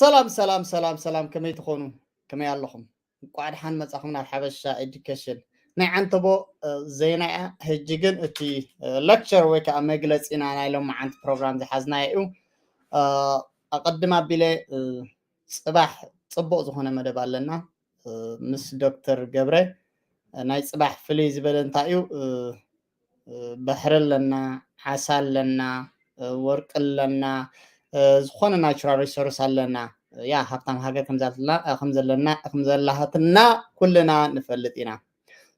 ሰላም ሰላም ሰላም ሰላም፣ ከመይ ትኾኑ? ከመይ ኣለኹም? እንቋዕ ደሓን መጻኹም ናብ ሓበሻ ኤዱኬሽን። ናይ ዓንተቦ ዜና እያ። ሕጂ ግን እቲ ሌክቸር ወይ ከዓ መግለጺና ናይ ሎማዓንቲ ፕሮግራም ዝሓዝናዮ እዩ። ኣቐድም ኣቢለ ጽባሕ ጽቡቕ ዝኾነ መደብ ኣለና ምስ ዶክተር ገብረ። ናይ ጽባሕ ፍልይ ዝበለ እንታይ እዩ? ባሕሪ ኣለና፣ ዓሳ ኣለና፣ ወርቂ ኣለና፣ ዝኾነ ናቹራል ሪሶርስ ኣለና። ያ ሃብታም ሃገር ከምዘለና ከምዘለና ከምዘላሃትና ኩልና ንፈልጥ ኢና።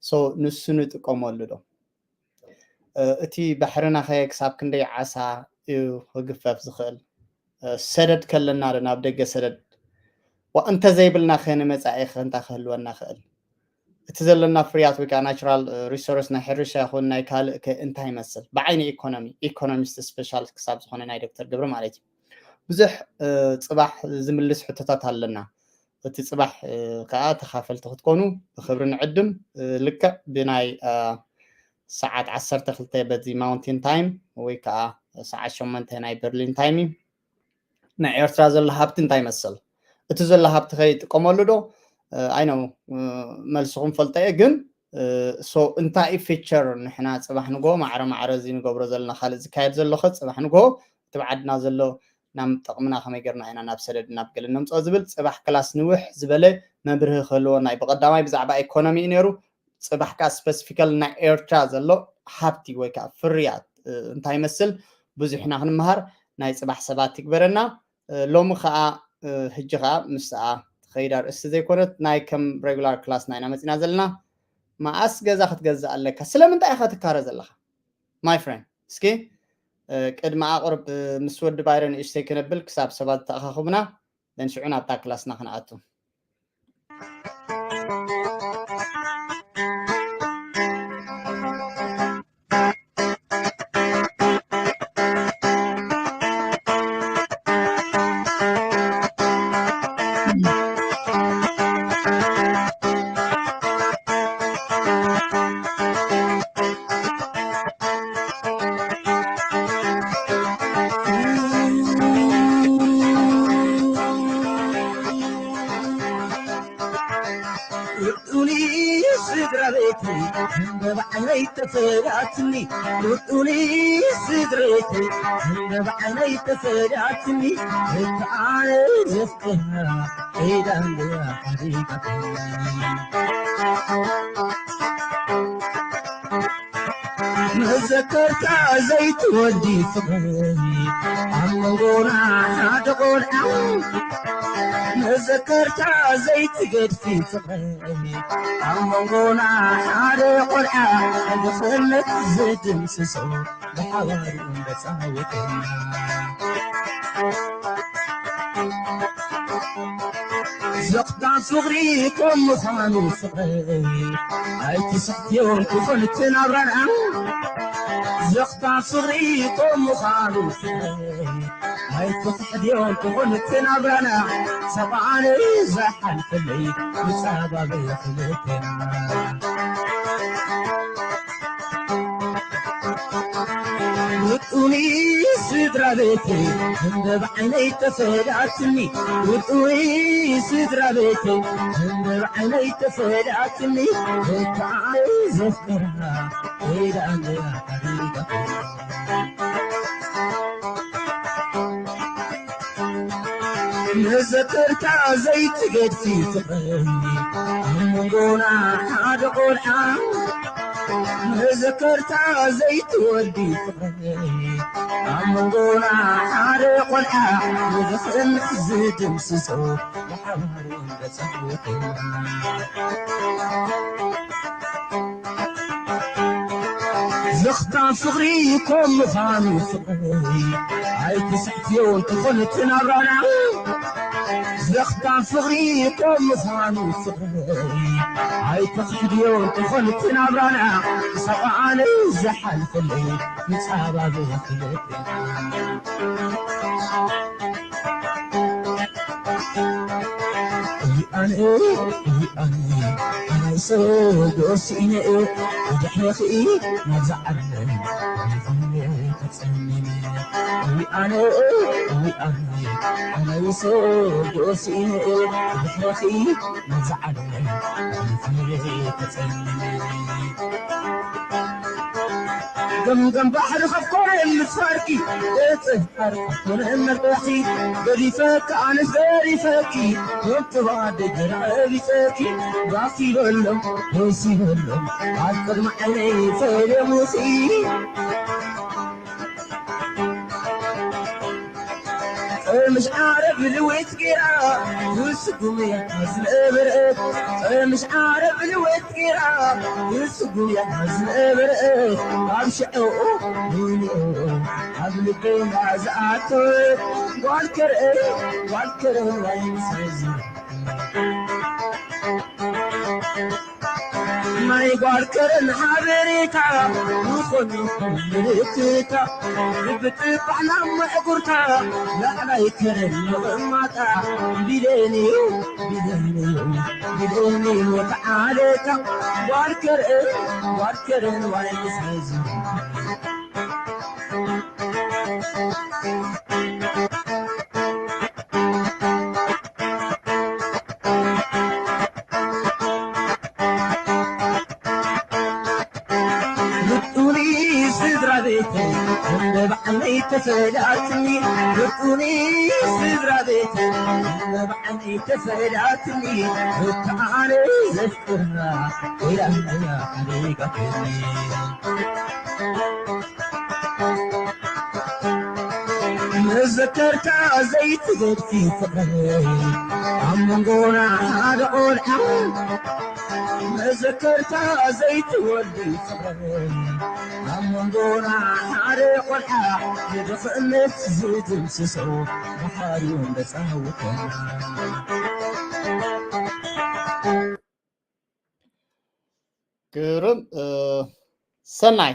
ሶ ንሱ ንጥቀመሉ ዶ? እቲ ባሕርና ከ ክሳብ ክንደይ ዓሳ እዩ ክግፈፍ ዝኽእል? ሰደድ ከለና ዶ ናብ ደገ ሰደድ? ዋ እንተዘይብልና ከ ንመጻኢ ከ እንታይ ክህልወና ክእል? እቲ ዘለና ፍርያት ወይ ከዓ ናቹራል ሪሶርስ ናይ ሕርሻ ይኹን ናይ ካልእ ከ እንታይ ይመስል? ብዓይኒ ኢኮኖሚ፣ ኢኮኖሚስት ስፔሻል ክሳብ ዝኾነ ናይ ዶክተር ግብሪ ማለት እዩ። ብዙሕ ጽባሕ ዝምልስ ሕቶታት ኣለና። እቲ ጽባሕ ከዓ ተኻፈልቲ ክትኮኑ ብክብሪ ንዕድም። ልክዕ ብናይ ሰዓት ዓሰርተ ክልተ በዚ ማውንቴን ታይም ወይ ከዓ ሰዓት ሸሞንተ ናይ በርሊን ታይም እዩ። ናይ ኤርትራ ዘሎ ሃብቲ እንታይ ይመስል? እቲ ዘሎ ሃብቲ ከይጥቀመሉ ዶ? ኣይነው፣ መልስኹም ፈልጠ እየ። ግን ሶ እንታይ ፊቸር ንሕና ጽባሕ ንጎ ማዕረ ማዕረ እዚ ንገብሮ ዘለና ካልእ ዝካየድ ዘሎ ኸ ጽባሕ ንጎ እቲ ብዓድና ዘሎ ናብ ጠቕምና ከመይ ገርና ኢና ናብ ሰደድ ናብ ገለ ነምፅኦ ዝብል ጽባሕ ክላስ ንውሕ ዝበለ መብርሂ ክህልወና እዩ። ብቐዳማይ ብዛዕባ ኢኮኖሚ እዩ ነይሩ። ጽባሕ ከዓ ስፐሲፊካል ናይ ኤርትራ ዘሎ ሃብቲ ወይ ከዓ ፍርያት እንታይ ይመስል ብዙሕ ኢና ክንመሃር። ናይ ጽባሕ ሰባት ይግበረና። ሎሚ ከዓ ሕጂ ከዓ ምስኣ ትኸይድ ኣርእስቲ ዘይኮነት ናይ ከም ሬጉላር ክላስና ኢና መፂና ዘለና። መኣስ ገዛ ክትገዝእ ኣለካ? ስለምንታይ ኢኻ ትካረ ዘለኻ? ማይ ፍሬንድ እስኪ ቅድሚ ኣቕርብ ምስ ወዲ ባይረ ንእሽተይ ክነብል ክሳብ ሰባት ተኣኻኽቡና ደንሽዑ ናብታ ክላስና ክንኣቱ። ርኡኒ ስድራ ቤተይ እንደ ባዕለይ ተፈላትኒ። ርኡኒ ስድራ ቤተይ እንደ ባዕለይ ተፈላትኒ። እታ ኣነ ዘፍቅራ ኢዳ እንደ ሓዲጋትኒ። መዘከርታ ዘይትወዲ ፍቕሪ ኣብ መንጎና ሓደ ቆልዓ። መዘከርታ ዘይትገድፊ ፍቕሪ ኣብ መንጎና ሓደ ቆልዓ። ድኽነት ዝድምስሶ ብሓባር እምበጻወትና። ዘኽታም ፍቕሪ ከም ምዃኑ ፍቕረይ ኣይትስሕትዮን ክኾን እቲ ናብራና። ዘኽታም ፍቕሪ ከም ምዃኑ ፍቕረይ ኣይትስሕትዮን ክኾን እቲ ናብራና። ሰብኣነ ዝሓልፈለይ ምጻባበ ክልቴና። ውጡኒ ስድራ ቤተይ እንደ ብዓይነይ ተፈላትኒ። ውጡኒ ስድራ ቤተይ እንደ ብዓይነይ ተፈላትኒ። እታ ኣነ ዘፍቅራ ከይዳ እንደ ሓሪቃ። መዘከርታ ዘይትገድፊ ፍቕረይ ኣብ መንጎና ሓደ ቆልዓ። መዘከርታ ዘይትወዲ ፍቕረይ ኣብ መንጎና ሓደ ቆልዓ። ንድኽነት ዝድምስሶ ብሓባር እምበጻወትና። ዘኽታም ፍቕሪ ከም ምዃኑ ፍቕረይ ኣይትስሕትዮን ክኾን እቲ ናብራና። ዘኽታም ፍቕሪ ከም ምዃኑ ፍቕረይ ኣይትኽሕድዮን ክኾን እቲ ናብራና። ሰብኣነ ዝሓልፈለይ ምጻባበ ክልቴና። እይ ኣነ፣ እይ ኣነ፣ ኣናይ ሰዶ ስኢነ፣ ብድሕረኺ ናብዛ ዓለም ጸሚመ እዊኣነ እዊኣነ ኣነ ውሶ ዶሲነ ብሕረኺ ነዛ ዓለም ተጸሚመ ገምገም ባሕሪ ከፍኮነ ምስፋርኪ እጽፋር ከፍኮነ መርበኺ ገዲፈካ ኣነስ ገዲፈኪ ወጥባ ደገራ ቢጸኪ ባኪ በሎም ደስ ይበሎም ኣብ ቅድሚ ዓይነይ ፈለሙሲ ምሽ ዓረብ ልወት ጌራ ውስጉም እያ ዝነበረት ምሽ ዓረብ ልወት ጌራ ውስጉም እያ ዝነበረት ኣብ ሽዑ ሚሊኦ ኣብ ልበና ዝኣተወት ጓል ከርአ ጓል ከርአዋይ ምስዚ ናይ ጓል ከረን ሓበሬታ ዝኾነ ምልክታ ብብጥባሕና መዕጉርታ ላዕላይ ከረን ምቕማጣ ቢለንዩ ቢለንዩ ቢለንዩ ተዓለታ ጓል ከረን ጓል ከረን ዋይ ምስዚ ርጡኒ ስድራ ቤተይ እንደ ባዕለይ ተፈላትኒ ርጡኒ ስድራ ቤተይ እንደ ባዕለይ ተፈላትኒ ርትዓነ ዘፍቅርና ኢላያ ሓሪጋትኒ መዘከርታ ዘይትገድፊ ፍቕረይ ኣብ መንጎና ሓደ ቆልዓ መዘከርታ ዘይትወዲ ፍቕረይ ኣብ መንጎና ሓደ ቆልዓ ንድኽነት ዝድምስሶ ባሕሪ እውን ዘጻውተና ግርም ሰናይ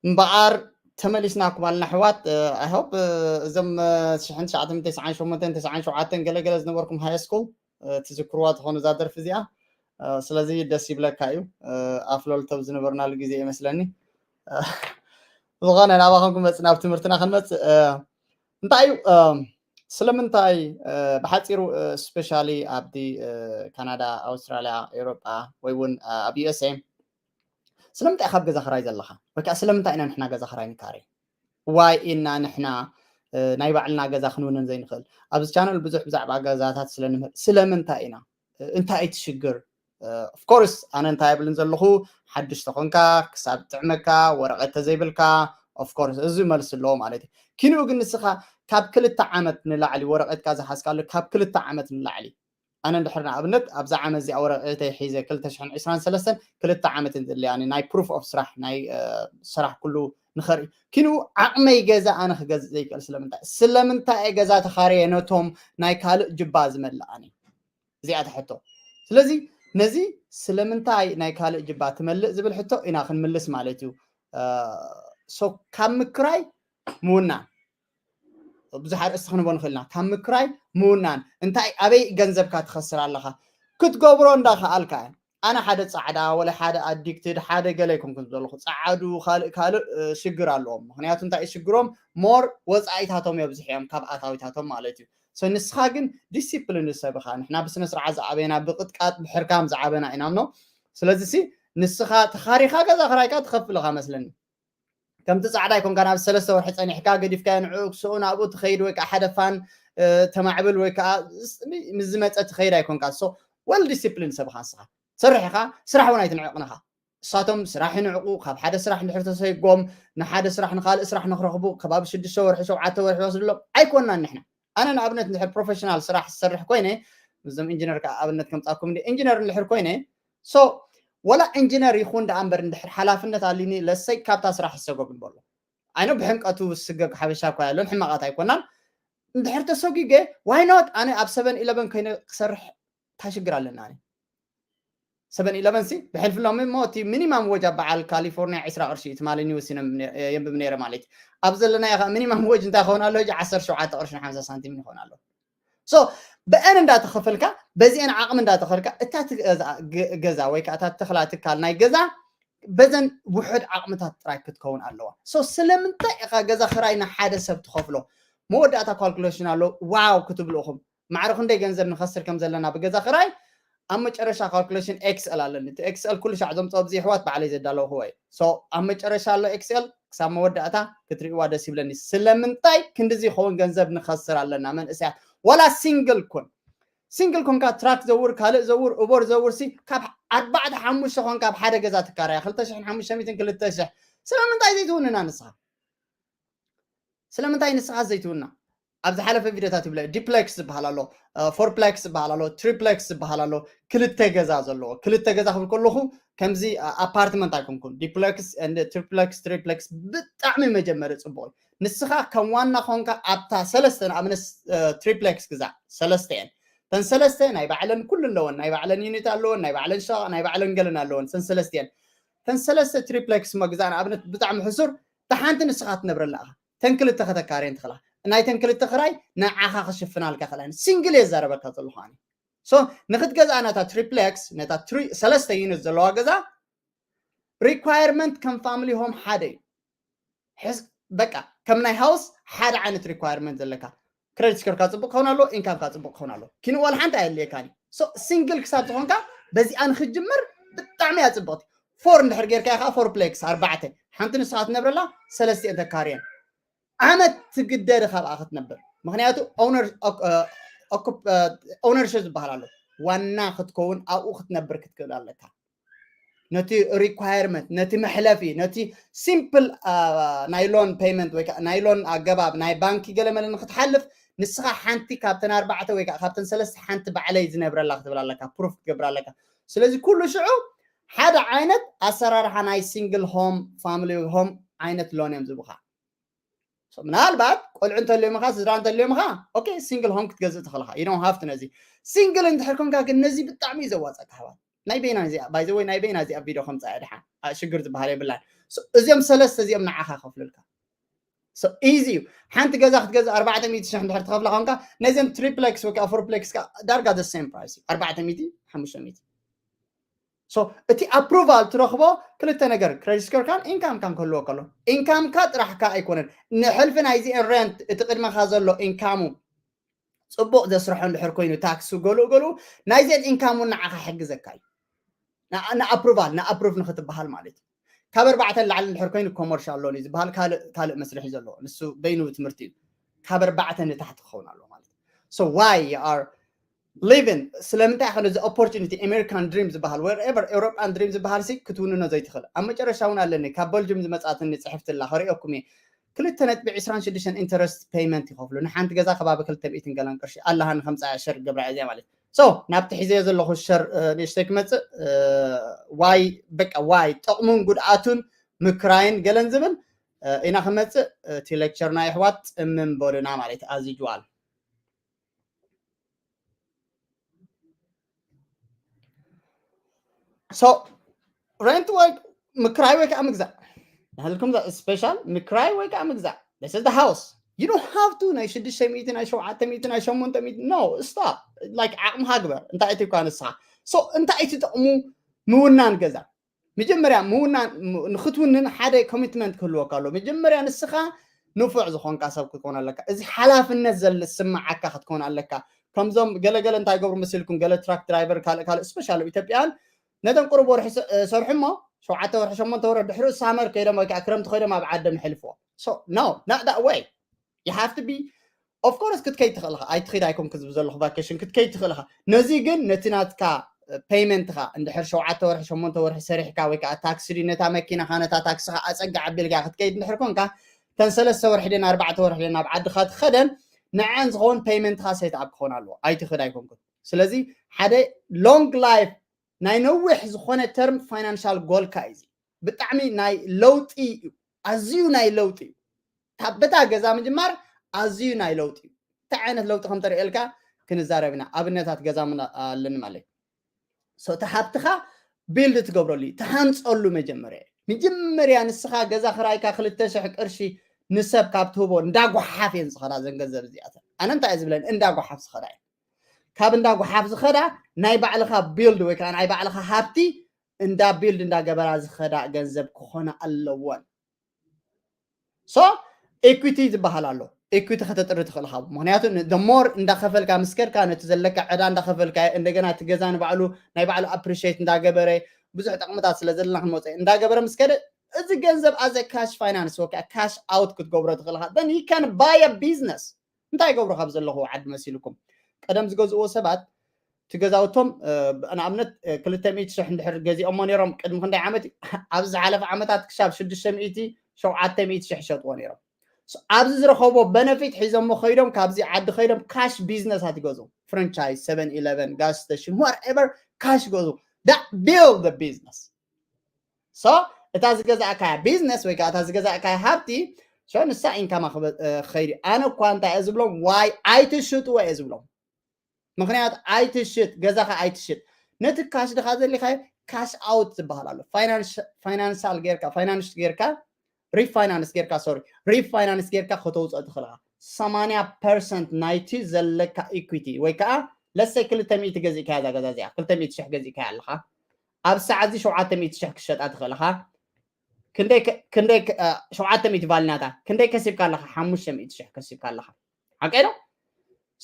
እምበኣር ተመሊስናኩም ኣልና ኣሕዋት። I hope እዞም ሽሕን ትሽዓተ ሚእትን ተስዓን ሸሞንተን ተስዓን ሸውዓተን ገለገለ ዝነበርኩም ሃይ ስኩል ትዝክርዋ ትኾኑ እዛ ደርፊ እዚኣ። ስለዚ ደስ ይብለካ እዩ። ኣፍለልተው ዝነበርናሉ ግዜ ይመስለኒ። ዝኾነ ናባኹም ክንመፅእ ናብ ትምህርትና ክንመፅእ እንታይ እዩ ስለምንታይ ብሓፂሩ ስፔሻሊ ኣብቲ ካናዳ ኣውስትራልያ ኤውሮጳ ወይ እውን ኣብ USA ስለምንታይ ካብ ገዛ ክራይ ዘለኻ ወይ ከዓ ስለምንታይ ኢና ንሕና ገዛ ክራይ ንካረ ዋይ ኢና ንሕና ናይ ባዕልና ገዛ ክንውንን ዘይንኽእል ኣብዚ ቻነል ብዙሕ ብዛዕባ ገዛታት ስለንምህር ስለምንታይ ኢና እንታይ እዩ ትሽግር ኦፍኮርስ ኣነ እንታይ የብልን ዘለኹ ሓድሽ ተኾንካ ክሳብ ጥዕመካ ወረቐት ተዘይብልካ ኦፍኮርስ እዚ መልሲ ኣለዎ ማለት እዩ ኪንኡ ግን ንስኻ ካብ ክልተ ዓመት ንላዕሊ ወረቐትካ ዝሓዝካሉ ካብ ክልተ ዓመት ንላዕሊ ኣነ እንድሕር ንኣብነት ኣብዛ ዓመት እዚኣ ወረቐተይ ሒዘ ክልተ ሽሕን ዕስራን ሰለስተን ክልተ ዓመት እንድልያኒ ናይ ፕሩፍ ኦፍ ስራሕ ናይ ስራሕ ኩሉ ንኸርኢ ኪንኡ ዓቕመይ ገዛ ኣነ ክገዝእ ዘይክእል ስለምንታይ ስለምንታይ እየ ገዛ ተኻረየ ነቶም ናይ ካልእ ጅባ ዝመልእ ኣነ እዚኣ ትሕቶ ስለዚ ነዚ ስለምንታይ ናይ ካልእ ጅባ ትመልእ ዝብል ሕቶ ኢና ክንምልስ ማለት እዩ ሶ ካብ ምክራይ ምውናን ብዙሕ ኣርእስቲ ክንቦ ንኽእልና ካብ ምክራይ ምውናን እንታይ ኣበይ ገንዘብካ ትኸስር ኣለኻ ክትገብሮ እንዳኸኣልካ ኣነ ሓደ ፃዕዳ ወላ ሓደ ኣዲክትድ ሓደ ገለ ኣይኮንኩን ዘለኹ ፃዓዱ ካልእ ካልእ ሽግር ኣለዎም ምክንያቱ እንታይ ሽግሮም ሞር ወፃኢታቶም የብዝሕ እዮም ካብ ኣታዊታቶም ማለት እዩ ንስኻ ግን ዲሲፕሊን ዝሰብኻ ንሕና ብስነ ስርዓት ዝዓበና ብቅጥቃጥ ብሕርካም ዝዓበና ኢና ምኖ ስለዚ ንስኻ ተኻሪኻ ገዛ ክራይካ ትኸፍል ኢኻ መስለኒ ከምቲ ጻዕዳ ኣይኮንካ ናብ ሰለስተ ወርሒ ጸኒሕካ ገዲፍካዮ ንዕኡ ክስኡ ናብኡ ትኸይድ ወይ ከዓ ሓደ ፋን ተማዕብል ወይ ከዓ ምስ ዝመፀ ትኸይድ ኣይኮንካ so well discipline ሰብኻ ንስኻ ትሰርሕ ኢኻ ስራሕ እውን ኣይትንዕቕንኻ እሳቶም ስራሕ ይንዕቑ ካብ ሓደ ስራሕ እንድሕር ተሰይጎም ንሓደ ስራሕ ንካልእ ስራሕ ንክረኽቡ ከባቢ ሽዱሽተ ወርሒ ሸውዓተ ወርሒ ወስድሎም ኣይኮንናን ንሕና ኣነ ንኣብነት እንድሕር ፕሮፌሽናል ስራሕ ዝሰርሕ ኮይነ እዞም ኢንጂነር ከዓ ኣብነት ከምፃኩም እንዲ ኢንጂነር እንድሕር ኮይነ so ወላ ኢንጂነር ይኹን ደኣ እምበር እንድሕር ሓላፍነት ኣሊኒ ለሰይ ካብታ ስራሕ ይሰጎግ ንበሎ ኣይኖ ብሕምቀቱ ዝስገግ ሓበሻ እኳ ያለን ሕማቃት ኣይኮናን እንድሕር ተሰጊገ why not ኣነ ኣብ seven eleven ኮይነ ክሰርሕ እንታይ ሽግር ኣለና ኣነ seven eleven ሲ ብሕልፊ ሎሚ እሞ እቲ ሚኒማም ወጅ ኣብ በዓል ካሊፎርኒያ ዕስራ ቅርሺ እዩ ትማሊ ኒውስ የንብብ ነይረ ማለት እዩ ኣብ ዘለናዮ ከዓ ሚኒማም ወጅ እንታይ ክኸውን ኣሎ ሕጂ ዓሰርተ ሸውዓተ ቅርሽን ሓምሳ ሳንቲምን ይኸውን ኣሎ so ብአን እንዳተኸፈልካ በዚአን ዓቕሚ እንዳተኸልካ እታ ገዛ ወይ ከዓ እታ ተኽላ ትካል ናይ ገዛ በዘን ውሑድ ዓቕምታት ጥራይ ክትከውን ኣለዋ። So ስለምንታይ ኢኻ ገዛ ክራይ ንሓደ ሰብ ትኸፍሎ? መወዳእታ ካልኩሌሽን ኣሎ። ዋው ክትብሉ ኢኹም። ማዕረ ክንደይ ገንዘብ ንኸስር ከም ዘለና ብገዛ ክራይ ኣብ መጨረሻ ካልኩሌሽን ኤክስኤል ኣለኒ። እቲ ኤክስኤል ኩሉ ሻዕ ዘምፅኦ ኣብዚ ኣሕዋት ባዕለይ ዘዳለውክዎ እዩ። So ኣብ መጨረሻ ኣሎ ኤክስኤል። ክሳብ መወዳእታ ክትርእይዋ ደስ ይብለኒ። ስለምንታይ ክንድዚ ይኸውን ገንዘብ ንኸስር ኣለና መንእሰያት? ዋላ ሲንግል ኩን፣ ሲንግል ኮንካ ትራክ ዘውር፣ ካልእ ዘውር፣ ኡበር ዘውር ሲ ካብ ኣርባዕተ ሓሙሽተ ኮንካ ኣብ ሓደ ገዛ ትካረያ ክልተ ሽሕን ሓሙሽተ ሚእትን ክልተ ሽሕ። ስለምንታይ ዘይትውንና ንስኻ? ስለምንታይ ንስኻ ዘይትውና? ኣብ ዝሓለፈ ቪዲዮታት ይብለ ዲፕሌክስ ዝበሃል ኣሎ፣ ፎርፕሌክስ ዝበሃል ኣሎ፣ ትሪፕሌክስ ዝበሃል ኣሎ። ክልተ ገዛ ዘለዎ፣ ክልተ ገዛ ክብል ከለኹ ከምዚ ኣፓርትመንት ኣይኮንኩን። ዲፕሌክስ፣ ትሪፕሌክስ፣ ትሪፕሌክስ ብጣዕሚ መጀመሪ ፅቡቅ እዩ። ንስኻ ከም ዋና ኮንካ ኣብታ ሰለስተ ንኣብነት ትሪፕሌክስ ግዛእ፣ ሰለስተ እየን። ተን ሰለስተ ናይ ባዕለን ኩሉ ኣለወን፣ ናይ ባዕለን ዩኒት ኣለወን፣ ናይ ባዕለን ሸቃ፣ ናይ ባዕለን ገለን ኣለወን። ተን ሰለስተ እየን። ተን ሰለስተ ትሪፕሌክስ መግዛእ ንኣብነት ብጣዕሚ ሕሱር፣ ተሓንቲ ንስኻ ትነብረላ ኢኻ። ተን ክልተ ከተካርየን ትኽእላ። ናይ ተን ክልተ ክራይ ንዓኻ ክሽፍናልካ ክእላ። ሲንግል እየ ዝዛረበካ ዘለኹ ኣነ። So ንክትገዝኣ ነታ ትሪፕሌክስ፣ ነታ ትሪ-፣ ሰለስተ ዩኒት ዘለዋ ገዛ ሪኳየርመንት ከም ፋሚሊ ሆም ሓደ እዩ። ሕስ-፣ በቃ ከም ናይ ሃውስ ሓደ ዓይነት ሪኳየርመንት ዘለካ። ክሬዲት ስኮርካ ፅቡቅ ክኸውን ኣሎ፣ ኢንካምካ ፅቡቅ ክኸውን ኣሎ። ኪን ዋላ ሓንቲ ኣየድልየካን እዩ። So ሲንግል ክሳብ ዝኾንካ በዚኣ ንክትጅምር ብጣዕሚ እያ ፅብቅቲ። ፎር እንድሕር ጌርካ ኢኻ ፎርፕሌክስ ኣርባዕተ፣ ሓንቲ ንስኻ ትነብረላ፣ ሰለስቲኤን ተካርየን። ዓመት ትግደድ ካብኣ ክትነብር። ምክንያቱ ኦነርሽፕ ዝበሃል ኣሎ። ዋና ክትከውን ኣብኡ ክትነብር ክትክእል ኣለካ። ነቲ ሪኳየርመንት፣ ነቲ መሕለፊ፣ ነቲ ሲምፕል ናይ ሎን ፔይመንት ወይ ከዓ ናይ ሎን ኣገባብ ናይ ባንኪ ገለመለ ንክትሓልፍ ንስኻ ሓንቲ ካብተን ኣርባዕተ ወይ ከዓ ካብተን ሰለስተ ሓንቲ ባዕለይ ዝነብረላ ክትብል ኣለካ፣ ፕሩፍ ክትገብር ኣለካ። ስለዚ ኩሉ ሽዑ ሓደ ዓይነት ኣሰራርሓ ናይ ሲንግል ሆም፣ ፋሚሊ ሆም ዓይነት ሎን እዮም ዝብኻ። So ምናልባት ቆልዑ እንተልዮምኻ፣ ስድራ እንተልዮምኻ፣ ኦኬ፣ ሲንግል ሆም ክትገዝእ ትኽእልኻ። You don't have to ነዚ። ሲንግል እንድሕር ኮንካ ግን ነዚ ብጣዕሚ እዩ ዘዋፀካ ኣሕዋት። ናይ በይና እዚኣ፣ by the way፣ ናይ በይና እዚኣ ቪድዮ ከምፃ እያ ድሓን። ኣ፣ ሽግር ዝበሃል የብላን። So እዚኦም ሰለስተ እዚኦም ንዓኻ ከፍልልካ። So ኢዚ እዩ። ሓንቲ ገዛ ክትገዝእ ኣርባዕተ ሚእቲ ሽሕ እንድሕር ትኸፍላ ኮንካ፣ ነዚኦም ትሪፕሌክስ ወይ ከዓ ፎርፕሌክስ ከዓ ዳርጋ the same price እዩ። ኣርባዕተ ሚእቲ፣ ሓሙሽተ ሚእቲ። So እቲ ኣፕሩቫል ትረኽቦ ክልተ ነገር፣ ክሬዲት ስኮርካን ኢንካምካን ክህልወካ ኣሎ። ኢንካምካ ጥራሕካ ኣይኮነን፣ ንሕልፊ ናይዚኤን ሬንት፣ እቲ ቅድመኻ ዘሎ ኢንካሙ ፅቡቅ ዘስርሖ እንድሕር ኮይኑ፣ ታክሱ ገሉ ገሉ ናይዚኤን ኢንካሙ ንዓኻ ይሕግዘካ እዩ። ንኣ-፣ ንኣፕሩቫል፣ ንኣፕሩቭ ንክትበሃል ማለት እዩ። ካብ ኣርባዕተ ንላዕሊ እንድሕር ኮይኑ ኮመርሻል ሎን እዩ ዝበሃል፣ ካልእ፣ ካልእ መስርሕ እዩ ዘለዎ። ንሱ በይኑ ትምህርቲ እዩ። ካብ ኣርባዕተ ንታሕቲ ክኸውን ኣለዎ ማለት እዩ። So why you are living? ስለምንታይ ኢኻ ነዚ ኦፖርቹኒቲ፣ ኣሜሪካን ድሪም ዝበሃል፣ wherever ኤውሮጳን ድሪም ዝበሃል ሲ ክትውንኖ ዘይትኽእል? ኣብ መጨረሻ እውን ኣለኒ፣ ካብ በልጅም ዝመጻትኒ ጽሕፍቲ ኣላ፣ ከርእየኩም እየ። ክልተ ነጥቢ ዕስራን ሽዱሽተን ኢንተረስት ፔይመንት ይኸፍሉ። ንሓንቲ ገዛ ከባቢ ክልተ ሚእትን ገለን ቅርሺ ኣለሃኒ ከምጻ ሸር ገብራ እዚኣ ማለት። So ናብቲ ሒዘዮ ዘለኹ ሸር፣ እ፣ ንእሽተይ ክመጽእ፣ እ፣ ዋይ፣ በቃ ዋይ፣ ጥቕሙን ጉድኣቱን ምክራይን ገለን ዝብል፣ እ፣ ኢና ክመጽእ። እቲ ሌክቸርና የሕዋት ጽምም በሉና ማለት፣ as usual። So ሬንት ወይ ምክራይ ወይ ከዓ ምግዛእ። ንሕልኩም ስፔሻል ምክራይ ወይ ከዓ ምግዛእ። This is the house. You don't have to ናይ ሽዱሽተ ሚእቲ፣ ናይ ሸውዓተ ሚእቲ፣ ናይ ሸሞንተ ሚእቲ። No, stop. Like ዓቕምኻ ግበር። እንታይ እቲ እኳ ንስኻ። So እንታይ እቲ ጥቕሙ ምውናን ገዛ? መጀመርያ ምውናን፣ ም-፣ ንክትውንን ሓደ ኮሚትመንት ክህልወካ ኣሎ። መጀመርያ ንስኻ ንፉዕ ዝኾንካ ሰብ ክትኮን ኣለካ። እዚ ሓላፍነት ዘለ ዝስምዓካ ክትኮን ኣለካ። ከምዞም ገለገለ እንታይ ገብሩ መሲልኩም፣ ገለ ትራክ ድራይቨር፣ ካልእ ካልእ፣ ስፔሻል ኢትዮጵያን ነተን ቁሩብ ወርሒ ስ-፣ እ፣ ሰርሑ እሞ፣ ሸውዓተ ወርሒ፣ ሸሞንተ ወርሒ ድሕሪኡ ሳመር ከይዶም ወይ ከዓ ክረምቲ ከይዶም ኣብ ዓዶም የሕልፍዎ። So no, not that way. You have to be, of course ክትከይድ ትኽእል ኢኻ። ኣይትኺድ ኣይኮንኩ ዝብል ዘለኹ ቫኬሽን ክትከይድ ትኽእል ኢኻ። ነዚ ግን ነቲ ናትካ፣ እ፣ ፔይመንትኻ እንድሕር ሸውዓተ ወርሒ፣ ሸሞንተ ወርሒ ሰሪሕካ ወይ ከዓ ታክሲ ድዩ ነታ መኪናኻ፣ ነታ ታክስኻ ኣጸግዕ ኣቢልካ ክትከይድ እንድሕር ኮንካ፣ ተን ሰለስተ ወርሒ ደን ኣርባዕተ ወርሒ ደን ናብ ዓድኻ ትኸደን ንዐን ዝኸውን ፔይመንትኻ ሴት ኣፕ ክኾን ኣለዎ። ኣይትኽድ ኣይኮንኩን። ስለዚ ሓደ ሎንግ ላይፍ ናይ ነዊሕ ዝኾነ ተርም ፋይናንሻል ጎልካ እዩ እዚ። ብጣዕሚ ናይ ለውጢ እዩ። ኣዝዩ ናይ ለውጢ እዩ። ካብ በታ ገዛ ምጅማር ኣዝዩ ናይ ለውጢ እዩ። እንታይ ዓይነት ለውጢ ከም ተርእየልካ ክንዛረብ ኢና። ኣብነታት ገዛ ምን ኣለኒ ማለት እዩ። So እቲ ሃብትኻ ቢልድ ትገብረሉ እዩ፣ ትሃንፀሉ መጀመርያ። መጀመርያ ንስኻ ገዛ ክራይካ ክልተ ሽሕ ቅርሺ ንሰብ ካብ ትህቦ እንዳጓሓፍ እየን ዝኸዳ ዘን ገንዘብ እዚኣተን። ኣነ እንታይ እየ ዝብለን? እንዳጓሓፍ ዝኸዳ እየን። ካብ እንዳጓሓፍ ዝኸዳ ናይ ባዕልኻ ቢልድ ወይ ከዓ ናይ ባዕልኻ ሃብቲ እንዳ build እንዳገበራ ዝኸዳ ገንዘብ ክኾና ኣለወን። So equity ዝበሃል ኣሎ። Equity ከተጥሪ ትኽእል ካብ ምክንያቱ the more እንዳኸፈልካ ምስ ከድካ ነቲ ዘለካ ዕዳ እንዳኸፈልካ እንደገና እቲ ገዛ ንባዕሉ ናይ ባዕሉ appreciate እንዳገበረ ብዙሕ ጥቕምታት ስለ ዘለና ክንመፀ እንዳገበረ ምስ ከደ እዚ ገንዘብ as a cash finance ወይ cash out ክትገብሮ ትኽእል ኢኻ። Then you can buy a business። እንታይ ይገብሩ ካብ ዘለኹ ዓዲ መሲልኩም? ቀደም ዝገዝእዎ ሰባት እቲ ገዛውቶም ንኣብነት ክልተ ሚእቲ ሽሕ እንድሕር ገዚኦሞ ነይሮም ቅድሚ ክንደይ ዓመት እዩ? ኣብዚ ዝሓለፈ ዓመታት ክሳብ ሽዱሽተ ሚእቲ ሸውዓተ ሚእቲ ሽሕ ይሸጥዎ ነይሮም። ኣብዚ ዝረኸብዎ benefit ሒዞሞ ከይዶም ካብዚ ዓዲ ከይዶም cash business ኣት ይገዝኡ። Franchise፣ seven eleven፣ gas station፣ whatever cash ይገዝኡ። That build the business። So እታ ዝገዛእካያ business ወይ ከዓ እታ ዝገዛእካያ ሃብቲ so ንሳ ኢንካማ ክኸይድ። ኣነ እኳ እንታይ እየ ዝብሎም? ዋይ ኣይትሽጥዎ እየ ዝብሎም። ምክንያቱ ኣይትሽጥ፣ ገዛኻ ኣይትሽጥ። ነቲ ካሽ ድኻ ዘሊኻዮ cash out ዝበሃል ኣሎ። ፋይናንሻል ጌርካ፣ ፋይናንስ ጌርካ፣ refinance ጌርካ፣ sorry፣ refinance ጌርካ ከተውፅኦ ትኽእል ኢኻ። ሰማንያ ፐርሰንት ናይቲ ዘለካ equity ወይ ከዓ let's say ክልተ ሚእቲ ገዚእካያ እዛ ገዛ እዚኣ፣ ክልተ ሚእቲ ሽሕ ገዚእካያ ኣለኻ፣ ኣብ ሰዓት እዚ ሸውዓተ ሚእቲ ሽሕ ክሸጣ ትኽእል ኢኻ። ክንደይ ክንደይ ሸውዓተ ሚእቲ ቫልናታ ክንደይ ከሲብካ ኣለኻ? ሓሙሽተ ሚእቲ ሽሕ ከሲብካ ኣለኻ። ሓቀይ ዶ?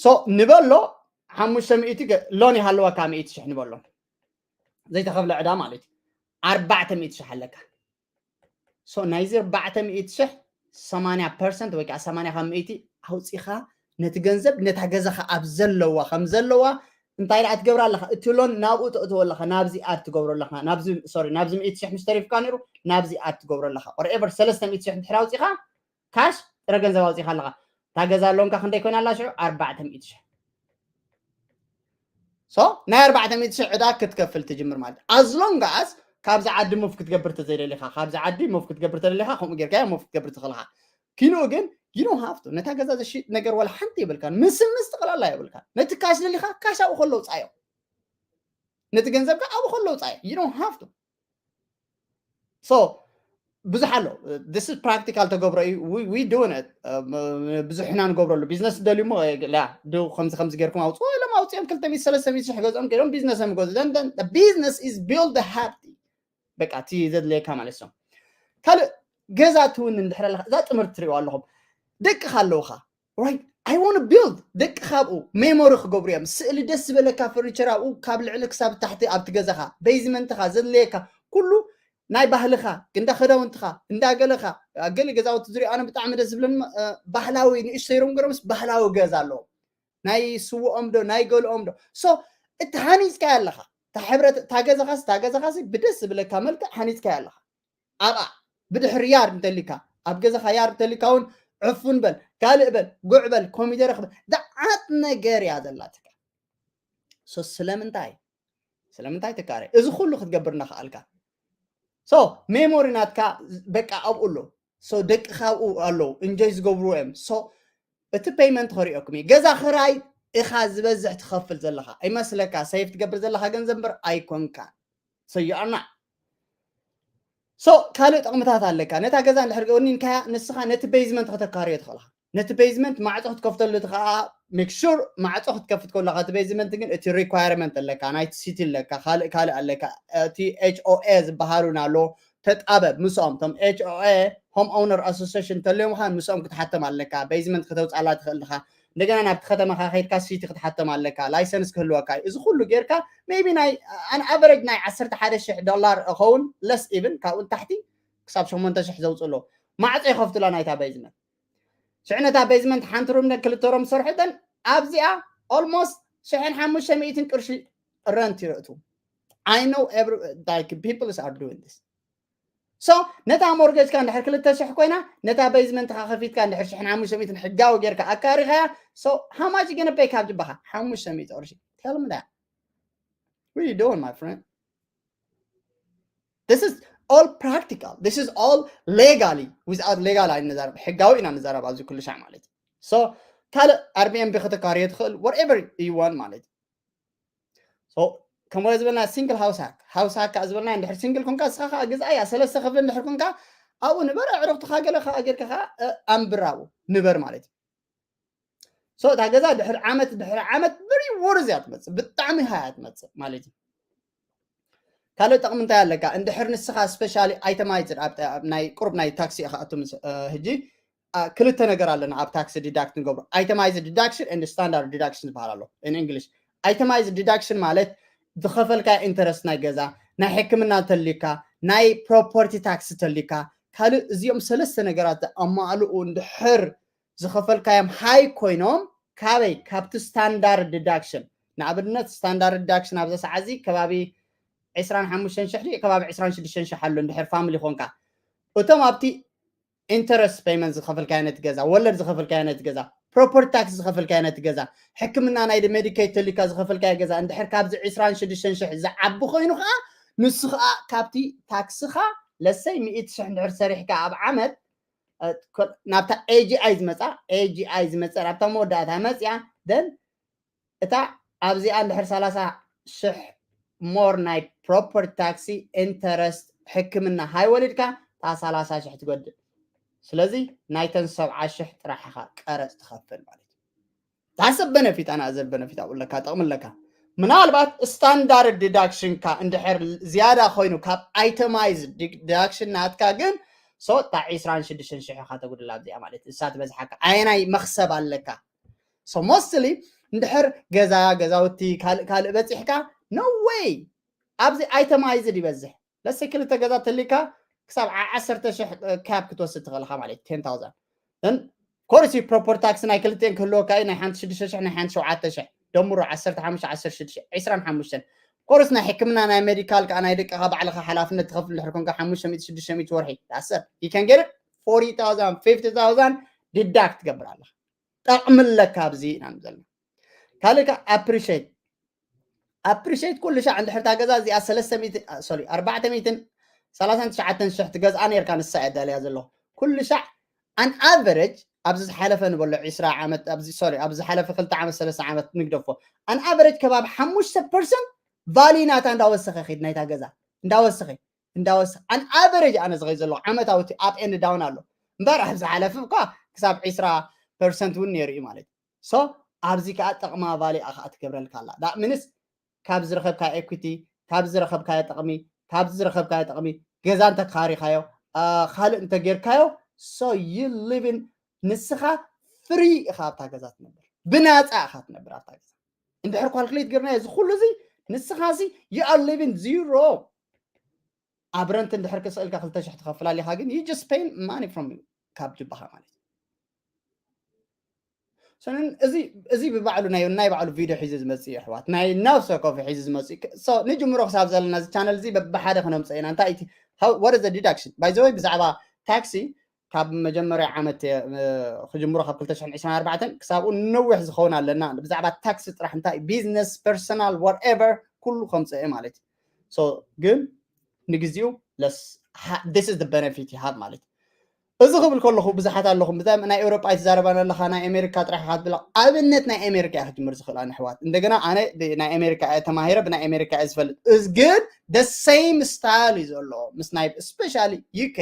So ንበሎ ሓሙሽተ ሚእቲ loan ይሃለወካ፣ ሚእቲ ሽሕ ንበሎ ዘይተኸፍለ ዕዳ ማለት እዩ። ኣርባዕተ ሚእቲ ሽሕ ኣለካ። So ናይዚ ኣርባዕተ ሚእቲ ሽሕ ሰማንያ ፐርሰንት ወይ ከዓ ሰማንያ ካብ ሚእቲ ኣውፂኻ ነቲ ገንዘብ ነታ ገዛኻ ኣብ ዘለዋ ከም ዘለዋ እንታይ ደኣ ትገብራ ኣለኻ? እቲ loan ናብኡ ተእትዎ ኣለኻ፣ ናብዚ ኣድ ትገብሮ ኣለኻ፣ ናብዚ sorry ናብዚ ሚእቲ ሽሕ ምስ ተሪፍካ ነይሩ ናብዚ ኣድ ትገብሮ ኣለኻ። Whatever ሰለስተ ሚእቲ ሽሕ እንድሕር ኣውፂኻ ካሽ ጥረ ገንዘብ ኣውፂኻ ኣለኻ። እታ ገዛ loan ካ ክንደይ ኮይና ኣላ ሽዑ? ኣርባዕተ ሚእቲ ሽሕ። So ናይ ኣርባዕተ ሚእቲ ሽሕ ዕዳ ክትከፍል ትጅምር ማለት እዩ። As long as ካብዚ ዓዲ move ክትገብር ተዘይደሊኻ፣ ካብዚ ዓዲ move ክትገብር ተደሊኻ ከምኡ ጌርካ move ክትገብር ትኽእልኻ። ኪንኡ ግን you don't have to። ነታ ገዛ ዘሽጥ ነገር ዋላ ሓንቲ የብልካን። ምስምስ ጥቕላላ የብልካን። ነቲ ካሽ ደሊኻ ካሽ ኣብኡ ከሎ ውፃዮ። ነቲ ገንዘብካ ኣብኡ ከሎ ውፃዮ። You don't have to። So ብዙሕ ኣሎ። This is practical ተገብሮ እዩ። We doing it። ብዙሕ ኢና ንገብረሉ። ቢዝነስ ደልዩ ሞ ከምዚ ከምዚ ጌርኩም ኣውፅኦ ኢሎም ኣውፅኦም ክልተ ሚእቲ ሰለስተ ሚእቲ ሽሕ ገዝኦም ከይዶም ቢዝነስ እዮም ገዙ። Business is build ሃብቲ በቃ እቲ ዘድለየካ ማለት እዮም። ካልእ ገዛ ትውን እንድሕር ኣለካ እዛ ጥምርቲ ትሪእዋ ኣለኹም ደቅኻ ኣለውኻ right? I want to build ደቂ ካብኡ ሜሞሪ ክገብሩ እዮም። ስእሊ ደስ ዝበለካ ፈርኒቸር ኣብኡ ካብ ልዕሊ ክሳብ ታሕቲ ኣብቲ ገዛኻ ቤዝመንትኻ ዘድለየካ ኩሉ ናይ ባህልኻ እንዳ ክዳውንትኻ እንዳ ገለኻ ገሊ ገዛውቲ ዝሪኦ ኣነ ብጣዕሚ ደስ ዝብለኒ ባህላዊ ንእሽተይ ሮም ገሮምስ ባህላዊ ገዛ ኣለዎም ናይ ስውኦም ዶ ናይ ገልኦም ዶ so እቲ ሃኒፅካዮ ኣለኻ እታ ሕብረት እታ ገዛኻስ እታ ገዛኻሲ ብደስ ዝብለካ መልክዕ ሃኒፅካዮ ኣለኻ ኣብኣ ብድሕሪ ያር እንተሊካ ኣብ ገዛኻ ያር እንተሊካ እውን ዕፉን በል ካልእ በል ጉዕ በል ኮሚደረ ክበል ደዓት ነገር እያ ዘላትካ so ስለምንታይ ስለምንታይ ትካረ እዚ ኩሉ ክትገብር እናኽኣልካ so ሜሞሪ ናትካ በቃ ኣብኡ ኣሎ so ደቂ ካብኡ ኣለዉ እንጆይ ዝገብርዎ እዮም so እቲ ፔይመንት ከሪኦኩም እዩ ገዛ ክራይ ኢኻ ዝበዝሕ ትኸፍል ዘለኻ ኣይመስለካ ሰይፍ ትገብር ዘለኻ ገንዘብ እምበር ኣይኮንካ ሰይኣና so ካልእ ጥቕምታት ኣለካ ነታ ገዛ እንድሕር ወኒንካያ ንስኻ ነቲ ቤዝመንት ከተካርዮ ትኽእልኻ ነቲ ቤዝመንት ማዕፆ ክትከፍተሉ እቲ ከዓ make sure ማዕፆ ክትከፍት ከለካ እቲ ቤዝመንት ግን እቲ requirement ኣለካ ናይቲ ሲቲ ኣለካ ካልእ ካልእ ኣለካ እቲ ኤች ኦ ኤ ዝበሃሉን ኣሎ ተጣበብ ምስኦም ቶም ኤች ኦ ኤ home owner association እንተልዮም ኻ ምስኦም ክትሓተም ኣለካ basement ከተውፅኣላ ትኽእል ዲኻ እንደገና ናብቲ ከተማኻ ከይድካ city ክትሓተም ኣለካ license ክህልወካ እዩ እዚ ኩሉ ጌርካ maybe ናይ an average ናይ ዓሰርተ ሓደ ሽሕ ዶላር እኸውን less even ካብኡ ንታሕቲ ክሳብ ሸሞንተ ሽሕ ዘውፅእ ኣሎ ማዕፆ ይኸፍቱላ ናይታ basement ሽዕነታ basement ሓንቲ ሩም ክልተ ሩም ሰርሑተን ኣብዚኣ almost ሽሕን ሓሙሽተ ሚእትን ቅርሺ rent ይረእቱ I know every like people are doing this so ነታ mortgage ካ እንድሕር ክልተ ሽሕ ኮይና ነታ basement ካ ከፊትካ እንድሕር ሽሕን ሓሙሽተ ሚእትን ሕጋዊ ጌርካ ኣካሪኻያ so how much you gonna pay ካብ ጅባኻ ሓሙሽተ ሚእቲ ቅርሺ tell me that what you doing my friend this is all practical this is all legally without legal ኣይንዛረብ ሕጋዊ ኢና ንዛረብ ኣብዚ ኩሉ ሻዕ ማለት so ካልእ Airbnb ከተካርዮ ትኽእል whatever you want ማለት so ከም ዝበልና single house hack house hack ዝበልና እንድሕር single ኮንካ እስኻ ከዓ ግዝኣያ ሰለስተ ክፍሊ እንድሕር ኮንካ ኣብኡ ንበር ኣዕሩኽትኻ ገለ ከዓ ጌርካ ከዓ ኣንብር ኣብኡ ንበር ማለት እዩ so እታ ገዛ ድሕሪ ዓመት ድሕሪ ዓመት very worth እያ ትመፅእ ብጣዕሚ ሃያ ትመፅእ ማለት እዩ ካልእ ጥቕሚ እንታይ ኣለካ? እንድሕር ንስኻ specially itemized ኣብ ናይ ቁሩብ ናይ ታክሲ ኢኻ ኣቱ ምስ- እ፣ ሕጂ ኣ፣ ክልተ ነገር ኣለና ኣብ ታክሲ ዲዳክት ንገብሮ። Itemized deduction and standard deduction ዝበሃል ኣሎ in English። Itemized deduction ማለት ዝኸፈልካ ኢንተረስት ናይ ገዛ፣ ናይ ሕክምና ተልዩካ፣ ናይ ፕሮፐርቲ ታክሲ ተልዩካ፣ ካልእ እዚኦም ሰለስተ ነገራት ኣማልኡ እንድሕር ዝኸፈልካዮም ሃይ ኮይኖም ካበይ? ካብቲ ስታንዳርድ ዲዳክሽን። ንኣብነት ስታንዳርድ ዲዳክሽን ኣብዚ ሰዓት እዚ ከባቢ ዕስራን ሓሙሽተን ሽሕ ድዩ ከባቢ ዕስራን ሽዱሽተን ሽሕ ኣሎ እንድሕር ፋሚሊ ኮንካ። እቶም ኣብቲ ኢንተረስት ፔይመንት ዝኸፈልካዮ ነቲ ገዛ፣ ወለድ ዝኸፈልካዮ ነቲ ገዛ፣ ፕሮፐርቲ ታክስ ዝኸፈልካዮ ነቲ ገዛ፣ ሕክምና ናይ ሜዲኬድ ተልዩካ ዝኸፈልካዮ ገዛ እንድሕር ካብዚ ዕስራን ሽዱሽተን ሽሕ ዝዓቢ ኮይኑ ከዓ ንሱ ከዓ ካብቲ ታክስኻ ለሰይ ሚእቲ ሽሕ እንድሕር ሰሪሕካ ኣብ ዓመት እ፣ ኮ- ናብታ ኤጂኣይ ዝመፃ ኤጂኣይ ዝመፀ ናብታ መወዳእታ መፅያ ደን እታ ኣብዚኣ እንድሕር ሰላሳ ሽሕ ሞር ናይ ፕሮፐርቲ ታክሲ ኢንተረስት ሕክምና ሃይወሊድካ እታ ሰላሳ ሽሕ ትጎድእ። ስለዚ ናይተን ሰብዓ ሽሕ ጥራሕ ኢኻ ቀረፅ ትኸፍል ማለት እዩ። ዳሰ በነፊት ኣና ዘር በነፊት ኣብኡ ኣለካ ጥቕሚ ኣለካ። ምናልባት ስታንዳርድ ዲዳክሽንካ እንድሕር ዝያዳ ኮይኑ ካብ ኣይተማይዝ ዲዳክሽን ናትካ ግን ሶ እታ ዕስራን ሽዱሽተን ሽሕ ኢኻ ተጉድላ ኣብዚኣ ማለት እሳ ትበዝሓካ ኣየናይ መኽሰብ ኣለካ? So mostly እንድሕር ገዛ ገዛውቲ ካልእ ካልእ በፂሕካ no way ኣብዚ ኣይተማይዝድ ይበዝሕ። ለሰ ክልተ ገዛ ተሊካ ክሳብ ዓ- ዓሰርተ ሽሕ ካብ ክትወስድ ትኽእል ኢኻ ማለት እዩ። Ten thousand then ኮርሲ ፕሮፐርቲ ታክስ ናይ ክልቲኤን ክህልወካ እዩ። ናይ ሓንቲ ሽዱሽተ ሽሕ ናይ ሓንቲ ሸውዓተ ሽሕ ደምሮ ዓሰርተ ሓሙሽተ ዓሰርተ ሽዱሽተ ዕስራን ሓሙሽተን ኮርስ ናይ ሕክምና ናይ ሜዲካል ከዓ ናይ ደቅኻ ባዕልኻ ሓላፍነት ትኸፍል እንድሕር ኮንካ ሓሙሽተ ሚእቲ ሽዱሽተ ሚእቲ ወርሒ that's it you can get it forty thousand fifty thousand deduct ትገብር ኣለኻ። ጠቕሚ ኣለካ ኣብዚ ኢና ዘለና። ካልእ ከዓ ኣፕሪሼት ኣፕሪሼት ኩሉ ሻዕ እንድሕር እታ ገዛ እዚኣ ሰለስተ ሚእቲ ሶሪ ኣርባዕተ ሚእትን ሰላሳን ትሽዓተን ሽሕ ትገዝኣ ነርካ ንሳ እያ ዳልያ ዘለኹ ኩሉ ሻዕ ኣን ኣቨሬጅ ኣብዚ ዝሓለፈ ንበሎ ዕስራ ዓመት ኣብዚ ሶሪ ኣብዚ ዝሓለፈ ክልተ ዓመት ሰለስተ ዓመት ንግደፎ ኣን ኣቨሬጅ ከባቢ ሓሙሽተ ፐርሰንት ቫልዩ ናታ እንዳወሰኸ ኺድ ናይታ ገዛ እንዳወሰኸ እንዳወሰኸ ኣን ኣቨሬጅ ኣነ ዝኸይ ዘለኹ ዓመታዊ እቲ ኣፕ ኤንድ ዳውን ኣሎ እምበር ኣብ ዝሓለፈ እኳ ክሳብ ዕስራ ፐርሰንት እውን ነይሩ እዩ ማለት እዩ። So ኣብዚ ከዓ ጥቕማ ቫልዩ ከዓ ትገብረልካ ኣላ that means ካብ ዝረኸብካ ኤኩቲ ካብ ዝረኸብካዮ ጥቕሚ ካብ ዝረኸብካዮ ጥቕሚ ገዛ እንተካሪኻዮ ካልእ እንተጌርካዮ so you living ንስኻ ፍሪ ኢኻ ኣብታ ገዛ ትነብር ብናፃ ኢኻ ትነብር ኣብታ ገዛ እንድሕር ካልኩሌት ገርና እዚ ኩሉ እዚ ንስኻ ሲ you are living zero ኣብ ረንት እንድሕር ክስእልካ ክልተ ሽሕ ትኸፍል ኣሊኻ ግን you just paying money from you ካብ ጅባኻ ማለት እዩ። ሰንን እዚ እዚ ብባዕሉ ናይ ናይ ባዕሉ ቪድዮ ሒዙ ዝመጽእ እዩ ኣሕዋት ናይ ናብሰ ኮፊ ሒዙ ዝመጽእ እዩ። So ንጅምሮ ክሳብ ዘለና እዚ ቻነል እዚ በብሓደ ክነምጽኦ ኢና እንታይ እቲ what is the deduction by the way ብዛዕባ ታክሲ ካብ መጀመርያ ዓመት ክጅምሮ ካብ ክልተ ሽሕን ዕስራን ኣርባዕተን ክሳብኡ ነዊሕ ዝኸውን ኣለና ብዛዕባ ታክሲ ጥራሕ እንታይ business personal whatever ኩሉ ከምፅእ ማለት እዩ። So ግን ንግዚኡ this is the benefit you have ማለት እዩ። እዚ ክብል ከለኹ ብዙሓት ኣለኹም ብዛም ናይ ኤውሮጳ ኣይትዛረባን ኣለኻ ናይ ኣሜሪካ ጥራሕ ኢኻ ትብል ኣብነት ናይ ኣሜሪካ እየ ክጅምር ዝኽእል ኣነ ኣሕዋት እንደገና ኣነ ናይ ኣሜሪካ እየ ተማሂረ ብናይ ኣሜሪካ እየ ዝፈልጥ እዚ ግን the same style እዩ ዘለዎ ምስ ናይ especially UK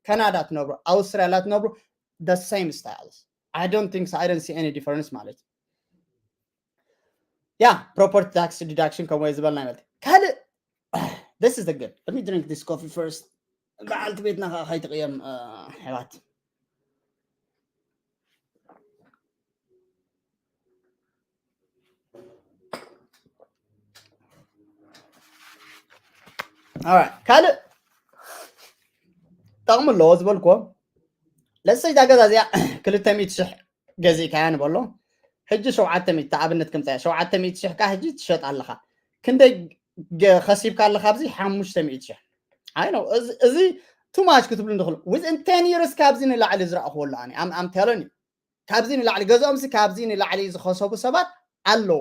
ካናዳ ትነብሩ ኣውስትራልያ ትነብሩ the same styles I don't think so I don't see any difference ማለት ያ property tax deduction ከምኡ ዝበልና ይበልቲ ካልእ this is the good let me drink this coffee first በዓልቲ ቤትና ከዓ ከይትቕየም ኣሕዋት ካልእ ጠቕሚ ኣለዎ ዝበልክዎ ለሰይ እዛ ገዛ እዚኣ ክልተ ሚእቲ ሽሕ ገዚእካያ ንበሎ ሕጂ ሸውዓተ ሚእቲ ኣብነት ክምፃ ሸውዓተ ሚእቲ ሽሕ ካ ሕጂ ትሸጥ ኣለኻ ክንደይ ከሲብካ ኣለኻ ኣብዚ ሓሙሽተ ሚእቲ ሽሕ ኣይ ነው እዚ too much ክትብሉ ንኽእሉ within ten years ካብዚ ንላዕሊ ዝረእኽዎ ኣሎ ኣነ I'm telling you ካብዚ ንላዕሊ ገዝኦምሲ ካብዚ ንላዕሊ ዝኸሰቡ ሰባት ኣለዉ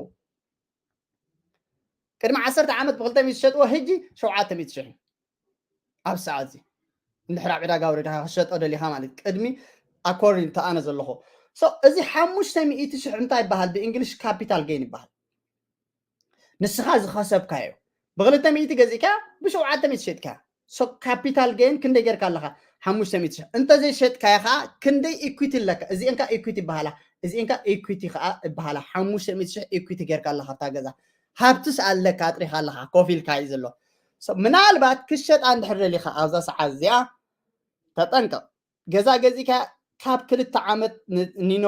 ቅድሚ ዓሰርተ ዓመት ብክልተ ሚእቲ ዝሸጥዎ ሕጂ ሸውዓተ ሚእቲ ሽሕ ኣብ ሰዓት እዚ እንድሕር ኣብ ዕዳጋ ወሪድካ ክሸጦ ደሊኻ ማለት ቅድሚ according to ኣነ ዘለኹ so እዚ ሓሙሽተ ሚእቲ ሽሕ እንታይ ይበሃል ብእንግሊሽ ካፒታል ጌን ይበሃል ንስኻ ዝኸሰብካዮ ብክልተ ሚእቲ ገዚእካ ብሸውዓተ ሚእቲ ሸጥካ so ካፒታል ጌን ክንደይ ጌርካ ኣለኻ ሓሙሽተ ሚእቲ ሽሕ እንተዘይሸጥካዮ ከዓ ክንደይ ኢኩቲ ኣለካ እዚአን ከዓ ኢኩቲ ይበሃላ እዚአን ከዓ ኢኩቲ ከዓ ይበሃላ ሓሙሽተ ሚእቲ ሽሕ ኢኩቲ ጌርካ ኣለኻ ኣብታ ገዛ ሃብትስ ኣለካ ኣጥሪኻ ኣለኻ ኮፍ ኢልካ እዩ ዘሎ ምናልባት ክሸጣ እንድሕር ደሊኻ ኣብዛ ሰዓት እዚኣ ተጠንቀቕ። ገዛ ገዚእካ ካብ ክልተ ዓመት ኒኖ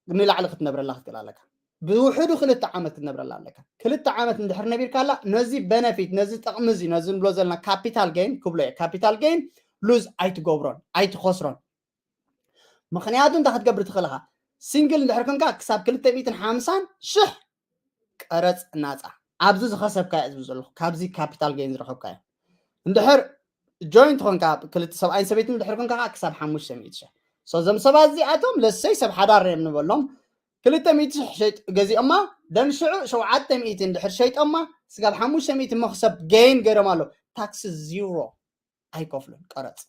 ንላዕሊ ክትነብረላ ክትክእል ኣለካ። ብውሕዱ ክልተ ዓመት ክትነብረላ ኣለካ። ክልተ ዓመት እንድሕር ነቢርካላ ነዚ በነፊት ነዚ ጥቕሚ እዚ ነዚ ንብሎ ዘለና ካፒታል ገይን ክብሎ እየ። ካፒታል ገይን ሉዝ ኣይትገብሮን ኣይትኸስሮን። ምክንያቱ እንታይ ክትገብር ትኽእል ኢኻ? ሲንግል እንድሕር ኮንካ ክሳብ ክልተ ሚእትን ሓምሳን ሽሕ ቀረፅ ናፃ ኣብዚ ዝኸሰብካዮ ዝብል ዘለኹ ካብዚ ካፒታል ገይን ዝረኸብካዮ። እንድሕር ጆይንት ኮንካ ክልተ ሰብኣይን ሰበይትን እንድሕር ኮንካ ከዓ ክሳብ ሓሙሽተ ሚእቲ ሽሕ። እዞም ሰባት እዚኣቶም ለሰይ ሰብ ሓዳር እዮም ንበሎም። ክልተ ሚእቲ ሽሕ ሸይጥ ገዚኦማ ደን ሽዑ ሸውዓተ ሚእቲ እንድሕር ሸይጦማ ስጋብ ሓሙሽተ ሚእቲ መክሰብ ገይን ገይሮም ኣሎ። ታክሲ ዚሮ ኣይከፍሉን ቀረፅ።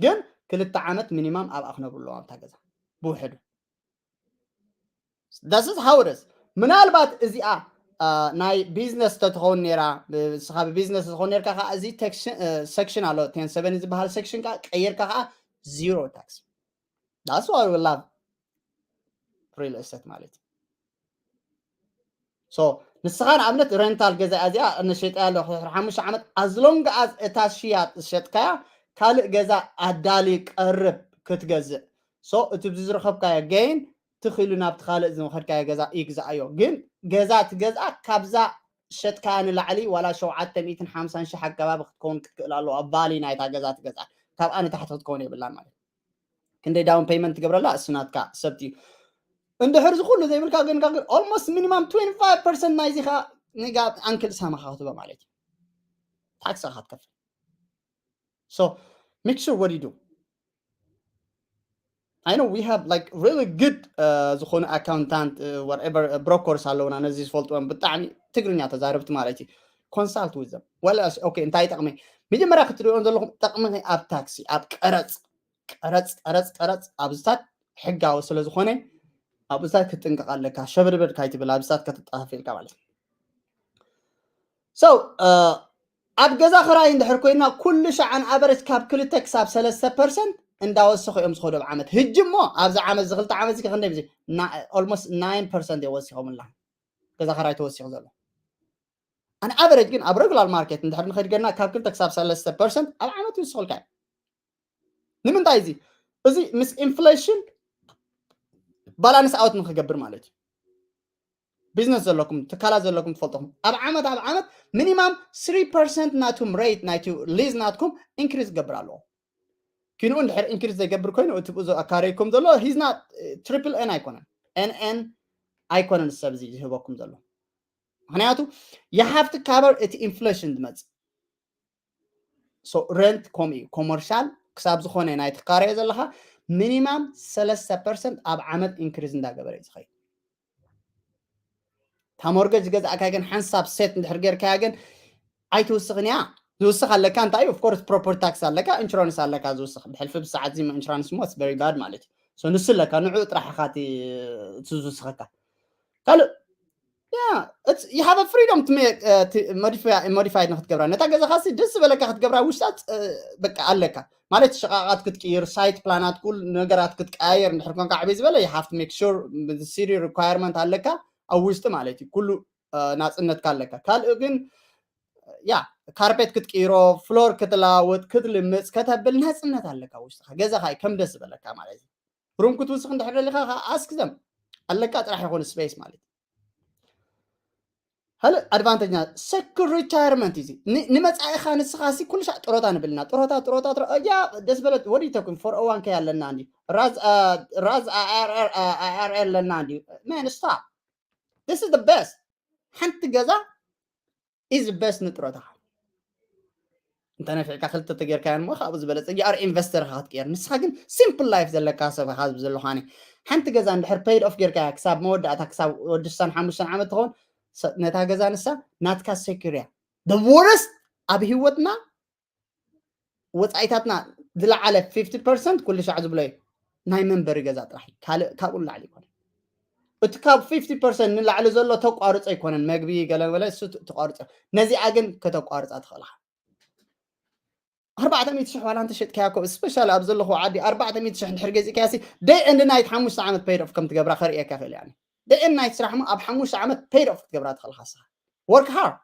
ግን ክልተ ዓመት ሚኒማም ኣብኣ ክነብሩ ኣለዎም ኣብታ ገዛ ብውሕዱ። ዳስስ ሃውደስ ምናልባት እዚኣ ናይ ቢዝነስ ተትኸውን ነራ ንስኻ ብቢዝነስ ዝኸውን ነርካ ከዓ እዚ ሴክሽን ኣሎ ቴን ሰቨን ዝበሃል ሴክሽን ከዓ ቀይርካ ከዓ ዚሮ ታክስ። ዳስ ዋይ ላቭ ሪል ስቴት ማለት ሶ ንስኻ ንኣብነት ሬንታል ገዛ እዚኣ እነሸጠያ ኣለኹ ድሕሪ ሓሙሽተ ዓመት ኣዝሎንግ ኣዝ እታ ሽያጥ ዝሸጥካያ ካልእ ገዛ ኣዳሊ ቀርብ ክትገዝእ ሶ እቲ ዝረኸብካዮ ገይን ትኽእሉ ናብቲ ካልእ ዝመኸድካዮ ገዛ ይግዛኣዮ። ግን ገዛ ትገዝኣ ካብዛ ሸጥካያ ንላዕሊ ዋላ ሸውዓተ ሚእትን ሓምሳን ሽሕ ኣገባቢ ክትከውን ክትክእል ኣለዋ። ቫሊ ናይታ ገዛ ትገዝኣ ካብኣ ንታሕቲ ክትከውን የብላን ማለት ክንደይ ዳውን ፔይመንት ትገብረላ እሱ ናትካ ሰብት እዩ። እንድሕር ዝኩሉ ዘይብልካ ግን ግን ኦልሞስት ሚኒማም ትዌንቲ ፋይቭ ፐርሰንት ናይዚ ካ ንጋ ኣንክል ሳማኻ ክትበ ማለት እዩ። ታክስ ካ ትከፍል። So make sure what you do. I know we have like really good ዝኾኑ ኣካውንታንት whatever ብሮከርስ ኣለውና ነዚ ዝፈልጥዎም ብጣዕሚ ትግርኛ ተዛረብቲ ማለት እዩ። ኮንሳልት ዊዘም ወላ ኦኬ እንታይ ጠቕሚ መጀመርያ ክትሪኦም ዘለኹም ጠቕሚ ኣብ ታክሲ ኣብ ቀረፅ ቀረፅ ቀረፅ ቀረፅ ኣብዝታት ሕጋዊ ስለዝኾነ ኣብዝታት ክትጥንቀቕ ኣለካ። ሸበድበድ ካይትብል ኣብዝታት ከተጣፋፊልካ ማለት እዩ። So ኣብ ገዛ ክራይ እንድሕር ኮይና ኩሉ ሻዕ ኣን ኣቨረጅ ካብ ክልተ ክሳብ ሰለስተ ፐርሰንት እንዳወሰኹ እዮም ዝኸዱ ኣብ ዓመት። ህጂ እሞ ኣብዚ ዓመት እዚ ክልተ ዓመት እዚ ክንደይ ብዚ ኦልሞስት ናይን ፐርሰንት እዮም ወሲኾምላ ገዛ ክራይ ተወሲኹ ዘሎ። ኣን ኣቨረጅ ግን ኣብ ሬጉላር ማርኬት እንድሕር ንኸድገና ካብ ክልተ ክሳብ ሰለስተ ፐርሰንት ኣብ ዓመት ይውስኹልካ እዩ። ንምንታይ እዚ እዚ ምስ ኢንፍሌሽን ባላንስ ኣውት ንክገብር ማለት እዩ። ቢዝነስ ዘለኩም ትካላት ዘለኩም ትፈልጥኹም ኣብ ዓመት ኣብ ዓመት ሚኒማም ስሪ ፐርሰንት ናቱም ሬት ናይቲ ሊዝ ናትኩም ኢንክሪዝ ክገብር ኣለዎ። ኪንኡ እንድሕር ኢንክሪዝ ዘይገብር ኮይኑ እቲ ብኡ ኣካረይኩም ዘሎ ሂዝና ትሪፕል ኤን ኣይኮነን ኤን ኤን ኣይኮነን ሰብ እዚ ዝህበኩም ዘሎ ምክንያቱ you have to cover እቲ ኢንፍሌሽን ዝመፅእ ሬንት ከምኡ እዩ ኮመርሻል ክሳብ ዝኾነ ናይ ትካረዮ ዘለካ ሚኒማም ሰለስተ ፐርሰንት ኣብ ዓመት ኢንክሪዝ እንዳገበረ እዩ ዝኸይድ። እታ ሞርገጅ ዝገዛእካ ግን ሓንሳብ ሴት እንድሕር ጌርካያ ግን ኣይትውስኽን እያ። ዝውስኽ ኣለካ እንታይ እዩ ኦፍኮርስ ፕሮፐርቲ ታክስ ኣለካ ኢንሹራንስ ኣለካ ዝውስኽ ብሕልፊ ብሰዓት ዚ ኢንሹራንስ ሞ ቨሪ ባድ ማለት እዩ። ንሱ ኣለካ ንዑ ጥራሕ ኢኻ ዝውስኸካ ካልእ you have a freedom to make ሞዲፋይድ ንክትገብራ ነታ ገዛኻ ደስ ዝበለካ ክትገብራ ውሽጣ በቃ ኣለካ ማለት ሸቃቃት ክትቅይር ሳይት ፕላናት ኩል ነገራት ክትቀያየር እንድሕር ኮንካ ዕበይ ዝበለ you have to make sure city requirement ኣለካ ኣብ ውሽጢ ማለት እዩ ኩሉ ናፅነትካ ኣለካ ካልእ ግን ያ ካርፔት ክትቅይሮ ፍሎር ክትለዋወጥ ክትልምፅ ከተብል ናፅነት ኣለካ ውሽጥካ ገዛኻ ከም ደስ ዝበለካ ማለት እዩ ሩም ክትውስኽ እንድሕር ደሊኻ ከዓ ኣስክዘም ኣለካ ጥራሕ ይኾን ስፔስ ማለት ካልእ ኣድቫንቴጅ ና ሰክር ሪታይርመንት እዩ ንመፃኢኻ ንስኻ ሲ ኩሉ ሻዕ ጥሮታ ንብልና ጥሮታ ጥሮታ ያ ደስ በለት ወዲ ተኩን ፎር ኦዋን ከ ኣለና እንዲ ራዝ ራዝ ኣር ኣለና እንዲ man stop this is the best ሓንቲ ገዛ is best ንጥሮታኻ እንተ ነፊዕካ ክልተ ተጌርካያን እሞ ካብኡ ዝበለፀ you are investor ካ ክትቅየር ንስኻ ግን ሲምፕል ላይፍ ዘለካ ሰብ ካ ዝብ ዘለኳ ሓንቲ ገዛ እንድሕር paid off ጌርካያ ክሳብ መወዳእታ ክሳብ ወዲ ሽሳን ሓሙሽተን ዓመት ትኸውን ነታ ገዛ ንሳ ናትካ secure እያ the worst ኣብ ህይወትና ወፃኢታትና ዝለዓለ ፊፍቲ ፐርሰንት ኩሉ ሻዕ ዝብሎ እዩ ናይ መንበሪ ገዛ ጥራሕ እዩ ካልእ ካብኡ ንላዕሊ ይኮነ እቲ ካብ ፊፍቲ ፐርሰንት ንላዕሊ ዘሎ ተቋርፆ ኣይኮነን መግቢ ገለበለ እሱ ተቋርፆ ነዚኣ ግን ከተቋርፃ ትኽእልካ ኣርባዕተ ሚእቲ ሽሕ ዋላ እንተሸጥካያ ኮ ስፔሻሊ ኣብ ዘለኹ ዓዲ ኣርባዕተ ሚእቲ ሽሕ እንድሕር ገዚእካያ ሲ day and night ሓሙሽተ ዓመት paid off ከም ትገብራ ከርእየካ ይኽእል እያ day and night ስራሕ ሞ ኣብ ሓሙሽተ ዓመት paid off ክትገብራ ትኽእልካ ስኻ work hard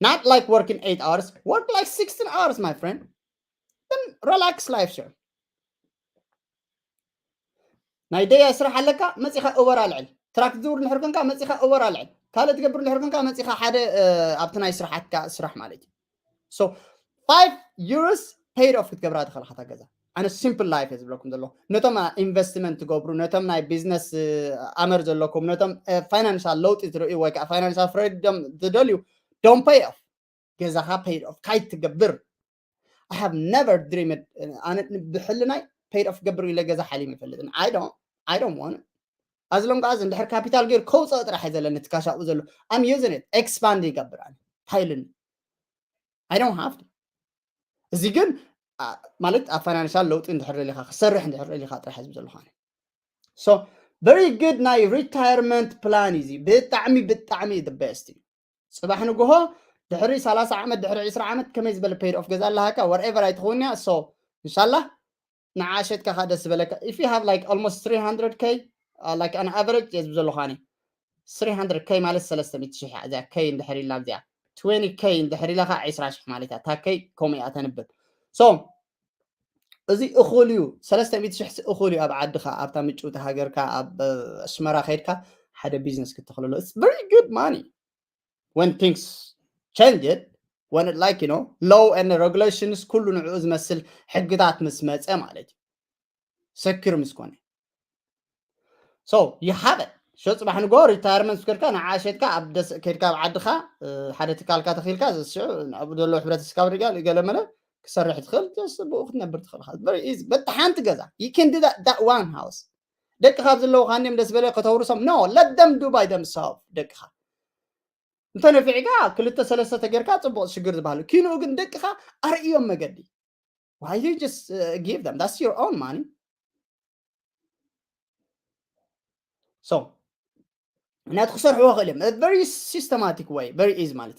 Not like working eight hours, work like sixteen hours, my friend. Then relax life, sure. ናይ ደያ ስራሕ ኣለካ፣ መጺኻ እወር ኣልዕል። ትራክት ዝውር እንድሕር ኮንካ፣ መጺኻ እወር ኣልዕል። ካልእ ትገብር እንድሕር ኮንካ፣ መጺኻ ሓደ ኣብቲ ናይ ስራሓትካ ስራሕ ማለት እዩ። So five years paid off ክትገብራ ትኽእል ኢኻ እታ ገዛ። ኣነ simple life እየ ዝብለኩም ዘለኹ። ነቶም ኢንቨስትመንት ትገብሩ፣ ነቶም ናይ ቢዝነስ ኣመር ዘለኩም፣ ነቶም ፋይናንሻል ለውጢ ትርእዩ ወይ ከዓ ፋይናንሻል ፍሪደም ትደልዩ፣ don't pay off። ገዛኻ paid off ካይትገብር። I have never dreamed ኣነ ብሕልናይ paid off ገብር ኢለ ገዛ ሓሊም ይፈልጥን። I don't want as long as እንድሕር ካፒታል ገይር ከውፅኦ ጥራሕ እዩ ዘለኒ እቲ ካሽ ኣብኡ ዘሎ። I'm using it, expand ይገብር ኣነ ሓይልን። I don't have to። እዚ ግን ማለት ኣብ ፋይናንሻል ለውጢ እንድሕር ደሊኻ ክሰርሕ እንድሕር ደሊኻ ጥራሕ ህዝቢ ዘለኹ ኣነ። So very good ናይ retirement plan እዩ። ብጣዕሚ ብጣዕሚ the best እዩ። ፅባሕ ንግሆ ድሕሪ ሰላሳ ዓመት ድሕሪ ዕስራ ዓመት ከመይ ዝበለ paid off ገዛ ኣለሃካ whatever ኣይትኸውን እያ። So እንሻላ ንዓ ሸጥካ ከ ደስ ዝበለካ። If you have like almost three hundred K, like an average እየ ዝብል ዘለኹ ኣነ። Three hundred K ማለት ሰለስተ ሚእቲ ሽሕ እያ እዚኣ። K እንድሕር ኢልና ኣብዚኣ twenty K እንድሕር ኢላ ከዓ ዕስራ ሽሕ ማለት እያ። እታ K ከምኡ እያ ተንብብ። So እዚ እኹል እዩ። ሰለስተ ሚእቲ ሽሕ እኹል እዩ ኣብ ዓድኻ ኣብታ ምጭውቲ ሃገርካ ኣብ ኣስመራ ከይድካ ሓደ ቢዝነስ ክትተኽለሎ። It's very good money when things change it, when it like you know law and regulations ኩሉ ንዕኡ ዝመስል ሕግታት ምስ መፀ ማለት እዩ። ሰኪር ምስ ኮነ So you have it. ሸ ፅባሕ ንጎ ሪታየርመንት ስከድካ ንዓ ሸትካ ኣብ ደስ ከድካ ኣብ ዓድኻ ሓደ ትካልካ ተኺልካ ዝስዑ ኣብኡ ዘሎ ሕብረተሰብ ሪጋ ገለመለ ክሰርሕ ትኽእል ብኡ ክትነብር ትኽእል ኢኻ። በቲ ሓንቲ ገዛ you can do that one house ደቅኻ ኣብ ዘለዉ ካንዮም ደስ በለ ከተውርሶም no let them do by themselves ደቅኻ እንተ ነፊዕካ ክልተ ሰለስተ ተጌርካ ፅቡቕ ሽግር ዝበሃል ኪንኡ ግን ደቅኻ ኣርእዮም መገዲ why you just uh, give them that's your own money so ምክንያቱ ክሰርሕዎ ክእል እዮም very systematic way very easy ማለት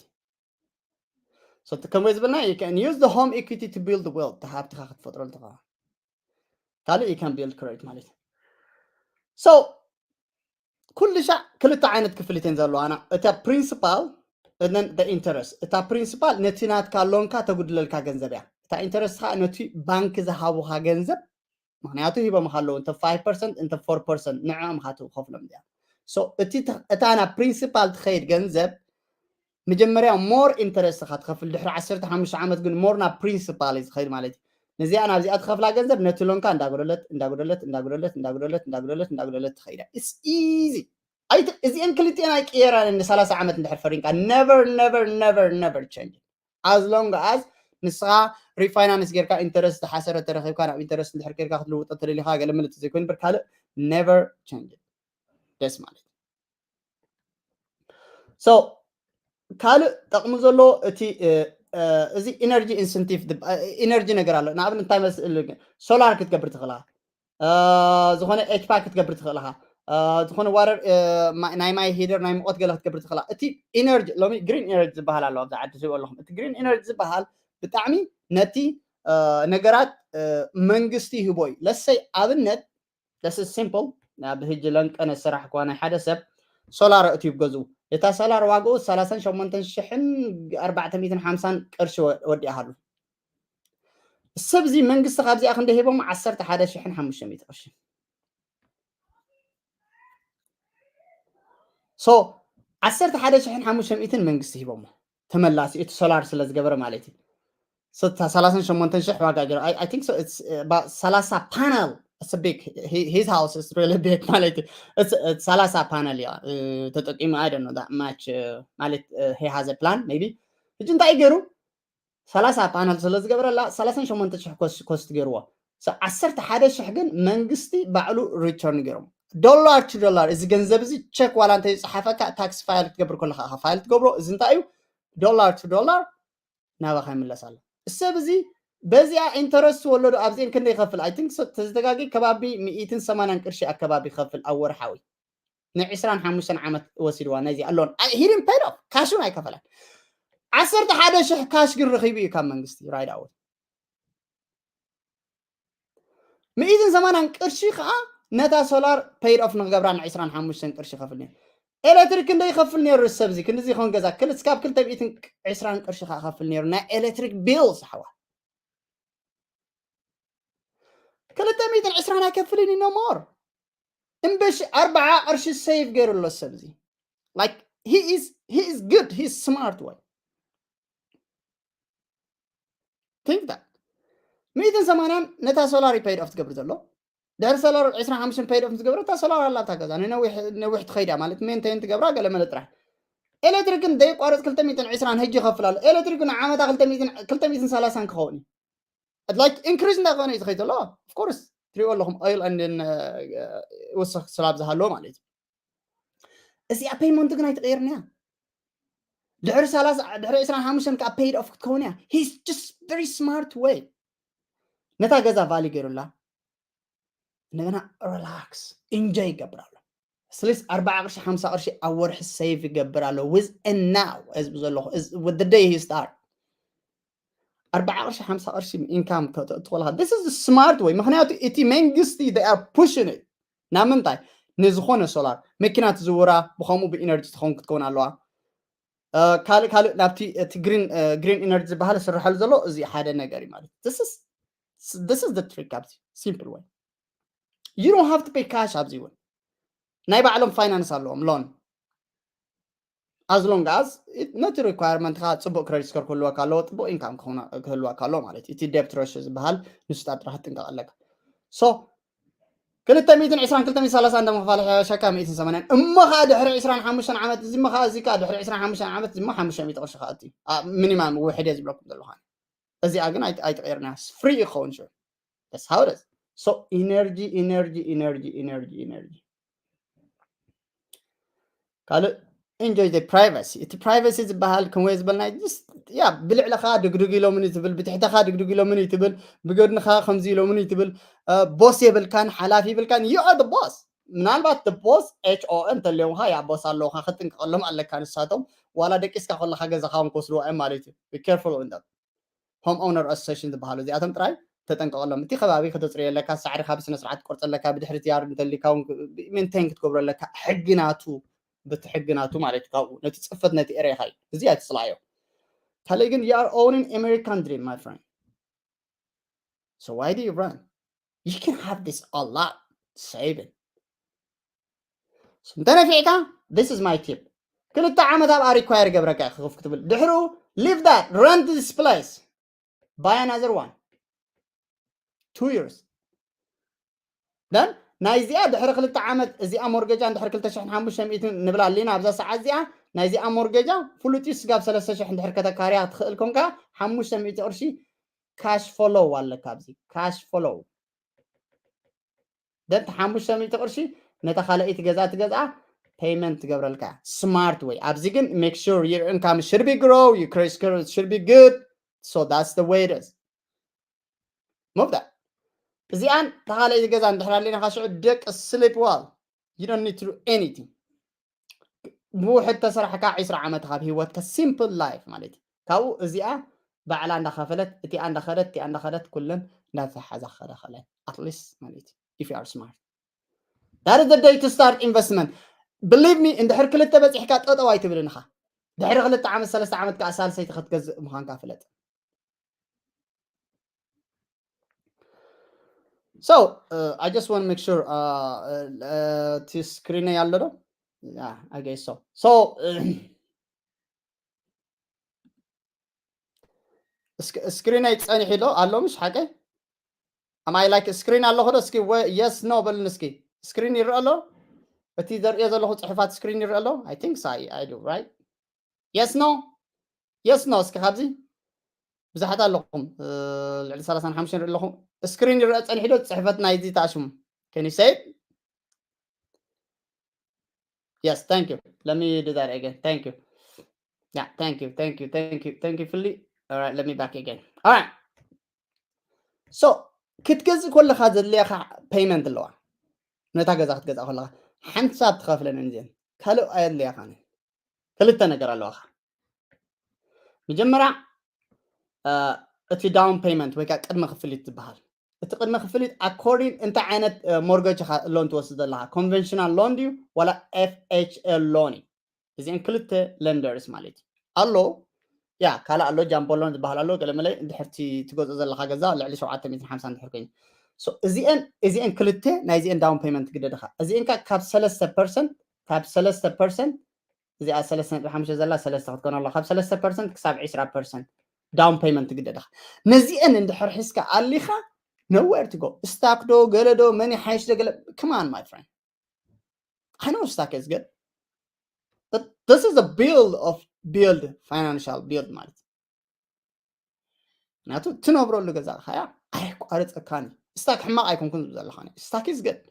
እዩ ከምኡ ዝበልና you can use the home equity to build wealth ሃብትኻ ክትፈጥረሉ ትኽእል ካልእ you can build credit ማለት እዩ so ኩሉ ሻዕ ክልተ ዓይነት ክፍሊት እየን ዘለዋና እታ principal and the interest እታ principal ነቲ ናትካ ሎንካ ተጉድለልካ ገንዘብ እያ እታ interest ከዓ ነቲ ባንክ ዝሃቡካ ገንዘብ ምክንያቱ ሂቦምካ ኣለዉ እንተ five percent እንተ four percent ንዕኦም ኢኻ ትኸፍሎም እዚኣ so እቲ እታ ናብ principal ትኸይድ ገንዘብ መጀመርያ more interest ኢኻ ትኸፍል ድሕሪ ዓሰርተ ሓሙሽተ ዓመት ግን more ናብ principal እዩ ዝኸይድ ማለት እዩ ነዚኣ ናብዚኣ ትኸፍላ ገንዘብ ነቲ ሎንካ እንዳጎደለት እንዳጎደለት እንዳጎደለት እንዳጎደለት እንዳጎደለት እንዳጎደለት ትኸይዳ it's easy እዚአን ክልቲአን ኣይቅየራን ን ሰላሳ ዓመት እንድሕር ፈሪንካ never never never never change as long as ንስኻ refinance ጌርካ interest ዝሓሰረ ተረኺብካ ናብ interest እንድሕር ጌርካ ክትልውጦ ተደሊኻ ገለ ምልጥ ዘይኮይኑ በር ካልእ never change ደስ ማለት so ካልእ ጠቕሚ ዘሎ እቲ እዚ energy incentive energy ነገር ኣሎ ንኣብነት እንታይ መስል solar ክትገብር ትኽእላ ዝኾነ ኤችፓክ ክትገብር ትኽእል ኢኻ ዝኾነ water ናይ ማይ heater ናይ ሙቐት ገለ ክትገብር ትኽእላ እቲ energy ሎሚ green energy ዝበሃል ኣሎ ኣብዚ ዓዲ ዝህበ ኣለኹም እቲ green energy ዝበሃል ብጣዕሚ ነቲ ነገራት መንግስቲ ይህቦ እዩ ለሰይ ኣብነት ለስ simple ናብ ህጂ ለንቀነ ስራሕ እኳ ናይ ሓደ ሰብ solar እትዩ ገዝኡ እታ solar ዋግኡ ሰላሳን ሸሞንተን ሽሕን ኣርባዕተ ሚእትን ሓምሳን ቅርሺ ወዲኣሃሉ ሰብ እዚ መንግስቲ ካብዚኣ ክንደ ሂቦም ዓሰርተ ሓደ ሽሕን ሓሙሽተ ሚእቲ ቅርሺ so ዓሰርተ ሓደ ሽሕን ሓሙሽተ ሚእትን መንግስቲ ሂቦሞ ተመላሲ እቲ solar ስለ ዝገበረ ማለት እዩ ሰላሳን ሸሞንተን ሽሕ ዋጋ ገይሩ I think so it's about ሰላሳ panel it's a big his house is really big ማለት እዩ ሰላሳ panel እያ ተጠቂሙ I don't know that much ማለት he has a plan maybe ሕጂ እንታይ ገይሩ ሰላሳ panel ስለ ዝገበረላ ሰላሳን ሸሞንተ ሽሕ cost ገይርዎ ዓሰርተ ሓደ ሽሕ ግን መንግስቲ ባዕሉ return ገይሮም dollar to dollar እዚ ገንዘብ እዚ check ዋላ እንተ ዝፀሓፈካ tax file ክትገብር ከለካ ኢካ file ትገብሮ እዚ እንታይ እዩ dollar to dollar ናባካ ይምለስ ኣሎ ሰብ እዚ በዚኣ interest ወለዶ ኣብዚአን ክንደ ይኸፍል I think ተዝተጋጊ ከባቢ ሚእትን ሰማንያን ቅርሺ ኣከባቢ ይኸፍል ኣብ ወርሓዊ ን ዕስራን ሓሙሽተን ዓመት ወሲድዋ ነዚ ኣሎን he didn't pay off ካሽ እውን ኣይከፈለን ዓሰርተ ሓደ ሽሕ ካሽ ግን ረኺቡ እዩ ካብ መንግስቲ right away ሚእትን ሰማንያን ቅርሺ ከዓ ነታ solar paid off ንክገብራ ን ዕስራን ሓሙሽተን ቅርሺ ከፍል ኤሌክትሪክ ክንደይ ይኸፍል ነይሩ ሰብ እዚ ክንድዚ ይኸውን ገዛ ክል እስካብ ክልተ ሚእትን ዕስራን ቅርሺ ከዓ ከፍል ነይሩ ናይ ኤሌክትሪክ ቢልስ ሓዋ ክልተ ሚእትን ዕስራን ኣይከፍልን እዩ no more እምበሽ ኣርባዓ ቅርሺ save ገይሩ ኣሎ ሰብ እዚ like he is he is good he is smart way think that ሚእትን ሰማንያን ነታ ሶላር እዩ paid off ትገብር ዘሎ ድሕሪ ሶላር ዕስራን ሓሙሽተን paid off ምስ ገበረ እታ ሶላር ኣላ ኣብታ ገዛ ንነዊሕ ነዊሕ ትኸይዳ ማለት ሜንቴን ትገብራ ገለ መለ ጥራሕ ኤሌክትሪክን ደይቋረፅ ክልተ ሚእትን ዕስራን ሕጂ ይኸፍል ኣሎ ኤሌክትሪክ ንዓመታ ክልተ ሚእትን ሰላሳን ክኸውን እዩ like increase እንዳኾነ እዩ ዝኸይድ ዘሎ of course ትሪኦ ኣለኹም oil and ወሰኽ ስላብ ዝሃለዎ ማለት እዩ እዚኣ payment ግን ኣይትቀይርን እያ ድሕሪ ሰላሳ ድሕሪ ዕስራን ሓሙሽተን ከዓ paid off ክትከውን እያ he's just very smart way ነታ ገዛ value ገይሩላ እንደገና relax enjoy ይገብር ኣሎ ስሊስ ኣርባዓ ቅርሺ ሓምሳ ቅርሺ ኣብ ወርሒ save ይገብር ኣሎ with and now ህዝቢ ዘለኹ with the day he start ኣርባዓ ቅርሺ ሓምሳ ቅርሺ income ከተእቱ ከለካ this is smart way ምክንያቱ እቲ መንግስቲ they are pushing it ናብ ምንታይ ንዝኾነ ሶላር መኪና ትዝውራ ብከምኡ ብ energy ትኸውን ክትከውን ኣለዋ ካልእ ካልእ ናብቲ እቲ green green energy ዝበሃል ዝስርሐሉ ዘሎ እዚ ሓደ ነገር እዩ ማለት this is the trick ኣብዚ simple way you don't have to pay cash ኣብዚ እውን ናይ ባዕሎም finance ኣለዎም loan as long as ነቲ requirement ካ ፅቡቅ credit score ክህልወካ ኣለዎ ፅቡቅ income ክህልወካ ኣለዎ ማለት እዩ እቲ debt ratio ዝበሃል ንሱ ጥራሕ ትጥንቀቅ ኣለካ so ክልተ ሚእትን ዕስራን ክልተ ሚእትን ሰላሳን ደሞ ክፋለ ሸካ ሚእትን ሰማንያን እሞ ከዓ ድሕሪ ዕስራን ሓሙሽተን ዓመት እዚ እሞ ከዓ እዚ ከዓ ድሕሪ ዕስራን ሓሙሽተን ዓመት እዚ እሞ ሓሙሽተ ሚእቲ ቅርሺ ከዓ እቲ ሚኒማም ውሕድ እየ ዝብለኩም ዘለኹ እዚኣ ግን ኣይትቀይርና free ይኸውን ሽዑ that's how it is so energy energy energy energy energy ካልእ enjoy the privacy እቲ privacy ዝበሃል ከምወይ ዝበልና ያ ብልዕልኻ ድግድግ ኢሎምን ትብል ብትሕተኻ ድግድግ ኢሎምን ትብል ብገድንኻ ከምዚ ኢሎምን ትብል ቦስ የብልካን ሓላፊ ይብልካን you are the boss ምናልባት the boss H O N እንተለዮምካ ያ ቦስ ኣለውካ ክትጥንቀቀሎም ኣለካ ንሳቶም ዋላ ደቂስካ ከለካ ገዛኻ እውን ክወስድዋ እዮም ማለት እዩ be careful on them home owner association ዝበሃሉ እዚኣቶም ጥራይ ተጠንቀቀሎም እቲ ከባቢ ከተፅርዮ ኣለካ ሳዕሪ ካብ ስነ ስርዓት ትቆርፀ ኣለካ ብድሕሪ ትያር እንተሊካ ሜንቴን ክትገብሮ ኣለካ ሕጊ ናቱ በቲ ሕጊ ናቱ ማለት ካብኡ ነቲ ፅፈት ነቲ ኤሬኻ እዩ እዚ ኣይትፅላዮ ካልእ ግን you are owning American dream my friend so why do you run you can have this a lot saving እንተነፊዕካ this is my tip ክልተ ዓመት ኣብ require ገብረካ ክኽፍ ክትብል ድሕሩ leave that rent this place buy another one two years then ናይዚኣ ድሕሪ ክልተ ዓመት እዚኣ ሞርገጃ ድሕሪ ክልተ ሽሕን ሓሙሽተ ሚእትን ንብላ ኣሊና ኣብዛ ሰዓት እዚኣ ናይዚኣ ሞርገጃ ፍሉጥ እዩ ስጋብ ሰለስተ ሽሕ ድሕሪ ከተካርያ ትኽእል ኮንካ ሓሙሽተ ሚእቲ ቅርሺ cash flow ኣለካ ኣብዚ cash flow then ሓሙሽተ ሚእቲ ቅርሺ ነታ ካልኣይቲ ገዛ ትገዝኣ payment ትገብረልካ smart way ኣብዚ ግን make sure your income should be grow your credit score should be good so that's the way it is move that እዚኣን ተኻለይቲ ገዛ እንድሕር ኣለና ካሽዑ ደቂ sleep well you don't need to do anything ብውሕድ ተሰራሕካ ዕስራ ዓመት ካብ ህይወትካ simple life ማለት እዩ ካብኡ እዚኣ ባዕላ እንዳኸፈለት እቲኣ እንዳኸደት እቲኣ እንዳኸደት ኩለን እንዳተሓዛኸረ ከለን at least ማለት እዩ if you are smart that is the day to start investment believe me እንድሕር ክልተ በፂሕካ ጠጠው ኣይትብልን ኢኻ ድሕሪ ክልተ ዓመት ሰለስተ ዓመት ከዓ ሳልሰይቲ ክትገዝእ ምዃንካ ፍለጥ So uh, I just want to make sure uh, uh, uh, to screen ያለ ነው. Yeah, I guess so. So uh, ስክሪን ኣይፀኒሕ ኢሎ ኣሎ ምሽ ሓቀይ am I like screen ኣለኹ ዶ እስኪ yes no በልን እስኪ screen ይረአ ኣሎ እቲ ዘርእዮ ዘለኹ ፅሑፋት screen ይረአ ኣሎ I think so I, I do right yes no yes no እስኪ ካብዚ ብዙሓት ኣለኹም ልዕሊ ሰላሳን ሓሙሽተን ኣለኹም screen ይረአ ፀኒሕ ዶ ፅሕፈት ናይዚ ተኣሽሙ can you say it Yes, thank you. Let me do that again. Thank you. Yeah, thank you, thank you, thank you, thank you, Philly. All right, let me back again. All right. So, ክትገዝእ ከለኻ ዘድልያኻ payment ኣለዋ ነታ ገዛ ክትገዝኣ ከለኻ ሓንሳብ ትኸፍለን እንዚን ካልእ ኣየድልያኻን ክልተ ነገር ኣለዋኻ መጀመርያ እቲ down payment ወይ ከዓ ቅድመ ክፍሊት ዝበሃል እቲ ቅድመ ክፍሊት according እንታይ ዓይነት mortgage ኢኻ loan ትወስድ ዘለኻ፣ conventional loan ድዩ ዋላ FHA loan እዩ። እዚአን ክልተ lenders ማለት እዩ ኣሎ። ያ ካልእ ኣሎ፣ jumbo loan ዝበሃል ኣሎ። ገለመለ እንድሕርቲ ትገዝኦ ዘለኻ ገዛ ልዕሊ ሸውዓተ ሚእትን ሓምሳን እንድሕር ኮይኑ እዚአን እዚአን ክልተ ናይዚአን down payment ትግደድኻ። እዚአን ካብ ሰለስተ percent ካብ ሰለስተ percent እዚኣ ሰለስተ ነጥቢ ሓሙሽተ ዘላ ሰለስተ ክትኮን ኣለዋ። ካብ ሰለስተ percent ክሳብ ዕስራ percent down payment ትግደድኻ። ነዚአን እንድሕር ሒዝካ ኣሊኻ nowhere to go። ስታክ ዶ ገለ ዶ መን ሓይሽ ዶ ገለ come on my friend። I know stock is good. But this is a build of build financial build ማለት ምክንያቱ ትነብረሉ ገዛ ኸያ ኣየቋርፀካን እዩ። ስታክ ሕማቕ ኣይኮንኩን ዝብል ዘለኻ stock is good።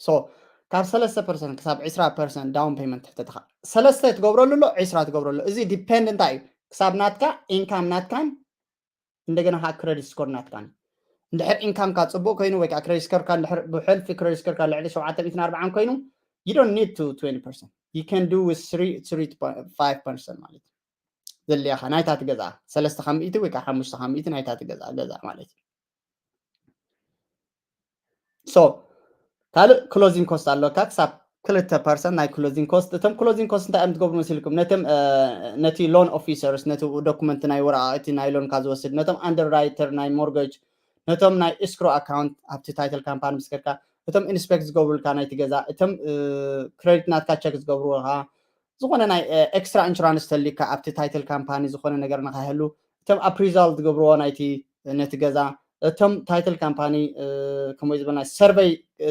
So ካብ ሰለስተ percent ክሳብ ዕስራ percent down payment ትሕተትኻ ሰለስተ ትገብረሉ ኣሎ ዕስራ ትገብረሉ። እዚ depend እንታይ እዩ ክሳብ ናትካ income ናትካን እንደገና ከዓ credit score ናትካን እንድሕር income ካ ፅቡቅ ኮይኑ ወይ ከዓ credit score ካ እንድሕር ብሕልፊ credit score ካ ልዕሊ ሸውዓተ ሚእትን ኣርባዓን ኮይኑ you don't need to twenty percent, you can do with three three to five percent ማለት እዩ። ዘድልያኻ ናይታ ትገዝኣ ሰለስተ ካብ ሚእቲ ወይ ከዓ ሓሙሽተ ካብ ሚእቲ ናይታ ትገዝኣ ገዛ ማለት እዩ። So ካልእ closing cost ኣለካ ክሳብ ክልተ percent ናይ closing cost። እቶም closing cost እንታይ እዮም ትገብሩ መሲልኩም? ነቶም ነቲ loan officers ነቲ document ናይ ወረቃ እቲ ናይ loan ካ ዝወስድ ነቶም underwriter ናይ mortgage ነቶም ናይ escrow account ኣብቲ title company ምስ ከድካ እቶም inspect ዝገብሩልካ ናይቲ ገዛ እቶም credit ናትካ check ዝገብሩካ ዝኾነ ናይ extra insurance ተልካ ኣብቲ title company ዝኾነ ነገር ንካይህሉ እቶም appraisal ዝገብርዎ ናይቲ ነቲ ገዛ እቶም title company ከምኡ ዝበልና survey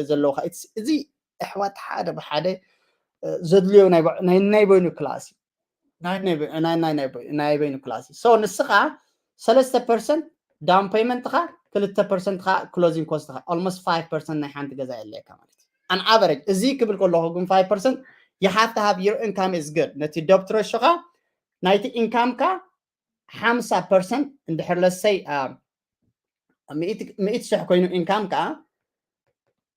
ዘለውካ እዚ ኣሕዋት ሓደ ብሓደ ዘድልዮ ናይ በይኑ class ናይ በይኑ class። So ንስኻ ሰለስተ percent down payment ኻ ክልተ percent ኻ closing cost ኻ almost five percent ናይ ሓንቲ ገዛ የለካ ማለት እዩ። An average እዚ ክብል ከለኹ ግን five percent you have to have your income is good ነቲ debt ratio ኻ ናይቲ income ካ ሓምሳ percent እንድሕር ለሰይ ሚእቲ ሽሕ ኮይኑ income ከዓ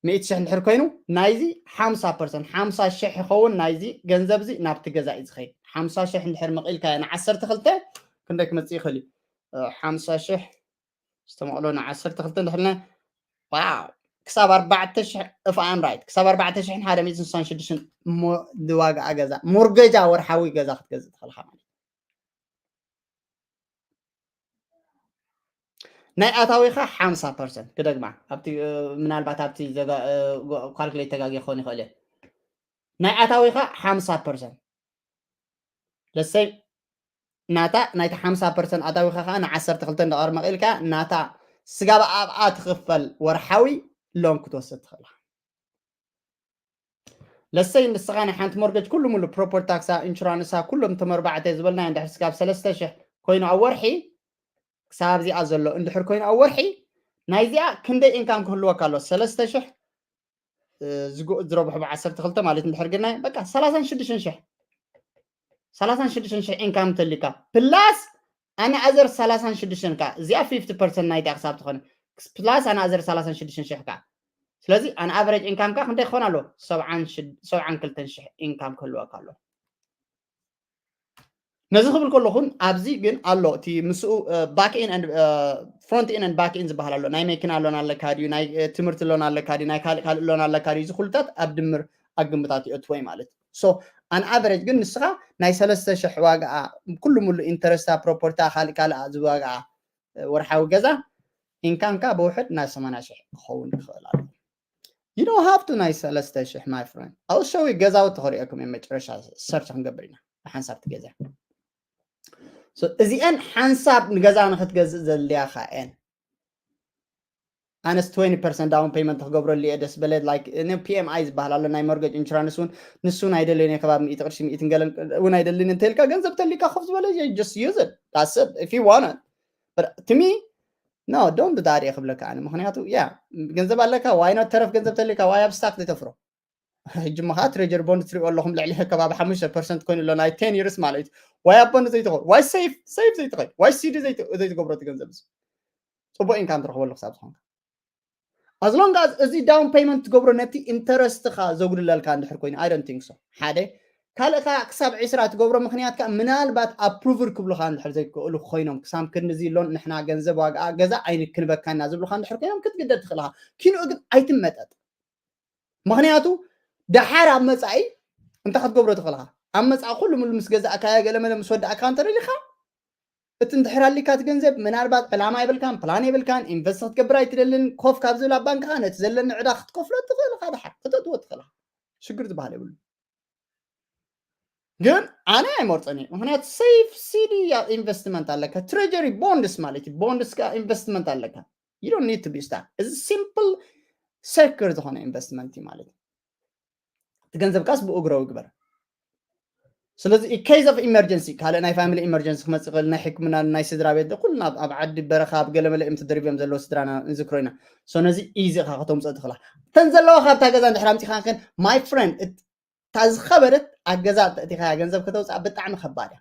ሚእቲ ሽሕ እንድሕር ኮይኑ ናይዚ ሓምሳ percent ሓምሳ ሽሕ ይኸውን ናይዚ ገንዘብ እዚ ናብቲ ገዛ እዩ ዝኸይድ። ሓምሳ ሽሕ እንድሕር መቒልካ ንዓሰርተ ክልተ ክንደይ ክመፅእ ይኽእል እዩ? ሓምሳ ሽሕ ዝተመቕሎ ንዓሰርተ ክልተ እንድሕርና ዋው ክሳብ ኣርባዕተ ሽሕ if I'm right ክሳብ ኣርባዕተ ሽሕን ሓደ ሚእትን ስሳን ሽዱሽተን እሞ ዝዋግኣ ገዛ ሞርገጃ ወርሓዊ ገዛ ክትገዝእ ትኽእልካ ማለት እዩ። ናይ ኣታዊኻ ሓምሳ percent ክደግማ ኣብቲ ምናልባት ኣብቲ calculate ተጋጊ ክኸውን ይኽእል እየ። ናይ ኣታዊኻ ሓምሳ percent ለሰይ ናታ ናይቲ ሓምሳ percent ኣታዊኻ ከዓ ንዓሰርተ ክልተ እንዳቐርመ ኢልካ ናታ ስጋብ ኣብኣ ትኽፈል ወርሓዊ loan ክትወስድ ትኽእል። ለሰይ ንስኻ ናይ ሓንቲ mortgage ኩሉ ሙሉ property tax ኣ insurance ኣ ኩሎም ተመርባዕተ ዝበልናዮ እንድሕር ስጋብ ሰለስተ ሽሕ ኮይኑ ኣብ ወርሒ ክሳብ እዚኣ ዘሎ እንድሕር ኮይኑ ኣብ ወርሒ ናይዚኣ ክንደይ income ክህልወካ ኣሎ? ሰለስተ ሽሕ ዝረብሑ ብዓሰርተ ክልተ ማለት እንድሕር ግናይ በቃ ሰላሳን ሽዱሽተን ሽሕ ሰላሳን ሽዱሽተን ሽሕ income ተልካ plus ኣነ ኣዘር ሰላሳን ሽዱሽተን ካ እዚኣ fifty percent ናይታ ክሳብ ትኾነ plus ኣነ ኣዘር ሰላሳን ሽዱሽተን ሽሕ ካ ስለዚ ኣን average income ካ ክንደይ ክኾን ኣሎ? ሰብዓን ክልተን ሽሕ income ክህልወካ ኣሎ። ነዚ ክብል ከለኹን ኣብዚ ግን ኣሎ እቲ ምስኡ back in and front in and back in ዝበሃል ኣሎ። ናይ መኪና loan ኣለካ ድዩ? ናይ ትምህርቲ loan ኣለካ ድዩ? ናይ ካልእ ካልእ loan ኣለካ ድዩ? እዚ ኩሉታት ኣብ ድምር ኣግምታት ይእትወይ ማለት እዩ። So an average ግን ንስኻ ናይ ሰለስተ ሽሕ ዋጋኣ ኩሉ ሙሉ interest ኣ property ኣ ካልእ ካልእ ዝዋጋኣ ወርሓዊ ገዛ income ካ ብውሕድ ናይ ሰማንያ ሽሕ ክኸውን ይኽእል ኣሎ። You don't have to ናይ ሰለስተ ሽሕ my friend። I'll show you ገዛውቲ ክርእየኩም እየ መጨረሻ search ክንገብር ኢና ብሓንሳብ ትገዛ። So እዚአን ሓንሳብ ንገዛ ንክትገዝእ ዘድልያኻ እየን። ኣነስ twenty percent down payment ክገብረሉ እየ ደስ በለ like PMI ዝበሃል ኣሎ ናይ mortgage insurance እውን ንሱ ናይ ደለኒ ከባቢ ሚእቲ ቅርሺ ሚእትን ገለን እውን ኣይደልን እንተልካ ገንዘብ ተሊካ ኮፍ ዝበለ just use it that's it if you want it but to me no don't do that እየ ክብለካ ኣነ ምክንያቱ yeah ገንዘብ ኣለካ why not ተረፍ ገንዘብ ተሊካ why ኣብ stock ዘይተፍሮ ሕጂ ሞ ከዓ treasury bond ትሪኦ ኣለኹም ልዕሊ ከባቢ ሓሙሽተ percent ኮይኑ ኣሎ ናይ ten years ማለት እዩ why ኣብ bond ዘይትኸ why save save ዘይትኸ why CD ዘይትገብሮ እቲ ገንዘብ እዚ ፅቡቅ income ትረኽበሉ ክሳብ ዝኾንካ as long as እዚ down payment ትገብሮ ነቲ interest ኻ ዘጉድለልካ እንድሕር ኮይኑ I don't think so ሓደ ካልእ ከዓ ክሳብ ዕስራ ትገብሮ ምክንያት ከዓ ምናልባት ኣፕሩቭር ክብሉካ እንድሕር ዘይክእሉ ኮይኖም ክሳብ ክንድዚ ሎን ንሕና ገንዘብ ዋጋ ገዛ ኣይንክንበካና ዝብሉካ እንድሕር ኮይኖም ክትግደድ ትኽእል ኢኻ። ኪንኡ ግን ኣይትመጠጥ። ምክንያቱ ደሓር ኣብ መፃኢ እንታይ ክትገብሮ ትኽእል ኢኻ? ኣብ መፃኢ ኩሉ ሙሉ ምስ ገዛእካዮ ገለመለ ምስ ወዳእካ እንተደሊኻ እቲ እንድሕር ኣሊካ እቲ ገንዘብ ምናልባት ዕላማ የብልካን ፕላን የብልካን ኢንቨስት ክትገብር ኣይትደልን ኮፍ ካብ ዝብል ኣብ ባንክኻ ነቲ ዘለኒ ዕዳ ክትከፍሎ ትኽእል ኢኻ። ደሓር ክተእትዎ ትኽእል ኢኻ። ሽግር ዝበሃል የብሉ። ግን ኣነ ኣይመርፀን እየ። ምክንያቱ ሴፍ ሲዲ ኢንቨስትመንት ኣለካ። ትሬጀሪ ቦንድስ ማለት እዩ። ቦንድስ ከዓ ኢንቨስትመንት ኣለካ። You don't need to be stuck። እዚ ሲምፕል ሴኩር ዝኾነ ኢንቨስትመንት እዩ ማለት እዩ። እቲ ገንዘብካስ ብኡ ግረው ይግበር። ስለዚ in case of emergency ካልእ ናይ ፋሚሊ ኢመርጀንሲ ክመፅእ ይኽእል፣ ናይ ሕክምና ናይ ስድራ ቤት ኩልና ኣብ ዓዲ በረኻ ኣብ ገለመለ እዮም ተደሪብዮም ዘለዉ ስድራና ንዝክሮ ኢና። So ነዚ ኢዚ ኢኻ ከተምፅኦ ትኽእላ። እተን ዘለዋ ካብታ ገዛ እንድሕር ኣምፂኻ ግን my friend እታ ዝኸበደት ኣብ ገዛ ተእቲኻያ ገንዘብ ከተውፅኣ ብጣዕሚ ከባድ እያ።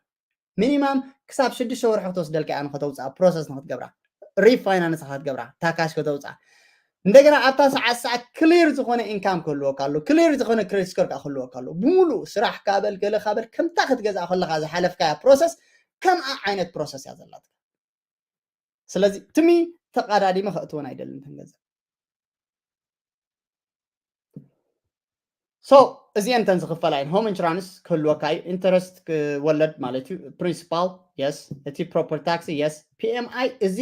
ሚኒማም ክሳብ ሽዱሽተ ወርሒ ክትወስደልካ እያ ንከተውፅኣ ፕሮሰስ ንክትገብራ ሪፋይናንስ ክትገብራ ታካሽ ከተውፅኣ እንደገና ኣብታ ሰዓት ሰዓት ክሊር ዝኾነ ኢንካም ክህልወካ ኣሎ። ክሊር ዝኾነ ክሬዲት ስኮር ከዓ ክህልወካ ኣሎ። ብምሉእ ስራሕ ካበል ገለ ካበል ከምታ ክትገዝኣ ከለካ ዝሓለፍካያ ፕሮሰስ ከምኣ ዓይነት ፕሮሰስ እያ ዘላትካ። ስለዚ ትሚ ተቃዳዲመ ከእትወን ኣይደልን ተንገንዘብ። So እዚአን እተን ዝኽፈላ እየን። ሆም ኢንሹራንስ ክህልወካ እዩ። ኢንተረስት ወለድ ማለት እዩ። ፕሪንሲፓል የስ፣ እቲ ፕሮፐርቲ ታክሲ የስ። ፒኤምኣይ እዚ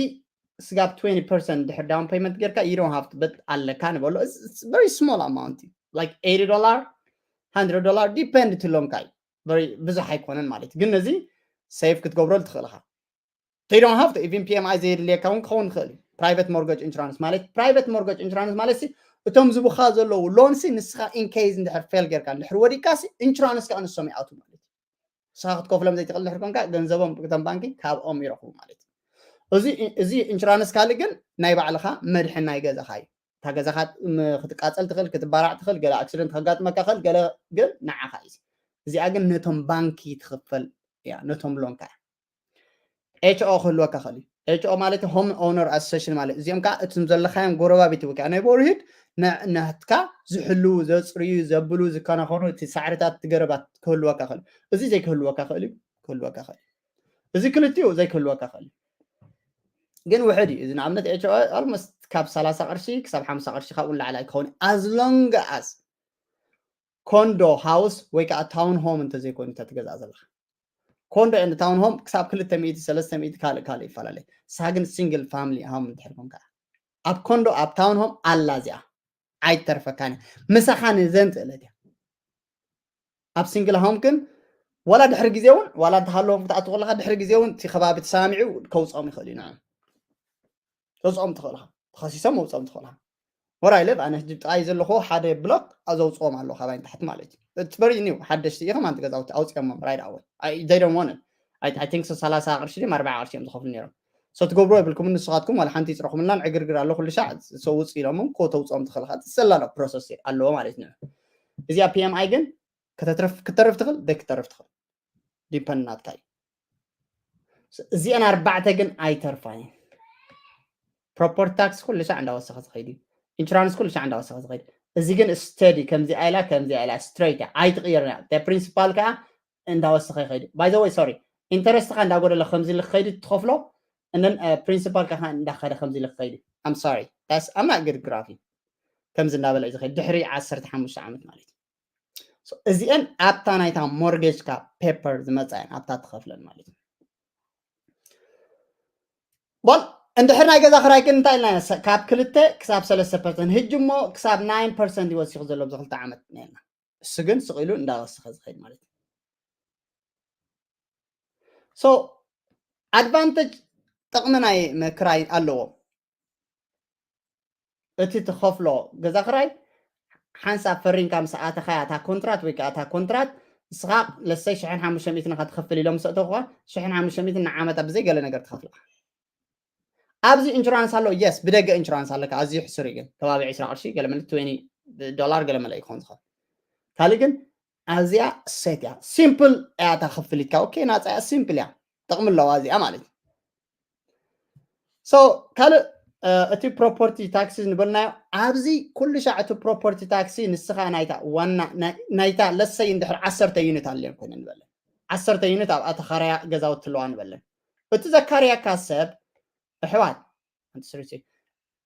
ስጋብ ትዌንቲ ፐርሰንት ድሕር ዳውን ፔመንት ጌርካ you don't have to but ኣለካ ንበሎ። Very small amount እዩ። Like eighty dollar, hundred dollar depend እቲ ሎንካ እዩ። ብዙሕ ኣይኮነን ማለት እዩ። ግን ነዚ ሴቭ ክትገብረሉ ትኽእል ኢኻ። They don't have to even ፒኤምኣይ ዘየድልየካ እውን ክኸውን ይኽእል እዩ። ፕራይቨት ሞርገጅ ኢንሹራንስ ማለት ፕራይቨት ሞርገጅ ኢንሹራንስ ማለት ሲ እቶም ዝቡኻ ዘለዉ ሎን ሲ ንስኻ ኢንኬዝ እንድሕር ፌል ጌርካ እንድሕር ወዲቅካ ሲ ኢንሹራንስ ከዓ ንሶም ይኣቱ ማለት እዩ። ንስኻ ክትከፍሎም ዘይትኽእል እንድሕር ኮንካ ገንዘቦም እቶም ባንኪ ካብኦም ይረኽቡ ማለት እዩ። እዚ ኢንሹራንስ ካልእ ግን ናይ ባዕልኻ መድሕን ናይ ገዛኻ እዩ። እታ ገዛኻ ክትቃፀል ትኽእል፣ ክትባራዕ ትኽእል፣ ገለ ኣክሲደንት ከጋጥመካ ይኽእል፣ ገለ ግን ንዓኻ እዩ። እዚኣ ግን ነቶም ባንኪ ትኽፈል እያ፣ ነቶም ሎንካ እያ። ኤችኦ ክህልወካ ይኽእል እዩ። ኤችኦ ማለት ሆም ኦነር ኣሶሴሽን ማለት እዚኦም ከዓ እቶም ዘለካዮም ጎረባቢት ወይ ከዓ ኔቦርሂድ ናትካ ዝሕልዉ ዘፅርዩ ዘብሉ ዝከናኸኑ እቲ ሳዕርታት እቲ ገረባት ክህልወካ ይኽእል። እዚ ዘይክህልወካ ይኽእል እዩ፣ ክህልወካ ይኽእል። እዚ ክልቲኡ ዘይክህልወካ ይኽእል እዩ። ግን ውሕድ እዩ። እዚ ንኣብነት ኤችኦ ኣልሞስት ካብ ሰላሳ ቅርሺ ክሳብ ሓምሳ ቅርሺ ካብኡ ንላዕሊ ኣይክኸውን። As long as ኮንዶ ሃውስ ወይ ከዓ ታውን ሆም እንተዘይኮይኑ እታ ትገዝኣ ዘለካ ኮንዶ and ታውን ሆም ክሳብ ክልተ ሚእቲ ሰለስተ ሚእቲ ካልእ ካልእ ይፈላለ። ንስኻ ግን ሲንግል ፋሚሊ ሆም እንድሕር ኮንካ ኣብ ኮንዶ ኣብ ታውን ሆም ኣላ እዚኣ ኣይትተርፈካን እያ። ምሳኻ ንዘን ትእለት እያ። ኣብ ሲንግል ሆም ግን ዋላ ድሕሪ ግዜ እውን ዋላ እንተሃለዎም ክትኣቱ ከለካ ድሕሪ ግዜ እውን እቲ ከባቢ ተሰማሚዑ ከውፅኦም ይኽእል እዩ። ንዕም ተውፅኦም ትኽእል ኢኻ። ተኸሲሶም መውፅኦም ትኽእል ኢኻ። Where I live ኣነ ሕጂ ጥቓይ ዘለኹ ሓደ ብሎክ ዘውፅኦም ኣለዉ ካባይ ንታሕቲ ማለት እዩ። It's very new ሓደሽቲ እዮም ኣንቲ ገዛውቲ ኣውፅኦሞም right away። They don't want it። I think so ሰላሳ ቅርሺ ድም ኣርባዓ ቅርሺ እዮም ዝኸፍሉ ነይሮም። So ትገብርዎ የብልኩምን ንስኻትኩም ዋላ ሓንቲ ይፅረኹምናን ዕግርግር ኣሎ ኩሉ ሻዕ so ውፅ ኢሎሞም ኮ ተውፅኦም ትኽእል ኢኻ። ዝሰላሎ ፕሮሰስ ኣለዎ ማለት እዩ። እዚኣ ፒኤምኣይ ግን ከተትርፍ ክትተርፍ ትኽእል ደይ ክትተርፍ ትኽእል ዲፐንድ ናትካ እዩ። እዚአን ኣርባዕተ ግን ኣይተርፋን እየን። ፕሮፐርቲ ታክስ ኩሉ ሻዕ እንዳወሰኸ ዝኸይድ እዩ። ኢንሹራንስ ኩሉ ሻዕ እንዳወሰኸ ዝኸይድ። እዚ ግን ስተዲ ከምዚኣ ኢላ ከምዚኣ ኢላ ስትሬት እያ ኣይትቕየርን እያ። ፕሪንሲፓል ከዓ እንዳወሰኸ ይኸይድ። By the way sorry ኢንተረስትኻ እንዳጎደለ ከምዚ ኢሉ ክኸይድ ትኸፍሎ እነን ፕሪንሲፓል ከዓ እንዳኸደ ከምዚ ኢሉ ክኸይድ እዩ። I'm sorry that's I'm not good ግራፊ ከምዚ እንዳበለ እዩ ዝኸይድ ድሕሪ ዓሰርተ ሓሙሽተ ዓመት ማለት እዩ። እዚአን ኣብታ ናይታ ሞርጌጅካ ፔፐር ዝመፃ እየን ኣብታ ትኸፍለን ማለት እዩ። ቦል እንድሕር ናይ ገዛ ክራይ ግን እንታይ ኢልና ካብ ክልተ ክሳብ ሰለስተ ፐርሰንት ህጂ እሞ ክሳብ ናይን ፐርሰንት ይወሲኹ ዘሎ ኣብዚ ክልተ ዓመት ነና እሱ ግን ስቕ ኢሉ እንዳወሰኸ ዝኸይድ ማለት እዩ። So ኣድቫንቴጅ ጥቕሚ ናይ ክራይ ኣለዎ። እቲ ትኸፍሎ ገዛ ክራይ ሓንሳብ ፈሪምካ ምስ ኣተኻያ እታ ኮንትራት ወይ ከዓ እታ ኮንትራት ንስኻ ለሰይ ሽሕን ሓሙሽተ ሚእትን ኢኻ ትኸፍል ኢሎም ምስ ኣተኹኻ ሽሕን ሓሙሽተ ሚእትን ንዓመታ ብዘይ ገለ ነገር ትኸፍልካ። ኣብዚ ኢንሹራንስ ኣሎ የስ ብደገ ኢንሹራንስ ኣለካ ኣዝዩ ሕሱር እዩ ግን ከባቢ ዕስራ ቅርሺ ገለ መለ ትዌንቲ ዶላር ገለ መለ ይኸውን ዝኸውን ካልእ ግን ኣዝያ ሴት እያ ሲምፕል እያ እታ ክፍሊትካ ኦኬ ናፃ እያ ሲምፕል እያ ጥቕሚ ኣለዋ እዚኣ ማለት እዩ። So ካልእ እቲ property taxes ንበልናዮ ኣብዚ ኩሉ ሻዕ እቲ property tax ንስኻ ናይታ ዋና ናይታ ለሰይ እንድሕር ዓሰርተ unit ኣለን ኮይነ ንበለን ዓሰርተ unit ኣብ ኣተኻርያ ገዛውቲ ኣለዋ ንበለን እቲ ዘካርያካ ሰብ ኣሕዋት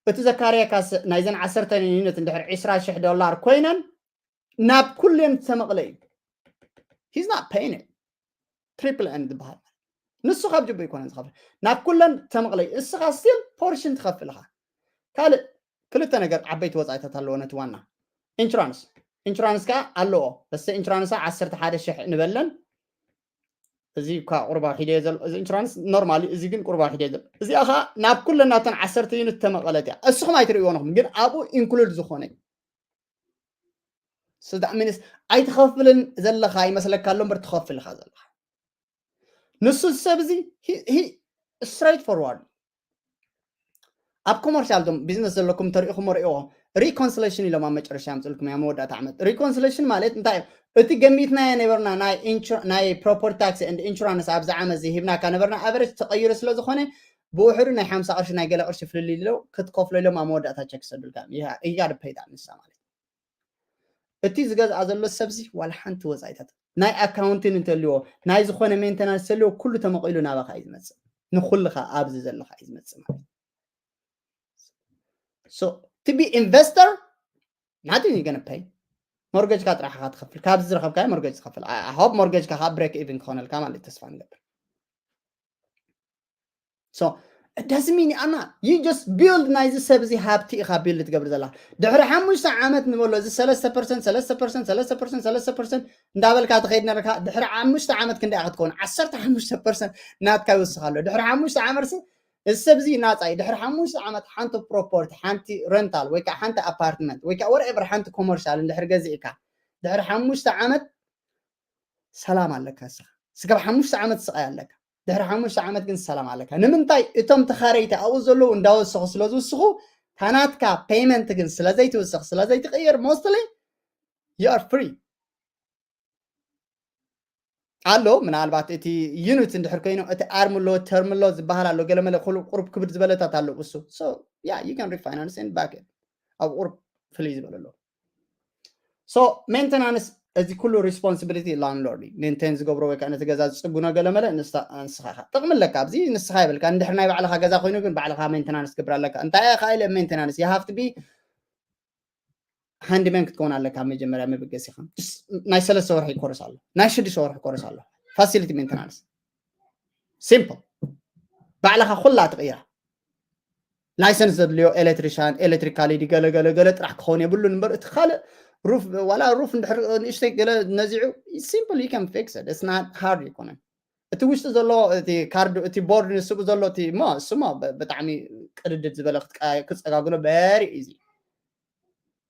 እቲ ዘካርያካ ናይዘን ዓሰርተ unit እንድሕር ዕስራ ሽሕ ዶላር ኮይነን ናብ ኩለን ዝተመቕለ እዩ he's not paying it triple end ዝበሃል ንሱ ካብ ጅቡ ይኮነ ዝኸፍል ናብ ኩለን ተመቕለ እዩ እስኻ still portion ትኸፍል ኢኻ ካልእ ክልተ ነገር ዓበይቲ ወፃኢታት ኣለዎ ነቲ ዋና insurance insurance ከዓ ኣለዎ በስተ insurance ዓሰርተ ሓደ ሽሕ ንበለን እዚ እኳ ቁርባ ሒደ ዘሎ እዚ insurance normally እዚ ግን ቁርባ ሒደ ዘሎ እዚኣ ከዓ ናብ ኩለን ናተን ዓሰርተ unit ተመቐለት እያ እስኹም ኣይትርእይዎ ንኹም ግን ኣብኡ include ዝኾነ ስዳእ ሚንስ ኣይትኸፍልን ዘለኻ ይመስለካ ኣሎ እምበር ትኸፍል ኢኻ ዘለኻ ንሱ ሰብ እዚ straight forward ኣብ commercial ቶም business ዘለኩም ተሪኢኹም ርእዎ reconciliation ኢሎም ኣብ መጨረሻ ያምፅልኩም ያ መወዳእታ ዓመት reconciliation ማለት እንታይ እዩ እቲ ገሚትናዮ ነበርና ናይ property tax and insurance ኣብዚ ዓመት እዚ ሂብናካ ነበርና average ተቐይሩ ስለ ዝኾነ ብውሕዱ ናይ ሓምሳ ቅርሺ ናይ ገለ ቅርሺ ፍልልይ ኢለው ክትከፍሎ ኢሎም ኣብ መወዳእታ ቸክ ይሰዱልካ you gotta pay that ንሳ ማለት እቲ ዝገዝኣ ዘሎ ሰብዚ ዋላ ሓንቲ ወፃኢታት ናይ accounting እንተልዎ ናይ ዝኾነ maintenance እንተልዎ ኩሉ ተመቒሉ ናባኻ እዩ ዝመፅእ ንኩልኻ ኣብዚ ዘለኻ እዩ ዝመፅእ ማለት so to be investor nothing you gonna pay mortgage ካ ጥራሕ ካ ትኸፍል ካብዚ ዝረኸብካዮ mortgage ትኸፍል I hope mortgage ካ break even ክኾነልካ ማለት ተስፋ ንገብር so it doesn't mean ኣና you just build ናይዚ ሰብ እዚ ሃብቲ ኢኻ build ትገብር ዘላ ድሕሪ ሓሙሽተ ዓመት ንበሎ እዚ ሰለስተ ፐርሰንት ሰለስተ ፐርሰንት ሰለስተ ፐርሰንት ሰለስተ ፐርሰንት እንዳበልካ ትኸይድ ነርካ ድሕሪ ሓሙሽተ ዓመት ክንደይ ክትከውን ዓሰርተ ሓሙሽተ ፐርሰንት ናትካ ይወስኽ ኣሎ ድሕሪ ሓሙሽተ ዓመት እዚ ሰብ እዚ ናፃ እዩ ድሕሪ ሓሙሽተ ዓመት ሓንቲ property ሓንቲ rental ወይ ከዓ ሓንቲ apartment ወይ ከዓ whatever ሓንቲ commercial እንድሕር ገዚእካ ድሕሪ ሓሙሽተ ዓመት ሰላም ኣለካ ስኻ ስጋብ ሓሙሽተ ዓመት ስቃይ ኣለካ ድሕሪ ሓሙሽተ ዓመት ግን ሰላም ኣለካ ንምንታይ እቶም ተኻረይቲ ኣብኡ ዘለዉ እንዳወሰኹ ስለ ዝውስኹ ታናትካ payment ግን ስለ ዘይትውስኽ ስለ ዘይትቕይር mostly you are free ኣሎ ምናልባት እቲ unit እንድሕር ኮይኑ እቲ arm ኣሎ term ኣሎ ዝበሃል ኣሎ ገለመለ ኩሉ ቁሩብ ክብድ ዝበለታት ኣሎ እሱ so yeah you can refinance and back it ኣብ ቁሩብ ፍልይ ዝበለ ኣሎ so maintenance እዚ ኩሉ responsibility landlord እዩ maintain ዝገብሮ ወይ ከዓ ነቲ ገዛ ዝፅግኖ ገለመለ ንስኻ ጥቕሚ ኣለካ ኣብዚ ንስኻ ይብልካ እንድሕር ናይ ባዕልኻ ገዛ ኮይኑ ግን ባዕልኻ maintenance ክብር ኣለካ እንታይ ኢኻ ኢለ maintenance you have to be handyman ክትከውን ኣለካ መጀመርያ መበገሲኻ ናይ ሰለስተ ወርሒ ኮርስ ኣሎ ናይ ሽዱሽተ ወርሒ ኮርስ ኣሎ facility maintenance simple ባዕልኻ ኩላ ትቕይራ license ዘድልዮ electrician electrical ገለ ገለ ገለ ጥራሕ ክኸውን የብሉን እምበር እቲ ካልእ roof ዋላ roof እንድሕር ንእሽተይ ገለ ነዚዑ simple you can fix it it's not hard ኣይኮነን እቲ ውሽጢ ዘሎ እቲ ካርድ እቲ board ንስኡ ዘሎ እቲ ሞ እሱሞ ብጣዕሚ ቅድድድ ዝበለ ክፀጋግሎ very easy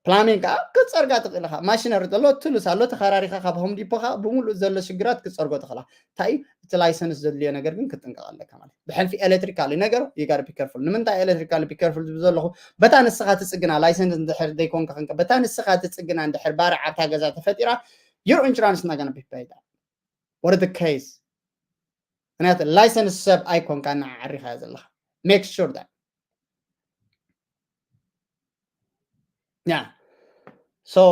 plumbing ከዓ ክትፀርጋ ትኽእል ኢኻ machinery ዘሎ tools ኣሎ ተኸራሪኻ ካብ home depot ኻ ብምሉእ ዘሎ ሽግራት ክትፀርጎ ትኽእላ እንታይ እቲ license ዘድልዮ ነገር ግን ክትጥንቀቕ ኣለካ ማለት ብሕልፊ electrical ነገር you gotta be careful ንምንታይ electrical be careful ዝብል ዘለኹ በታ ንስኻ ትፅግና license እንድሕር ዘይኮንካ ክንከ በታ ንስኻ ትፅግና እንድሕር ባርዕ ኣብታ ገዛ ተፈጢራ your insurance not gonna be paid what is the case ምክንያቱ license ሰብ ኣይኮንካ እናዓሪኻ ዘለኻ make sure that yeah so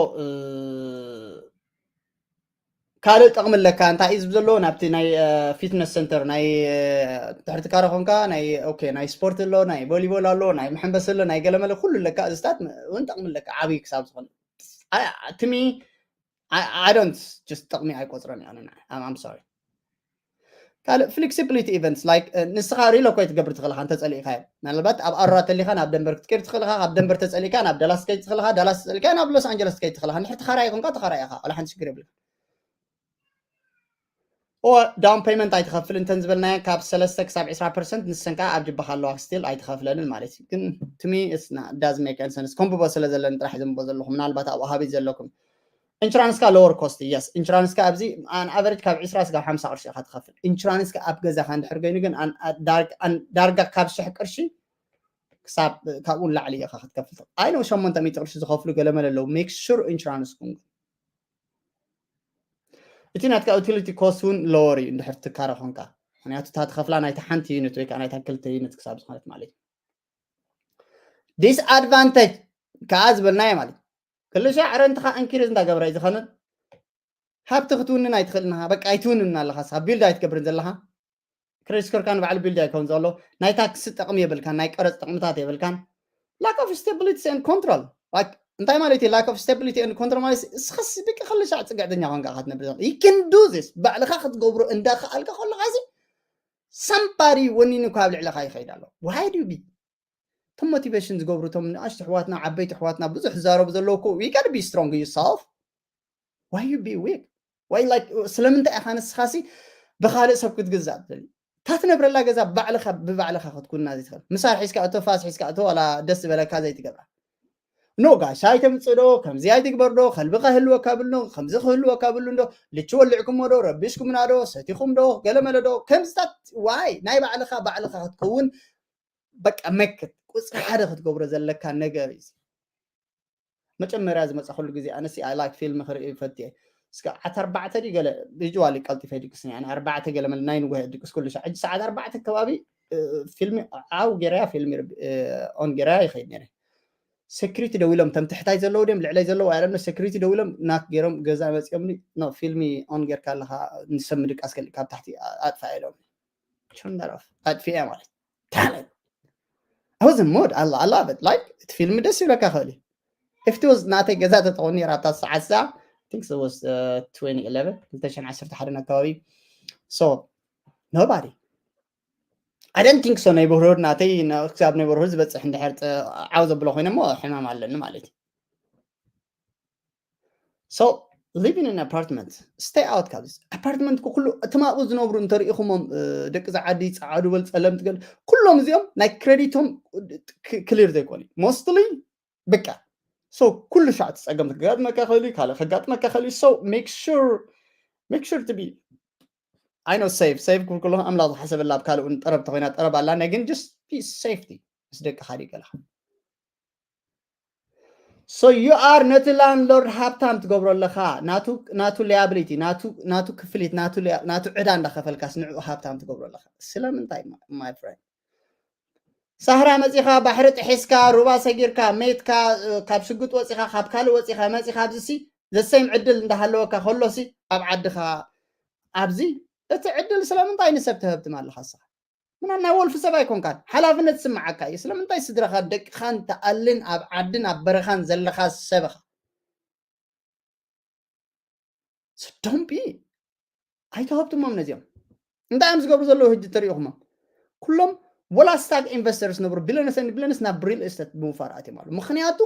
ካልእ ጥቕሚ ኣለካ እንታይ እዩ ዝብ ዘለዎ ናብቲ ናይ fitness center ናይ ትሕርቲ ካረ ኮንካ ናይ okay ናይ ስፖርት ኣሎ ናይ volleyball ኣሎ ናይ መሐንበሲ ኣሎ ናይ ገለመለ ኩሉ ኣለካ እዚታት እውን ጥቕሚ ኣለካ ዓብዪ ክሳብ ዝኾነ to me I, I don't just ጥቕሚ ኣይቆፅረን እያ I'm sorry ካልእ flexibility events like ንስኻ relocate ትገብር ትኽእልኻ እንተፀሊእካዮ ምናልባት ኣብ ኣሮራ ተሊኻ ናብ ደንበር ክትከይድ ትኽእልኻ ካብ ደንበር ተፀሊእካ ናብ ዳላስ ትከይድ ትኽእልኻ ዳላስ ተፀሊእካ ናብ ሎስ ኣንጀለስ ትከይድ ትኽእልኻ እንድሕር ተኻራይ ኮንካ ተኻራይ ኢኻ ዋላ ሓንቲ ሽግር የብልካ down payment ኣይትኸፍል እንተን ዝበልናዮ ካብ ሰለስተ ክሳብ ዕስራ ፐርሰንት ንሰን ከዓ ኣብ ጅባኻ ኣለዋ still ኣይትኸፍለንን ማለት እዩ ግን to me doesn't make any sense ከምብቦ ስለ ዘለኒ ጥራሕ ዘንቦ ዘለኹ ምናልባት ኣብኡ ሃቢት ዘለኩም insurance ካ lower cost yes insurance ካ ኣብዚ an average ካብ ዕስራ ስጋብ ሓምሳ ቅርሺ ኢኻ ትኸፍል insurance ካ ኣብ ገዛኻ እንድሕር ኮይኑ ግን ዳርጋ ካብ ሽሕ ቅርሺ ክሳብ ካብኡ ንላዕሊ ኢኻ ክትከፍል I know ሸሞንተ ሚእቲ ቅርሺ ዝኸፍሉ ገለመለ ኣለዉ make sure insurance ኩም እቲ ናትካ utility cost እውን lower እዩ እንድሕር ትካረ ኮንካ ምክንያቱ እታ ትኸፍላ ናይታ ሓንቲ unit ወይ ከዓ ናይታ ክልተ unit ክሳብ ዝኾነት ማለት እዩ ዲስኣድቫንቴጅ ከዓ ዝበልናዮ ማለት እዩ። ክልሻዕ ረንትኻ እንክሪዝ እንዳገብረ እዩ ዝኸንን። ሃብቲ ክትውንን ኣይትኽእልን ኢኻ። በቃ ኣይትውንን ኣለኻ። ንስኻ ቢልድ ኣይትገብርን ዘለኻ። ክሬዲት ስኮርካ ንባዕሉ ቢልድ ኣይከውን ዘሎ። ናይ ታክሲ ጥቕሚ የብልካን፣ ናይ ቀረፅ ጥቕምታት የብልካን። Lack of stability and control። Like እንታይ ማለት እዩ? Lack of stability and control ማለት እስኻስ ብቂ ክልሻዕ ፅግዕተኛ ኮንካ ኢኻ ትነብር ዘሎ። You can do this። ባዕልኻ ክትገብሮ እንዳኸኣልካ ከለኻ እዚ somebody ወኒኑ ካብ ልዕለኻ ይኸይድ ኣሎ። Why do you be እቶም ሞቲቬሽን ዝገብሩ እቶም ንኣሽቱ ኣሕዋትና ዓበይቲ ኣሕዋትና ብዙሕ ዝዛረቡ ዘለዉ እኮ we gotta be strong yourself. Why you be weak? Why like ስለምንታይ ኢኻ ንስኻሲ ብኻልእ ሰብ ክትግዛእ ትደሊ? እታ ትነብረላ ገዛ ባዕልኻ ብባዕልኻ ክትኩንና ዘይትኽእል? ምሳር ሒዝካ እቶ ፋስ ሒዝካ እቶ ዋላ ደስ ዝበለካ ዘይትገብራ? ኖ ጋሻ ኣይተምፅእ ዶ ከምዚ ኣይትግበር ዶ ከልቢ ከህልወካ ብሉ ከምዚ ክህልወካ ብሉ እንዶ ልቺ ወልዕኩሞ ዶ ረቢሽኩምና ዶ ሰቲኹም ዶ ገለመለ ዶ ከምዝታት ዋይ ናይ ባዕልኻ ባዕልኻ ክትከውን በቃ መክት ቁፅሪ ሓደ ክትገብሮ ዘለካ ነገር እዩ። መጀመርያ ዝመፃ ኩሉ ግዜ ኣነሲ ኣይ ላይክ ፊልም ክርኢ ፈትየ እስከ ዓት ኣርባዕተ ድዩ ገለ ዩዋሊ ቀልጢፈ ድቅስኒ ኣነ ኣርባዕተ ገለ መለ ናይ ንጉሄ ድቅስ ኩሉ ሻዕ ሕጂ ሰዓት ኣርባዕተ ከባቢ ፊልሚ ዓው ገይረያ ፊልሚ ኦን ገይረያ ይኸይድ ነይረ። ሴኩሪቲ ደው ኢሎም ተም ትሕታይ ዘለዉ ድዮም ልዕለይ ዘለዉ ኣይረምነ ሴኩሪቲ ደው ኢሎም ናክ ገይሮም ገዛ መፂኦምኒ ኖ ፊልሚ ኦን ጌርካ ኣለካ ንሰብ ምድቃስ ከሊ ካብ ታሕቲ ኣጥፋ ኢሎም ቹንደረፍ ኣጥፊአ ማለት ታለን ኣውዝ ሞድ ኣላ ኣላ በት ላይክ እቲ ፊልም ደስ ይብለካ ክእል እዩ if it was ናተይ ገዛ ተተኾኒ ራታ ሰዓት ሰዓ think it was uh, twenty eleven ክልተ ሽሕን ዓሰርተ ሓደን ኣካባቢ so nobody I don't think so neighborhood ናተይ ክሳብ neighborhood ዝበፅሕ እንድሕር ዓው ዘብሎ ኮይነ ሞ ሕማም ኣለኒ ማለት እዩ so living in apartment stay out ካብ apartment ኩሉ እቶም ኣብኡ ዝነብሩ እንተሪኢኹሞም ደቂ ዝዓዲ ፀዓዱ በል ፀለምቲ ገል ኩሎም እዚኦም ናይ ክሬዲቶም ክሊር ዘይኮኑ mostly በቃ so ኩሉ ሻዕ እቲ ፀገም ክጋጥመካ ክእል ካልእ ከጋጥመካ ክእል so make sure make sure to be I know safe safe ክብል ከለኹ ኣምላኽ ዝሓሰበላ ኣብ ካልእ እውን ጠረብ ተኮይና ጠረብ ኣላ ናይ ግን just be safety ምስ ደቅኻ ድዩ ገለኻ so you are ነቲ ላንድሎርድ ሃብታም ትገብሮ ኣለኻ ናቱ liability ናቱ ክፍሊት ናቱ ዕዳ እንዳኸፈልካስ ንዕኡ ሃብታም ትገብሮ ኣለኻ ስለምንታይ my friend ሳህራ መፂኻ ባሕሪ ጥሒስካ ሩባ ሰጊርካ ሜትካ ካብ ሽጉጥ ወፂኻ ካብ ካልእ ወፂኻ መፂኻ ኣብዚ ሲ ዘሰይም ዕድል እንዳሃለወካ ከሎሲ ኣብ ዓድኻ ኣብዚ እቲ ዕድል ስለምንታይ ንሰብ ትህብትም ኣለኻ ስኻ ምናም ናይ ወልፊ ሰብ ኣይኮንካን ሓላፍነት ስምዓካ እዩ ስለምንታይ ስድራኻ ደቅኻን ተኣልን ኣብ ዓድን ኣብ በረኻን ዘለኻ ሰብኻ don't be ኣይተሃብትሞም ነዚኦም እንታይ እዮም ዝገብሩ ዘለዉ ህጂ ተሪኢኹሞም ኩሎም ወላ ስታክ ኢንቨስተርስ ነብሩ ቢለነስ ን ቢለነስ ናብ ሪል ስቴት ብምፋር ኣትዮም ኣለዉ ምክንያቱ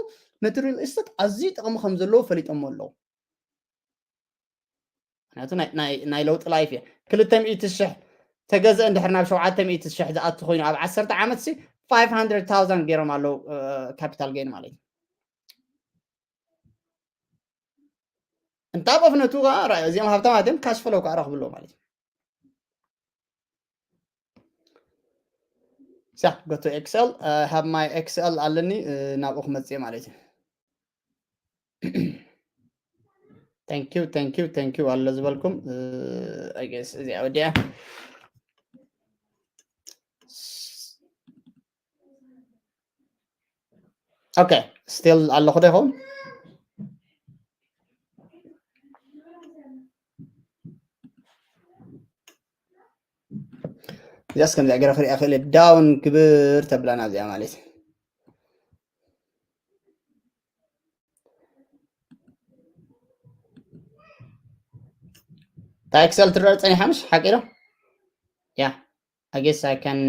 ነቲ ሪል ስቴት ኣዝዩ ጥቕሚ ከም ዘለዎ ፈሊጦሞ ኣለዉ ምክንያቱ ናይ ለውጢ ላይፍ እየ ክልተ ሚእቲ ሽሕ ተገዘ እንድሕር ናብ ሸውዓተ ሚእቲ ሽሕ ዝኣቱ ኮይኑ ኣብ ዓሰርተ ዓመት ሲ ፋይቭ ሃንድረድ ታውዛንድ ገይሮም ኣለዉ ካፒታል ገይን ማለት እዩ እንታብ ኦፍ ነቱ ከዓ እዚኦም ሃብታማት እዮም ካሽ ፍለው ከዓ ረኽብሎ ማለት እዩ ሳ go to Excel have my Excel ኣለኒ ናብኡ ክመፅእ ማለት እዩ thank you thank you thank you ኣሎ ዝበልኩም I guess እዚኣ ወዲያ okay still ኣለኹ ዶ ይኸውን እዚኣስ ከምዚኣ ገይረ ክሪኣ ክእል ዳውን ግብር ተብላና እዚኣ ማለት እታ ኤክሰል ትረአ ፀኒሓ ምሽ ሓቂ ዶ ያ I guess I can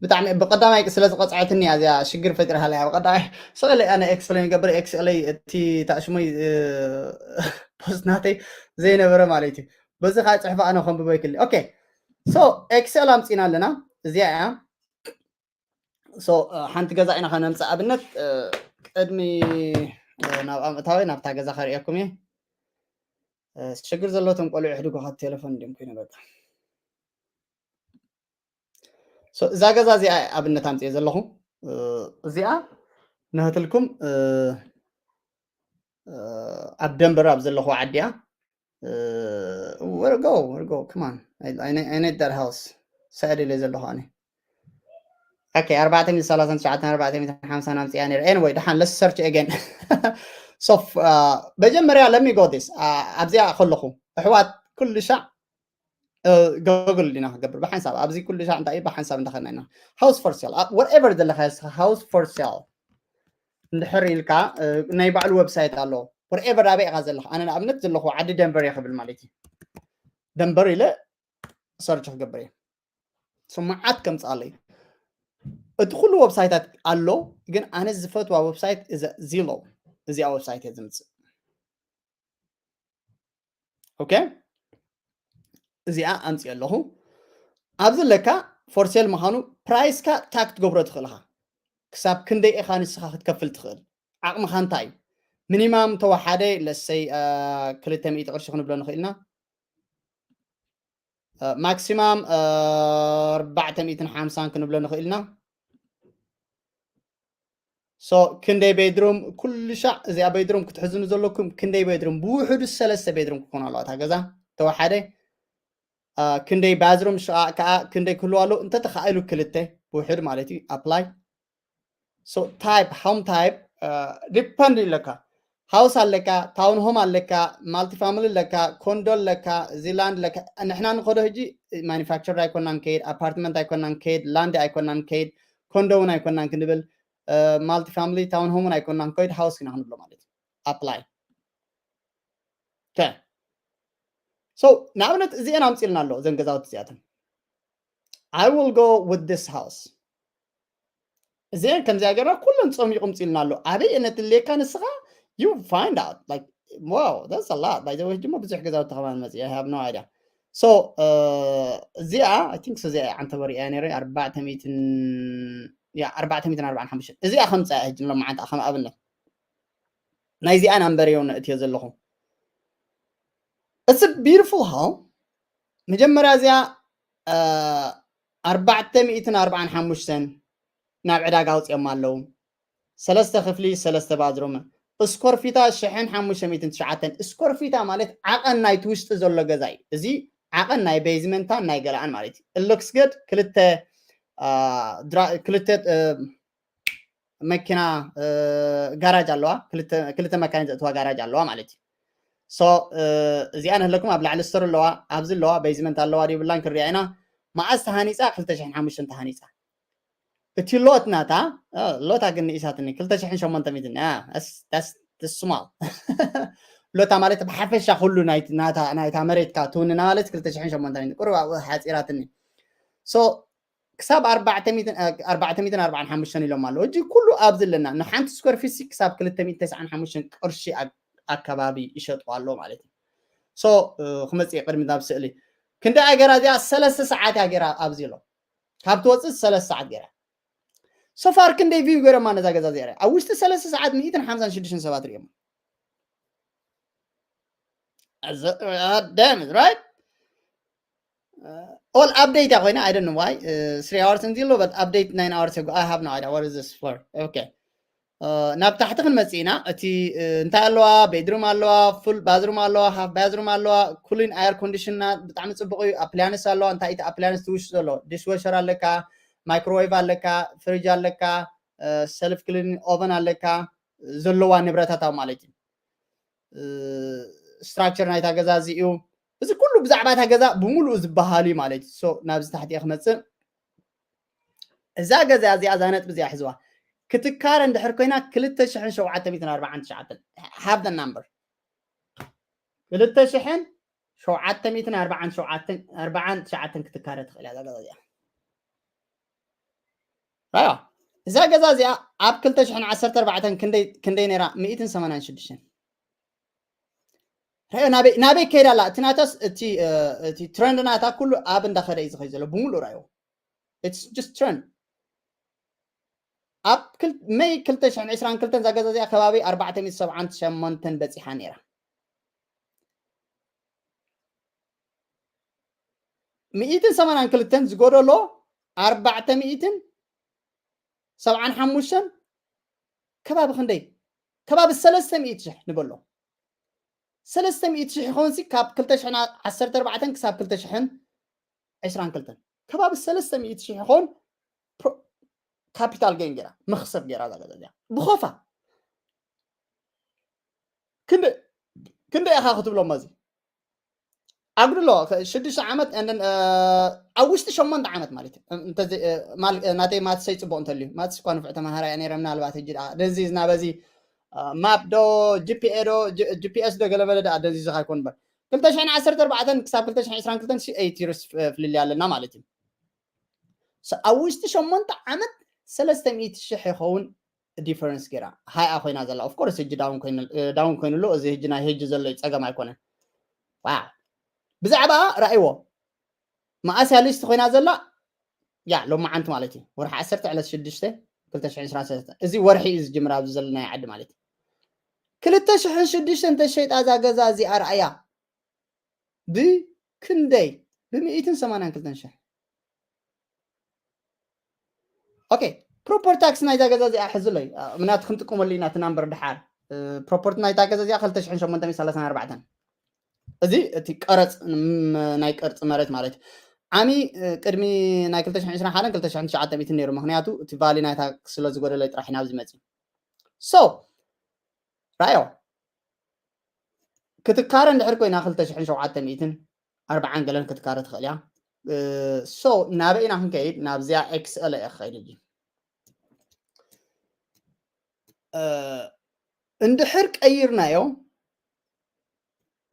ብጣዕሚ ብቀዳማይ ስለ ዝቀፅዐትኒ እያ እዚኣ ሽግር ፈጢራሃለያ ብቀዳማይ ስእለ ኣነ ኤክስፕሌን ገብር ኤክስኤለይ እቲ ታሽሙይ ፖስት ናተይ ዘይነበረ ማለት እዩ በዚ ከዓ ፅሕፋ ኣነ ከንብቦ ይክእል ኦኬ so ኤክስኤል ኣምፂና ኣለና እዚኣ እያ so ሓንቲ ገዛ ኢና ከነምፅእ ኣብነት ቅድሚ ናብ ኣምእታዊ ናብታ ገዛ ከርእየኩም እየ ሽግር ዘለቶም ቆልዑ ሕድጎ ካብ ቴሌፎን እንዲም ኮይኑ በቃ እዛ ገዛ እዚኣ ኣብነት ኣምፅየ ዘለኹ እዚኣ ንህትልኩም ኣብ ደንበር ኣብ ዘለኹ ዓዲያ ወርጎ ወርጎ ክማን ኣይነት ዳር ሃውስ ሳዕድ ኢለ ዘለኹ ኣነ okay ኣርባዕተ ሚእቲ ሰላሳን ትሽዓተን ኣርባዕተ ሚእቲ ሓምሳን ኣምፅያ ነይረ። Anyway ደሓን let's search again. So መጀመርያ let me go this ኣብዚኣ ከለኹ ኣሕዋት ኩሉ ሻዕ Google ዲና ክገብር ብሓንሳብ ኣብዚ ኩሉ ሻዕ እንታይ ብሓንሳብ እንዳኸና ኢና house for sale whatever ዘለካ house for sale እንድሕር ኢልካ ናይ ባዕሉ website ኣሎ whatever ኣበይ ኢኻ ዘለኻ ኣነ ንኣብነት ዘለኹ ዓዲ ደንበር እየ ክብል ማለት እዩ ደንበር ኢለ search ክገብር እየ ስማዓት ከምፅኣለይ እቲ ኩሉ websiteታት ኣሎ ግን ኣነ ዝፈትዋ website Zillow እዚኣ website እየ ዝምፅእ okay እዚኣ ኣምፅእ ኣለኹ ኣብዚ ኣለካ for sale ምዃኑ priceካ tag ክትገብሮ ትኽእል ኢኻ ክሳብ ክንደይ ኢኻ ንስኻ ክትከፍል ትኽእል ዓቕምኻ እንታይ እዩ minimum ተወሓደ let's say ክልተ ሚእቲ ቅርሺ ክንብሎ ንኽእል ኢና maximum ኣርባዕተ ሚእትን ሓምሳን ክንብሎ ንኽእል ኢና so ክንደይ bedroom ኩሉ ሻዕ እዚኣ bedroom ክትሕዝኑ ዘለኩም ክንደይ bedroom ብውሕዱ ሰለስተ bedroom ክኾኑ ኣለዋ እታ ገዛ ተወሓደ ክንደይ bathroom ከዓ ክንደይ ክህልዋ ኣለዉ እንተተኻኢሉ ክልተ ብውሕድ ማለት እዩ apply so type home type depend ኣለካ house ኣለካ town home ኣለካ multifamily ኣለካ condo ኣለካ እዚ land ኣለካ ንሕና ንኸዶ ሕጂ manufactured ኣይኮናን ከይድ apartment ኣይኮናን ከይድ land ኣይኮናን ከይድ condo እውን ኣይኮናን ክንብል multifamily town home እውን ኣይኮናን ከይድ house ኢና ክንብሎ ማለት እዩ apply okay so ንኣብነት እዚአን ኣምፅልና ኣሎ እዘን ገዛውቲ እዚኣተን I will go with this house እዚአን ከምዚኣ ገርና ኩለን ፀሚቑ ምፅልና ኣሎ ኣበይ እነትልየካ ንስኻ you find out like wow that's a lot by the way ድማ ብዙሕ ገዛውቲ ከማን መፅእ I have no idea so እዚኣ I think እዚኣ ዓንተበሪ እያ ነረ ኣርባዕተ ሚእትን ያ ኣርባዕተ ሚእትን ኣርባዓን ሓሙሽተን እዚኣ ከምፃ ሕጂ ንሎማዓንታ ከም ኣብነት ናይዚኣ ናምበር እዮ ንእትዮ ዘለኹ It's a beautiful home መጀመርያ እዚኣ ኣርባዕተ ሚእትን ኣርባዓን ሓሙሽተን ናብ ዕዳጋ ኣውፅኦም ኣለዉ ሰለስተ ክፍሊ ሰለስተ bathroom square feet ኣ ሽሕን ሓሙሽተ ሚእትን ትሽዓተን square feet ኣ ማለት ዓቐን ናይቲ ውሽጢ ዘሎ ገዛ እዩ እዚ ዓቐን ናይ basement ን ናይ ገላኣን ማለት እዩ looks good ክልተ ክልተ መኪና ጋራጅ ኣለዋ ክልተ መካይን ዘእትዋ ጋራጅ ኣለዋ ማለት እዩ so እዚኣ ንህለኩም ኣብ ላዕሊ store ኣለዋ ኣብዚ ኣለዋ basement ኣለዋ ድብላን ክሪያ ኢና መዓዝ ተሃኒፃ ክልተ ሽሕን ሓሙሽተን ተሃኒፃ እቲ lot ናታ lot ግን ንኢሳትኒ ክልተ ሽሕን ሸሞንተ ሚእትን ስማል ሎታ ማለት ብሓፈሻ ኩሉ ናይታ መሬትካ ትውንና ማለት ክልተ ሽሕን ሸሞንተ ሚእትን ቁሩብ ኣብኡ ሓፂራትኒ so ክሳብ ኣርባዕተ ሚእትን ኣርባዓን ሓሙሽተን ኢሎም ኣለዉ እጂ ኩሉ ኣብዚ ኣለና ንሓንቲ square feet ክሳብ ክልተ ሚእትን ተስዓን ሓሙሽተን ቅርሺ ኣካባቢ ይሸጡ ኣሎ ማለት እዩ so ክመፅእ ቅድሚ ናብ ስእሊ ክንደይ ኣገራ እዚኣ ሰለስተ ሰዓት እያ ገይራ ኣብዚ ኣሎ ካብ ትወፅእ ሰለስተ ሰዓት ገይራ so far ክንደይ view ገይሮማ ነዛ ገዛ እዚኣ ኣብ ውሽጢ ሰለስተ ሰዓት ሚእትን ሓምሳን ሽዱሽተን ሰባት ሪኦም damn right all update እያ ኮይና I don't know why three hours እንዲሎ but update nine hours ago I have no idea what is this for okay ናብ ታሕቲ ክንመፅእ ኢና እቲ እንታይ ኣለዋ bedroom ኣለዋ full bathroom ኣለዋ half bathroom ኣለዋ cooling air condition ና ብጣዕሚ ፅቡቅ እዩ appliance ኣለዋ እንታይ እቲ appliance ትውሽ ዘሎ dishwasher ኣለካ microwave ኣለካ fridge ኣለካ self cleaning oven ኣለካ ዘለዋ ንብረታት ማለት እዩ structure ናይታ ገዛ እዚ እዩ እዚ ኩሉ ብዛዕባ እታ ገዛ ብምሉኡ ዝበሃል እዩ ማለት እዩ ናብዚ ታሕቲ ክመፅእ እዛ ገዛ እዚኣ እዛ ነጥቢ እዚኣ ሕዝዋ ክትካረ እንድሕር ኮይና ክልተ ሽሕን ሸውዓተ ሚእትን ኣርባዓን ትሽዓተን have the number ክልተ ሽሕን ሸውዓተ ሚእትን ኣርባዓን ትሽዓተን ክትካረ ትኽእል እያ እዛ ገዛ እዚኣ እዛ ገዛ እዚኣ ኣብ ክልተ ሽሕን ዓሰርተ ኣርባዕተን ክንደይ ነይራ ሚእትን ሰማንያን ሽዱሽተን ናበይ ከይዳ ኣላ እቲ ናታስ እቲ trend ናታ ኩሉ ኣብ እንዳኸደ እዩ ዝኸይ ዘሎ ብምሉእ ራእይዎ it's just trend ኣብ መይ ክልተ ሽሕን ዕስራን ክልተን እዛ ገዛ እዚኣ ከባቢ ኣርባዕተ ሚእትን ሰብዓን ሸሞንተን በፂሓ ነይራ ሚእትን ሰማንያን ክልተን ዝጎደሎ ኣርባዕተ ሚእትን ሰብዓን ሓሙሽተን ከባቢ ክንደይ ከባቢ ሰለስተ ሚእቲ ሽሕ ንበሎ ሰለስተ ሚእቲ ሽሕ ይኸውን ካብ ክልተ ሽሕን ዓሰርተ ኣርባዕተን ክሳብ ክልተ ሽሕን ዕስራን ክልተን ከባቢ ሰለስተ ሚእቲ ሽሕ ይኸውን ካፒታል ጌን ገይራ፣ መኽሰብ ገይራ እዛ ገዛ እዚኣ። ብኾፋ። ክንደ-፣ ክንደይ ኢኻ ክትብሎም እዚ? ኣጉድሎ፣ ከ-፣ ሽዱሽተ ዓመት፣ and then፣ እ፣ ኣብ ውሽጢ ሸሞንተ ዓመት ማለት እዩ። እም፣ እንተዘይ-፣ እ፣ ማል-፣ እ፣ ናተይ ማትሰይ ጽቡቕ እንተልዩ፣ ማትስ እኳ ንፉዕ ተማሃራይ እየ ነይረ፣ ምናልባት ሕጂ ደኣ ደንዚዝና በዚ፣ እ፣ ማፕ ዶ፣ ጂ ፒ ኤ ዶ፣ ጂ-፣ ጂ ፒ ኤስ ዶ ገለ መለ ደኣ ደንዚዙኻ ይኮን እምበር። ክልተ ሽሕን ዓሰርተ ኣርባዕተን ክሳብ ክልተ ሽሕን ዕስራን ክልተን ሲ-፣ ኤይት ይርስ፣ እ፣ ፍልልይ ኣለና ማለት እዩ። ስ-፣ ኣብ ውሽጢ ሸሞንተ ዓመት ሰለስተ ሚእቲ ሽሕ ይኸውን ዲፈረንስ ገይራ። ሃይኣ ኮይና ዘላ። ኦፍ ኮርስ፣ ሕጂ ዳውን ኮይኑ፣ እ፣ ዳውን ኮይኑ ኣሎ። እዚ ሕጂ ናይ ሕጂ ዘሎ ጸገም ኣይኮነን። ዋው። ብዛዕባ ራእይዎ። መኣስ እያ ሊስት ኮይና ዘላ? ያ፣ ሎማዓንቲ ማለት እዩ። ወርሒ ዓሰርተ ዕለት ሽዱሽተ ክልተ ሽሕን ዕስራን ሰለስተ። እዚ ወርሒ እዩ ዝጅምር ኣብዚ ዘለናዮ ዓዲ ማለት እዩ። ክልተ ሽሕን ሽዱሽተን ተሸይጣ እዛ ገዛ እዚኣ ርኣያ። ብክንደይ? ብሚእትን ሰማንያን ክልተን ሽሕ። ኦኬ፣ ፕሮፐርቲ ታክስ ናይዛ ገዛ እዚኣ ሕዝለይ። እ፣ ምክንያቱ ክንጥቀመሉ ኢና እቲ ናምበር ድሓር። እ፣ ፕሮፐርቲ ናይታ ገዛ እዚኣ ክልተ ሽሕን ሸሞንተ ሚእትን ሰላሳን ኣርባዕተን። እዚ እቲ ቀረጽ፣ ም-፣ ናይ ቅርጺ መሬት ማለት እዩ። ዓሚ፣ እ፣ ቅድሚ ናይ ክልተ ሽሕን ዕስራን ሓደን ክልተ ሽሕን ትሽዓተ ሚእትን ነይሩ። ምክንያቱ እቲ ቫልዩ ናይታ ስለ ዝጎደለ ጥራሕ ኢና ኣብዚ መጺ። ሶ፣ ራዮ፣ ክትካረ እንድሕር ኮይና ክልተ ሽሕን ሸውዓተ ሚእትን ኣርባዓን ገለን ክትካረ ትኽእል እያ። እ፣ ሶ፣ ናበይ ኢና ክንከይድ? ናብዚኣ ኤክስ ኤል እየ ክኸይድ ሕጂ። እ፣ እንድሕር ቀይርናዮ፣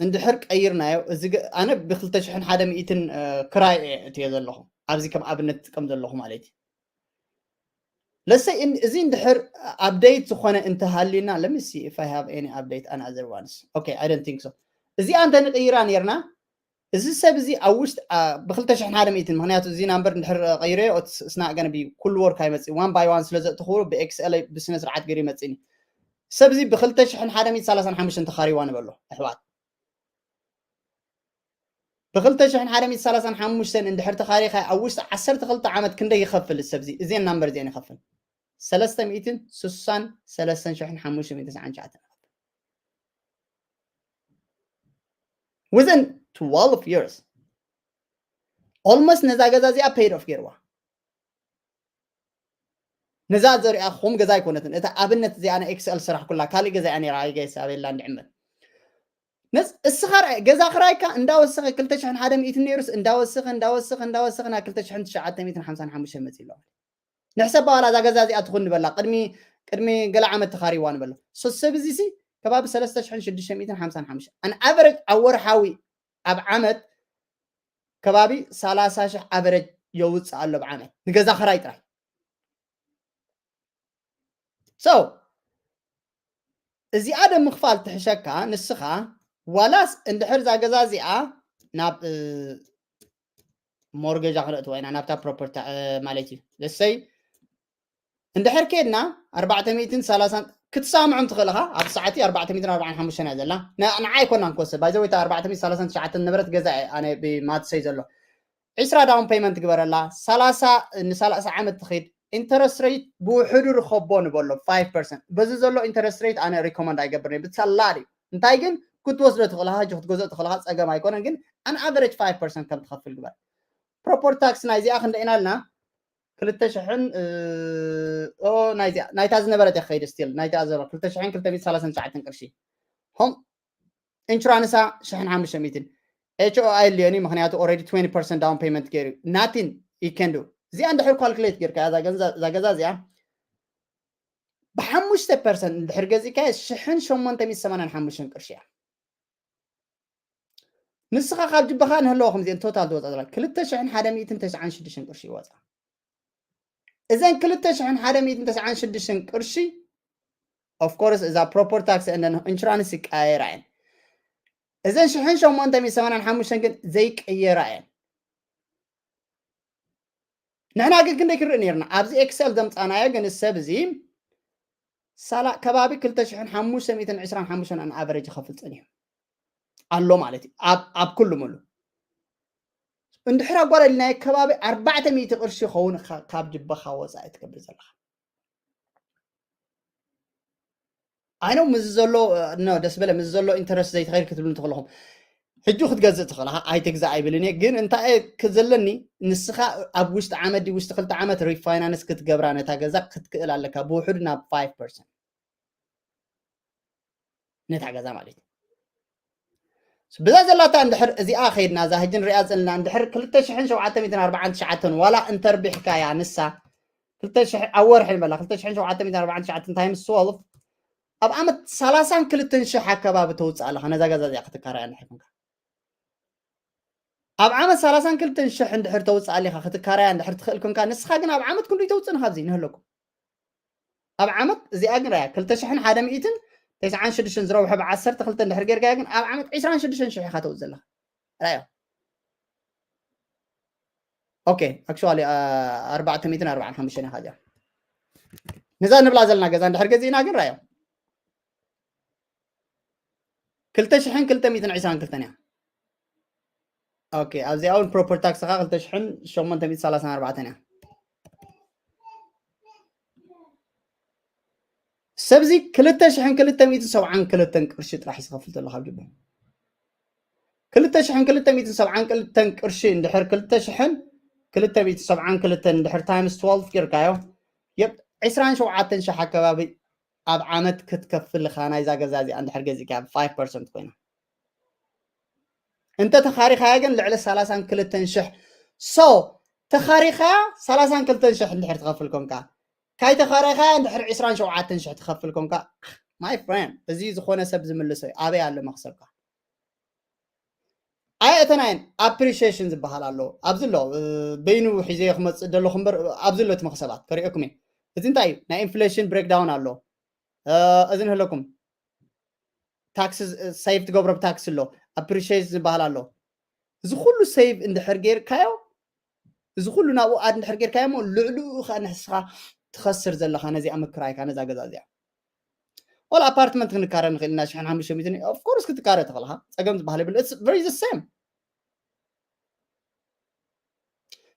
እንድሕር ቀይርናዮ፣ እዚ ገ-፣ ኣነ ብክልተ ሽሕን ሓደ ሚእትን፣ እ፣ ክራይ እየ እትዮ ዘለኹ። ኣብዚ ከም ኣብነት ዝጥቀም ዘለኹ ማለት እዩ። ለሰይ እን-፣ እዚ እንድሕር ኣፕዴት ዝኾነ እንተሃልዩና፣ let me see if I have any update on other ones. Okay, I don't think so. እዚኣ እንተ ንቕይራ ነይርና፣ እዚ ሰብ እዚ ኣብ ውሽጢ፣ አ፣ ብክልተ ሽሕን ሓደ ሚእትን፣ ምክንያቱ እዚ ናምበር እንድሕር ቀይረዮ፣ it's፣ it's not gonna be ኩሉ ወርክ ኣይመጽእ። ዋን ባይ ዋን ስለ ዘእትኽዎ፣ ብኤክስኤል ብስነ ስርዓት ገይሩ ይመጽእኒ። ሰብ እዚ ብክልተ ሽሕን ሓደ ሚእትን ሰላሳን ሓሙሽተን ተኻሪዋ ንበሎ፣ ኣሕዋት። ብክልተ ሽሕን ሓደ ሚእትን ሰላሳን ሓሙሽተን እንድሕር ተኻሪኻ፣ ኣብ ውሽጢ ዓሰርተ ክልተ ዓመት ክንደይ ይኸፍል ሰብ እዚ? እዚን ናምበር እዚን ይኸፍል። ሰለስተ ሚእትን ስሳን ሰለስተን ሽሕን ሓሙሽተ ሚእትን ተስዓን ትሽዓተን ይኸፍል። Within twelve years. Almost ነዛ ገዛ እዚኣ paid off ገይርዋ። ነዛ ዘሪኣኹም ገዛ ኣይኮነትን። እታ ኣብነት እዚኣ ናይ ኤክስኤል ስራሕ ኩላ ካልእ ገዛ እያ ነይራ፣ I guess፣ ኣበላ እንድዕምር። ነዝ-፣ እስኻ ርኣይ፣ ገዛ ክራይካ እንዳወሰኸ ክልተ ሽሕን ሓደ ሚእትን ነይሩስ እንዳወሰኸ፣ እንዳወሰኸ፣ እንዳወሰኸ ናብ ክልተ ሽሕን ትሽዓተ ሚእትን ሓምሳን ሓሙሽተን መጺእ ኣሎ። ንሕሰባ ዋላ እዛ ገዛ እዚኣ ትኹን ንበላ፣ ቅድሚ፣ ቅድሚ ገለ ዓመት ተኻሪዋ ንበላ። ሶ ሰብ እዚ ሲ ከባቢ ሰለስተ ሽሕን ሽዱሽተ ሚእትን ሓምሳን ሓሙሽተን። ኣን ኣቨሬጅ ኣብ ወርሓዊ፣ ኣብ ዓመት ከባቢ ሰላሳ ሽሕ ኣቨሬጅ የውፅእ ኣሎ ብዓመት። ንገዛ ክራይ ጥራይ። ሶ፣ እዚኣ ዶ ምኽፋል ትሕሸካ ንስኻ፣ ዋላስ እንድሕር እዛ ገዛ እዚኣ ናብ፣ እ፣ ሞርጌጃ ክነእትዋ ኢና፣ ናብታ ፕሮፐርቲ፣ እ፣ ማለት እዩ። ለሰይ፣ እንድሕር ኬድና ኣርባዕተ ሚእትን ሰላሳን ክትሰማምዖም ትኽእል ኢኻ፣ ኣብ ሰዓቲ ኣርባዕተ ሚእትን ኣርባዓን ሓሙሽተን እያ ዘላ። ን-፣ ንዓይ ኣይኮናን ክወስድ። ባይ ዘ ወይ፣ እታ ኣርባዕተ ሚእትን ሰላሳን ትሽዓተን ነበረት ገዛ እየ ኣነ ብማትሰይ ዘሎ። ዕስራ ዳውን ፔመንት ግበረላ፣ ሰላሳ፣ ንሰላሳ ዓመት ትኸይድ። ኢንተረስት ሬት ብውሕዱ ርኸቦ ንበሎ፣ ፋይቭ ፐርሰንት። በዚ ዘሎ ኢንተረስት ሬት ኣነ ሪኮመንድ ኣይገብርን እየ፣ ብትሰላድ እዩ። እንታይ ግን ክትወስዶ ትኽእል ኢኻ፣ ሕጂ ክትገዝኦ ትኽእል ኢኻ፣ ጸገም ኣይኮነን። ግን ኣን ኣቨሬጅ ፋይቭ ፐርሰንት ከም ትኸፍል ግበር። ፕሮፐርቲ ታክስ ናይዚኣ ክንደይ ኢና ኢልና? ክልተ ሽሕን፣ እ፣ ኦ፣ ናይዚኣ፣ ናይታ ዝነበረት እያ ክኸይድ ስቲል፣ ናይታ ዝነበረት ክልተ ሽሕን ክልተ ሚእትን ሰላሳን ትሽዓተን ቅርሺ። ሆም ኢንሹራንሳ ሽሕን ሓሙሽተ ሚእትን። ኤች ኦ ኣይ የድልዮን እዩ፣ ምኽንያቱ ኦልሬዲ ትወንቲ ፐርሰንት ዳውን ፔመንት ገይሩ። ናቲን ዩ ካን ዱ። እዚኣ እንድሕር ካልኩሌት ጌርካ፣ እዛ ገንዘ-፣ እዛ ገዛ እዚኣ ብሓሙሽተ ፐርሰንት እንድሕር ገዚእካዮ፣ ሽሕን ሸሞንተ ሚእትን ሰማንያን ሓሙሽተን ቅርሺ እያ። ንስኻ ካብ ጅበኻ ንህለዎ ከምዚአን ቶታል ዝወፃ ዘላ ክልተ ሽሕን ሓደ ሚእትን ተስዓን ሽዱሽተን ቅርሺ ይወፃ። እዘን ክልተ ሽሕን ሓደ ሚእትን ተስዓን ሽዱሽተን ቅርሺ፣ ኦፍ ኮርስ፣ እዛ ፕሮፐርቲ ታክስ ኤንድ ኢንሹራንስ ይቀያየራ እየን። እዘን ሽሕን ሸሞንተ ሚእትን ሰማንያን ሓሙሽተን ግን ዘይቀየራ እየን። ንሕና ግን ክንደይ ክንርኢ ነይርና? ኣብዚ ኤክሰል ዘምጻናዮ ግን ሰብ እዚ ሳላ ከባቢ ክልተ ሽሕን ሓሙሽተ ሚእትን ዕስራን ሓሙሽተን ኣን ኣቨሬጅ ይኸፍል ጸኒሑ ኣሎ ማለት እዩ። ኣብ፣ ኣብ ኩሉ ሙሉ እንድሕር ኣጓዳዲልናዮ ከባቢ ኣርባዕተ ሚእቲ ቅርሺ ይኸውን ካ-፣ ካብ ጅበኻ ወጻኢ ትገብር ዘለኻ። ኣይ ኖ፣ ምስዚ ዘሎ፣ ኖ፣ ደስ በለ፣ ምስዚ ዘሎ ኢንተረስት ዘይትኸይድ ክትብሉ እንተለኹም፣ ሕጂ ክትገዝእ ትኽእል ኢኻ፣ ኣይትግዛእ ኣይብልን እየ። ግን እንታይ እየ ክዘለኒ፣ ንስኻ ኣብ ውሽጢ ዓመት ድዩ ውሽጢ ክልተ ዓመት ሪፋይናንስ ክትገብራ ነታ ገዛ ክትክእል ኣለካ፣ ብውሕዱ ናብ ፋይቭ ፐርሰንት ነታ ገዛ ማለት እዩ። ብዛ ዘላታ እንድሕር እዚኣ ከይድና፣ እዛ ሕጂ ንሪኣ ዘለና እንድሕር ክልተ ሽሕን ሸውዓተ ሚእትን ኣርባዓን ትሽዓተን ዋላ እንተርቢሕካያ ንሳ ክልተ ሽሕ ኣብ ወርሒ ንበላ ክልተ ሽሕን ሸውዓተ ሚእትን ኣርባዓን ትሽዓተን ታይምስ ትወልቭ ኣብ ዓመት ሰላሳን ክልተን ሽሕ ኣከባቢ ተውፅእ ኣለኻ ነዛ ገዛ እዚኣ ክትካረያ እንድሕር ኮንካ። ኣብ ዓመት ሰላሳን ክልተን ሽሕ እንድሕር ተውፅእ ኣሊኻ ክትካረያ እንድሕር ትኽእል ኮንካ፣ ንስኻ ግን ኣብ ዓመት ክንዱይ ተውፅእ ንኻብዚ ንህለኩም። ኣብ ዓመት እዚኣ ግን ራያ ክልተ ሽሕን ሓደ ሚእትን ተስዓን ሽዱሽተን ዝረብሑ ብዓሰርተ ክልተ እንድሕር ጌርካያ ግን ኣብ ዓመት ዕስራን ሽዱሽተን ሽሕ ኢኻ ተውፅእ ዘለኻ። ራዮ። ኦኬ፣ ኣክቹዋሊ ኣርባዕተ ሚእትን ኣርባዓን ሓሙሽተን ኢኻ እዚኣ። ነዛ ንብላ ዘለና ገዛ እንድሕር ገዚእና ግን ራዮ ክልተ ሽሕን ክልተ ሚእትን ዕስራን ክልተን እያ። ኦኬ፣ ኣብዚኣ እውን ፕሮፐር ታክስ ኻ ክልተ ሽሕን ሸሞንተ ሚእትን ሰላሳን ኣርባዕተን እያ። ሰብዚ ክልተ ሽሕን ክልተ ሚእትን ሰብዓን ክልተን ቅርሺ ጥራሕ እዩ ዝኸፍል ዘሎ ካብ ጅቡቲ። ክልተ ሽሕን ክልተ ሚእትን ሰብዓን ክልተን ቅርሺ እንድሕር ክልተ ሽሕን ክልተ ሚእትን ሰብዓን ክልተን እንድሕር ታይምስ ትወልቭ ጌርካዮ፣ የብ ዕስራን ሸውዓተን ሽሕ ኣከባቢ ኣብ ዓመት ክትከፍል ኢኻ ናይዛ ገዛ እዚኣ እንድሕር ገዚእካ ፋይቭ ፐርሰንት ኮይና። እንተ ተኻሪኻያ ግን ልዕሊ ሰላሳን ክልተን ሽሕ። ሶ ተኻሪኻያ ሰላሳን ክልተን ሽሕ እንድሕር ትኸፍል ኮንካ፣ ካይ ተኻሪኻያ እንድሕር ዕስራን ሸውዓተን ሽሕ ትኸፍል ኮንካ፣ ማይ ፍሬንድ፣ እዚ ዝኾነ ሰብ ዝምልሶ እዩ። ኣበይ ኣሎ መኽሰብካ? ኣየእተናየን ኣፕሪሺዬሽን ዝበሃል ኣሎ። ኣብዚ ኣሎ፣ እ፣ በይኑ ሒዘ ክመጽእ ደለኹ እምበር፣ ኣብዚ ኣሎ እቲ መኽሰባት ከርእየኩም እየ። እዚ እንታይ እዩ? ናይ ኢንፍሌሽን ብሬክዳውን ኣሎ። እ፣ እዚ ንህለኩም። ታክስ፣ እ፣ ሴቭ ትገብሮ ብታክስ ኣሎ። ኣፕሪሺዬሽን ዝበሃል ኣሎ። እዚ ኩሉ ሴቭ እንድሕር ጌርካዮ፣ እዚ ኩሉ ናብኡ ኣድ እንድሕር ጌርካዮ እሞ፣ ልዕሊኡ ኸኣ ንስኻ ትኸስር ዘለኻ ነዚኣ ምክራይካ፣ ነዛ ገዛ እዚኣ። ወላ ኣፓርትመንት ክንካረ ንኽእል ኢና፣ ሽሕን ሓሙሽተ ሚእትን፣ ኦፍ ኮርስ ክትካረ ትኽእል ኢኻ። ጸገም ዝበሃል የብሉ። It's very the same።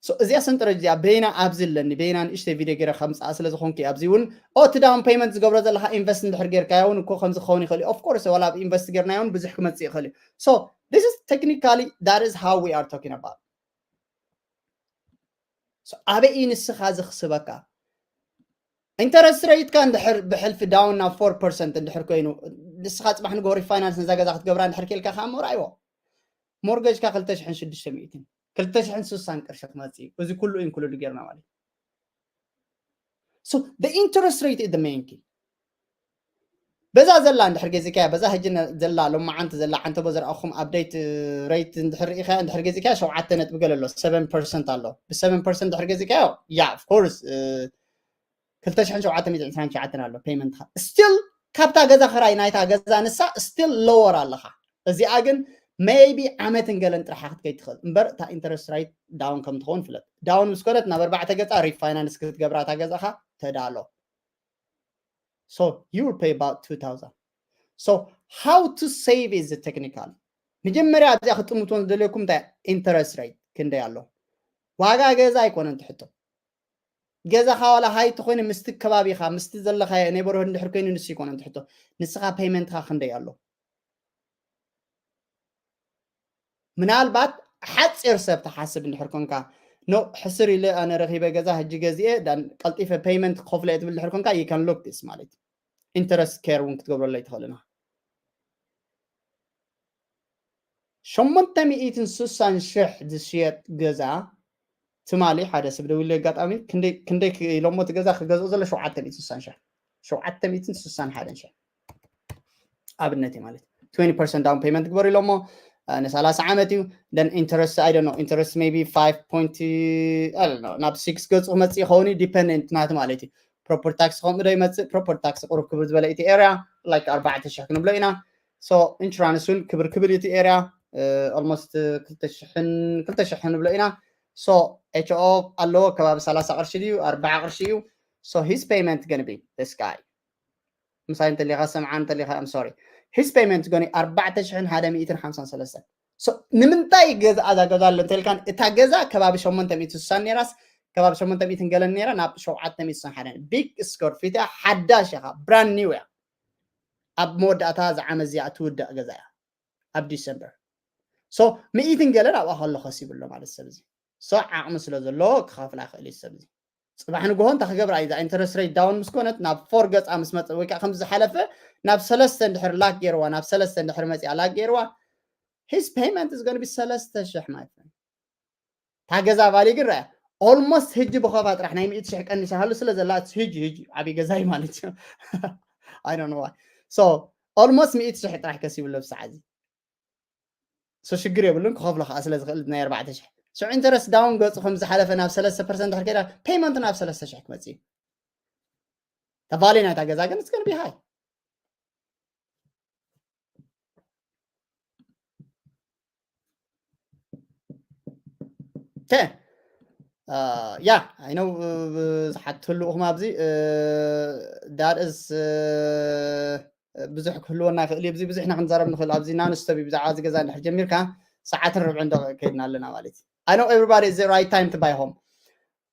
So፣ እዚኣ ሰንጠረዥ እዚኣ በይና ኣብዚ ኣለኒ፣ በይና ንእሽተይ ቪድዮ ገይረ ከምጽኣ ስለ ዝኾንኩ እየ። ኣብዚ እውን፣ ኦ፣ እቲ ዳውን ፔይመንት ዝገብሮ ዘለኻ ኢንቨስት እንድሕር ጌርካዮ እውን እኮ ከምዚ ክኸውን ይኽእል እዩ። ኦፍ ኮርስ፣ ዋላ ኣብ ኢንቨስት ጌርናዮ እውን ብዙሕ ክመጽእ ይኽእል እዩ። So፣ this is technically, that is how we are talking about. So፣ ኣበይ እዩ ንስኻ ዘኽስበካ? ኢንተረስት ሬትካ እንድሕር ብሕልፊ ዳውን ናብ ፎር ፐርሰንት እንድሕር ኮይኑ፣ ንስኻ ጽባሕ ንግሆ ሪፋይናንስ ነዛ ገዛ ክትገብራ እንድሕር ክኢልካ ከኣ እሞ ርኣይዎ። ሞርገጅካ ክልተ ሽሕን ሽዱሽተ ሚእትን፣ ክልተ ሽሕን ስሳን ቅርሺ ክመጽእ እዩ። እዚ ኩሉ ኢንክሉድ ጌርና ማለት እዩ። So, the interest rate is the main key። በዛ ዘላ እንድሕር ገዚካያ፣ በዛ ሕጂ ነ-፣ ዘላ ሎማዓንቲ ዘላ ዓንተቦ ዘርኣኹም ኣፕዴት ሬት እንድሕር ርኢኻያ፣ እንድሕር ገዚካያ ሸውዓተ ነጥቢ ገለ ኣሎ፣ ሰቨን ፐርሰንት ኣሎ። ብ ሰቨን ፐርሰንት እንድሕር ገዚካዮ፣ ያ፣ ኦፍ ኮርስ፣ እ፣ ክልተ ሽሕን ሸውዓተ ሚእትን ዕስራን ትሽዓተን ኣሎ ፔይመንትኻ። ስቲል ካብታ ገዛ ክራይ ናይታ ገዛ ንሳ ስቲል ሎወር ኣለኻ። እዚኣ ግን ሜይቢ ዓመትን ገለን ጥራሕ ክትከይድ ትኽእል እምበር፣ እታ ኢንተረስት ሬት ዳውን ከም ትኸውን ፍለጥ። ዳውን ምስ ኮነት ናብ ኣርባዕተ ገጻ ሪፋይናንስ ክትገብራ እታ ገዛኻ ተዳሎ። So you will pay about two thousand. So how to save is technical. መጀመርያ ኣብዚኣ ክትጥምትዎ ዝደልየኩም እንታይ ኢንተረስት ሬት ክንደይ ኣሎ? ዋጋ ገዛ ኣይኮነን ትሕቶ። ገዛኻ ዋላ ሃይ ተኾይኑ ምስቲ ከባቢኻ፣ ምስቲ ዘለኻዮ ኔበርሁድ እንድሕር ኮይኑ ንሱ ይኮነን ትሕቶ። ንስኻ ፔይመንትኻ ክንደይ ኣሎ? ምናልባት ሓፂር ሰብ ትሓስብ እንድሕር ኮንካ፣ ኖ፣ ሕስር ኢለ ኣነ ረኺበ ገዛ፣ ሕጂ ገዚኤ፣ ዳን ቀልጢፈ ፔይመንት ክኸፍሎ እየ ትብል እንድሕር ኮንካ፣ you can look this ማለት እዩ። ኢንተረስት ኬር እውን ክትገብረለይ ትኽእል ኢና። ሸሞንተ ሚእትን ስሳን ሽሕ ዝሽየጥ ገዛ ትማሊ ሓደ ሰብ ደዊሉ ኣጋጣሚ፣ ክንደይ፣ ክንደይ ክ-፣ ኢሎሞ እቲ ገዛ ክገዝኦ ዘሎ ሸውዓተ ሚእትን ስሳን ሽሕ። ሸውዓተ ሚእትን ስሳን ሓደን ሽሕ። ኣብነት እዩ ማለት። ትዌንቲ ፐርሰንት ዳውን ፔይመንት ግበሩ ኢሎሞ፣ እ፣ ንሰላሳ ዓመት እዩ። Then ኢንተረስት፣ I don't know፣ ኢንተረስት ሜይቢ ፋይቭ ፖይንት፣ I don't know፣ ናብ ሲክስ ገጹ ክመጽእ ይኸውን እዩ፣ ዲፐንደንት ናቱ ማለት እዩ። ፕሮፐርቲ ታክስ ከምኡ ዶ ይመጽእ? ፕሮፐርቲ ታክስ ቁሩብ ክብር ዝበለ እቲ ኤርያ፣ ላይክ ኣርባዕተ ሽሕ ክንብሎ ኢና። ሶ ኢንሹራንስ እውን ክብር ክብል እዩ እቲ ኤርያ፣ እ፣ ኦልሞስት ክልተ ሽሕን፣ ክልተ ሽሕ ክንብሎ ኢና። ሶ ኤች ኦ ኣለዎ፣ ከባቢ ሰላሳ ቅርሺ ድዩ? ኣርባዓ ቅርሺ እዩ። So his payment gonna be this guy። ምሳይ እንተሊኻ፣ ሰምዓ እንተሊኻ፣ I'm sorry። His payment gonna ኣርባዕተ ሽሕን ሓደ ሚእትን ሓምሳን ሰለስተን። So ንምንታይ ገዛ፣ እዛ ገዛ ኣሎ እንተልካን፣ እታ ገዛ ከባቢ ሸሞንተ ሚእትን ስሳን ነይራስ፣ ከባቢ ሸሞንተ ሚእትን ገለን ነይራ፣ ናብ ሸውዓተ ሚእትን ስሳን ሓደን። ቢግ ስኮር ፊት እያ፣ ሓዳሽ እያ፣ ብራንድ ኒው እያ። ኣብ መወዳእታ እዛ ዓመት እዚኣ ትውዳእ ገዛ እያ፣ ኣብ ዲሰምበር። So ሚእትን ገለ ናብኣ ከሎ ከሲቡ ኣሎ ማለት ሰብ እዚ። So ዓቕሚ ስለ ዘሎ ክኸፍላ ይኽእል እዩ ሰብ እዚ። ጽባሕ ንግሆ እንታይ ክገብራ እዩ? እዛ interest rate down ምስ ኮነት ናብ ፎር ገጻ ምስ መጸ ወይ ከዓ ከምዚ ዝሓለፈ ናብ ሰለስተ እንድሕር lag ገይርዋ፣ ናብ ሰለስተ እንድሕር መጺኣ lag ገይርዋ፣ his payment is going to be ሰለስተ ሽሕ my friend። እታ ገዛ value ግን ርኣያ። Almost ሕጂ ብኸፋ ጥራሕ ናይ ሚእቲ ሽሕ ቀኒሳ ሃሉ ስለ ዘላ፣ ሕጂ፣ ሕጂ ዓብዪ ገዛ እዩ ማለት እዩ። I don't know why. So almost ሚእቲ ሽሕ ጥራሕ ከሲቡ ኣሎ ብሰዓት እዚ። So ሽግር የብሉን፣ ክኸፍሎ ከዓ ስለ ዝኽእል ናይ ኣርባዕተ ሽሕ። So interest down ገጹ ከም ዝሓለፈ ናብ ሰለስተ ፐርሰንት ድሕር ከይዳ፣ payment ናብ ሰለስተ ሽሕ ክመጽእ እዩ። እታ value ናይታ ገዛ ግን it's going to be high. Okay. Uh, yeah, I know, uh, ዝሓትሉ እኹም ኣብዚ፣ uh, that is, uh, ብዙሕ ክህልወና ይኽእል እዩ። ኣብዚ ብዙሕ ኢና ክንዛረብ ንኽእል። ኣብዚ non-stop እዩ። ብዛዕባ እዚ ገዛ እንድሕር ጀሚርካ ሰዓትን ርብዕን ደቂቕ ከይድና ኣለና ማለት እዩ። I know everybody is the right time to buy home.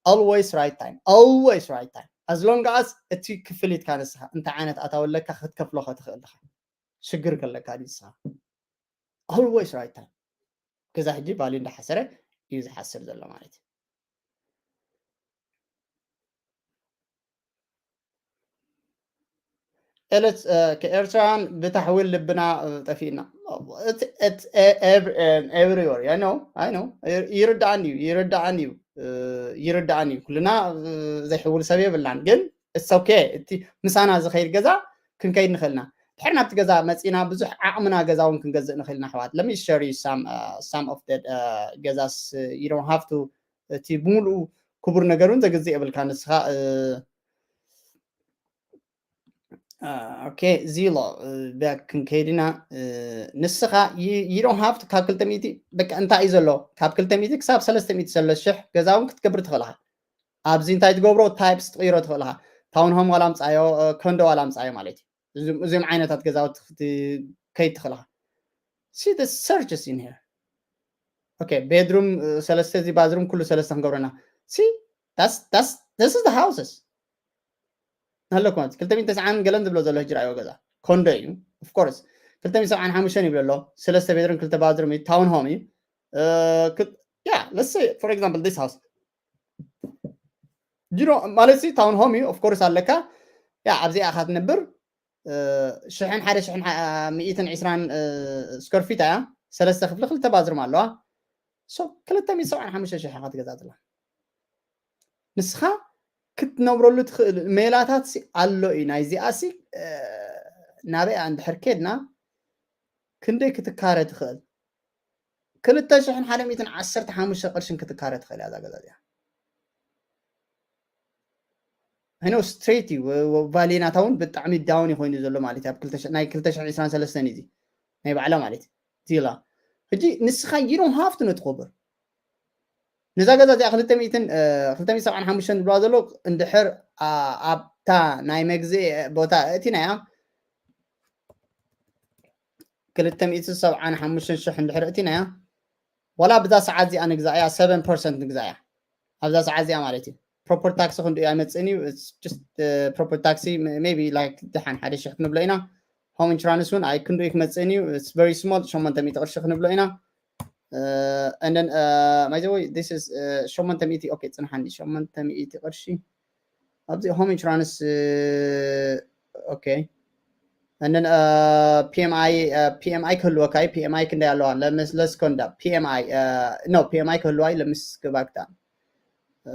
Always right time. Always right time. As long as እቲ ክፍሊትካ ንስኻ እንታይ ዓይነት ኣታዊ ኣለካ ክትከፍሎ ከትኽእል ኢኻ። ሽግር ከለካ ድዩ ንስኻ? Always right time። ገዛ ሕጂ value እንዳሓሰረ እዩ ዝሓስር ዘሎ ማለት እዩ። ኤለት፣ እ፣ ከኤርትራውያን ብታሕዊል ልብና፣ እ፣ ጠፊእና። እቲ፣ እቲ፣ ኤ-፣ ኤቭ-፣ ኤ-፣ everywhere፣ I know፣ I know። ይር-፣ ይርድኣኒ እዩ፣ ይርድኣኒ እዩ፣ እ፣ ይርድኣኒ እዩ። ኩልና፣ እ፣ ዘይሕውል ሰብ የብልናን። ግን it's okay። እቲ ምሳና ዝኸይድ ገዛ ክንከይድ ንኽእል ኢና። ድሕር ናብቲ ገዛ መጺና ብዙሕ ዓቕምና ገዛ እውን ክንገዝእ ንኽእል ኢና ኣሕዋት። Let me share you some, uh, some of the, uh, ገዛስ፣ uh, you don't have to፣ እቲ ብምሉኡ ክቡር ነገር እውን ዘግዝእ የብልካ። ንስኻ፣ እ፣ እ፣ ኦኬ፣ ዚሎ፣ እ፣ ብያ ክንከይድ ኢና። እ፣ ንስኻ you, you don't have to ካብ ክልተ ሚእቲ በቃ እንታይ እዩ ዘሎ? ካብ ክልተ ሚእቲ ክሳብ ሰለስተ ሚእቲ ዘሎ ሽሕ ገዛ እውን ክትገብር ትኽእል ኢኻ። ኣብዚ እንታይ ትገብሮ? ታይፕስ ትቕይሮ ትኽእል ኢኻ። ታውን ሆም ዋላ ኣምጻዮ፣ እ፣ ኮንዶ ዋላ ኣምጻዮ ማለት እዩ። እዞም፣ እዞም ዓይነታት ገዛውቲ ክት-፣ ከይድ ትኽእል ኢኻ። See the searches in here. Okay, ቤድሩም፣ እ፣ ሰለስተ፣ እዚ ባዝሩም ኩሉ ሰለስተ ክንገብረና። See, that's, that's, this is the houses። ኣለኩም ክልተ ሚእቲ ተስዓን ገለን ዝብሎ ዘሎ ሕጂ ርኣዮ ገዛ። ኮንዶ እዩ፣ of course። ክልተ ሚእቲ ሰብዓን ሓሙሽተን ይብሎ ኣሎ። ሰለስተ ቤድሩም፣ ክልተ ባዝሩም እዩ፣ ታውን ሆም እዩ። እ፣ ክ-፣ yeah, let's say, for example, this house. You know፣ ማለት ሲ ታውን ሆም እዩ፣ of course ኣለካ። ያ፣ ኣብዚኣ ኢኻ ትነብር። እ፣ ሽሕን ሓደ ሽሕን ሓ-፣ ሚእትን ዕስራን፣ እ፣ ስኩዌር ፊት እያ። ሰለስተ ክፍሊ ክልተ ባዝሩም ኣለዋ። So፣ ክልተ ሚእቲ ሰብዓን ሓሙሽተ ሽሕ ኢኻ ትገዝኣ ዘላ። ንስኻ ክትነብረሉ ትኽእል ሜላታት ሲ ኣሎ እዩ። ናይዚኣ ሲ፣ እ፣ ናበይ እንድሕር ኬድና ክንደይ ክትካረ ትኽእል? ክልተ ሽሕን ሓደ ሚእትን ዓሰርተ ሓሙሽተ ቅርሽን ክትካረ ትኽእል እያ እዛ ገዛ እዚኣ። I know፣ ስትሬት እዩ። ወ-፣ ወ-፣ ቫሌ ናታ እውን ብጣዕሚ ዳውን እዩ ኮይኑ ዘሎ ማለት እዩ። ኣብ ክልተ ሽሕ፣ ናይ ክልተ ሽሕን ዕስራን ሰለስተን እዩ እዚ ናይ ባዕላ ማለት እዩ። ዚላ። ሕጂ ንስኻ you don't have to ነትኾብር። ነዛ ገዛ እዚኣ ክልተ ሚእትን፣ እ፣ ክልተ ሚእትን ሰብዓን ሓሙሽተን ዝብልዋ ዘሎ እንድሕር፣ ኣ-፣ ኣብታ ናይ መግዝኢ ቦታ እቲናያ ክልተ ሚእትን ሰብዓን ሓሙሽተን ሽሕ እንድሕር እቲናያ፣ ዋላ ብዛ ሰዓት እዚኣ ንግዛእያ፣ ሰቨን ፐርሰንት ንግዛእያ። ኣብዛ ሰዓት እዚኣ ማለት እዩ። ፕሮፐር ታክሲ ክንድኡ ኣይመጽእን እዩ። It's just, እ፣ ፕሮፐር ታክሲ ም-፣ maybe like ደሓን ሓደ ሽሕ ክንብሎ ኢና። ሆም ኢንሹራንስ እውን ኣይ ክንድኡ ክመጽእን እዩ። It's very small፣ ሸሞንተ ሚእቲ ቅርሺ ክንብሎ ኢና። እ፣ and then፣ እ፣ by the way, this is፣ እ፣ ሸሞንተ ሚእቲ፣ ኦኬ፣ ጽንሓኒ፣ ሸሞንተ ሚእቲ ቅርሺ። ኣብዚ ሆም ኢንሹራንስ፣ እ፣ ኦኬ። And then፣ እ፣ ፒ ኤም ኣይ፣ እ፣ ፒ ኤም ኣይ ክህልወካ እዩ። ፒ ኤም ኣይ ክንደይ ኣለዋ? ለምስ-፣ let's go እንዳ ፒ ኤም ኣይ፣ እ፣ no፣ ፒ ኤም ኣይ ክህልዋ እዩ። Let me go back down። እ፣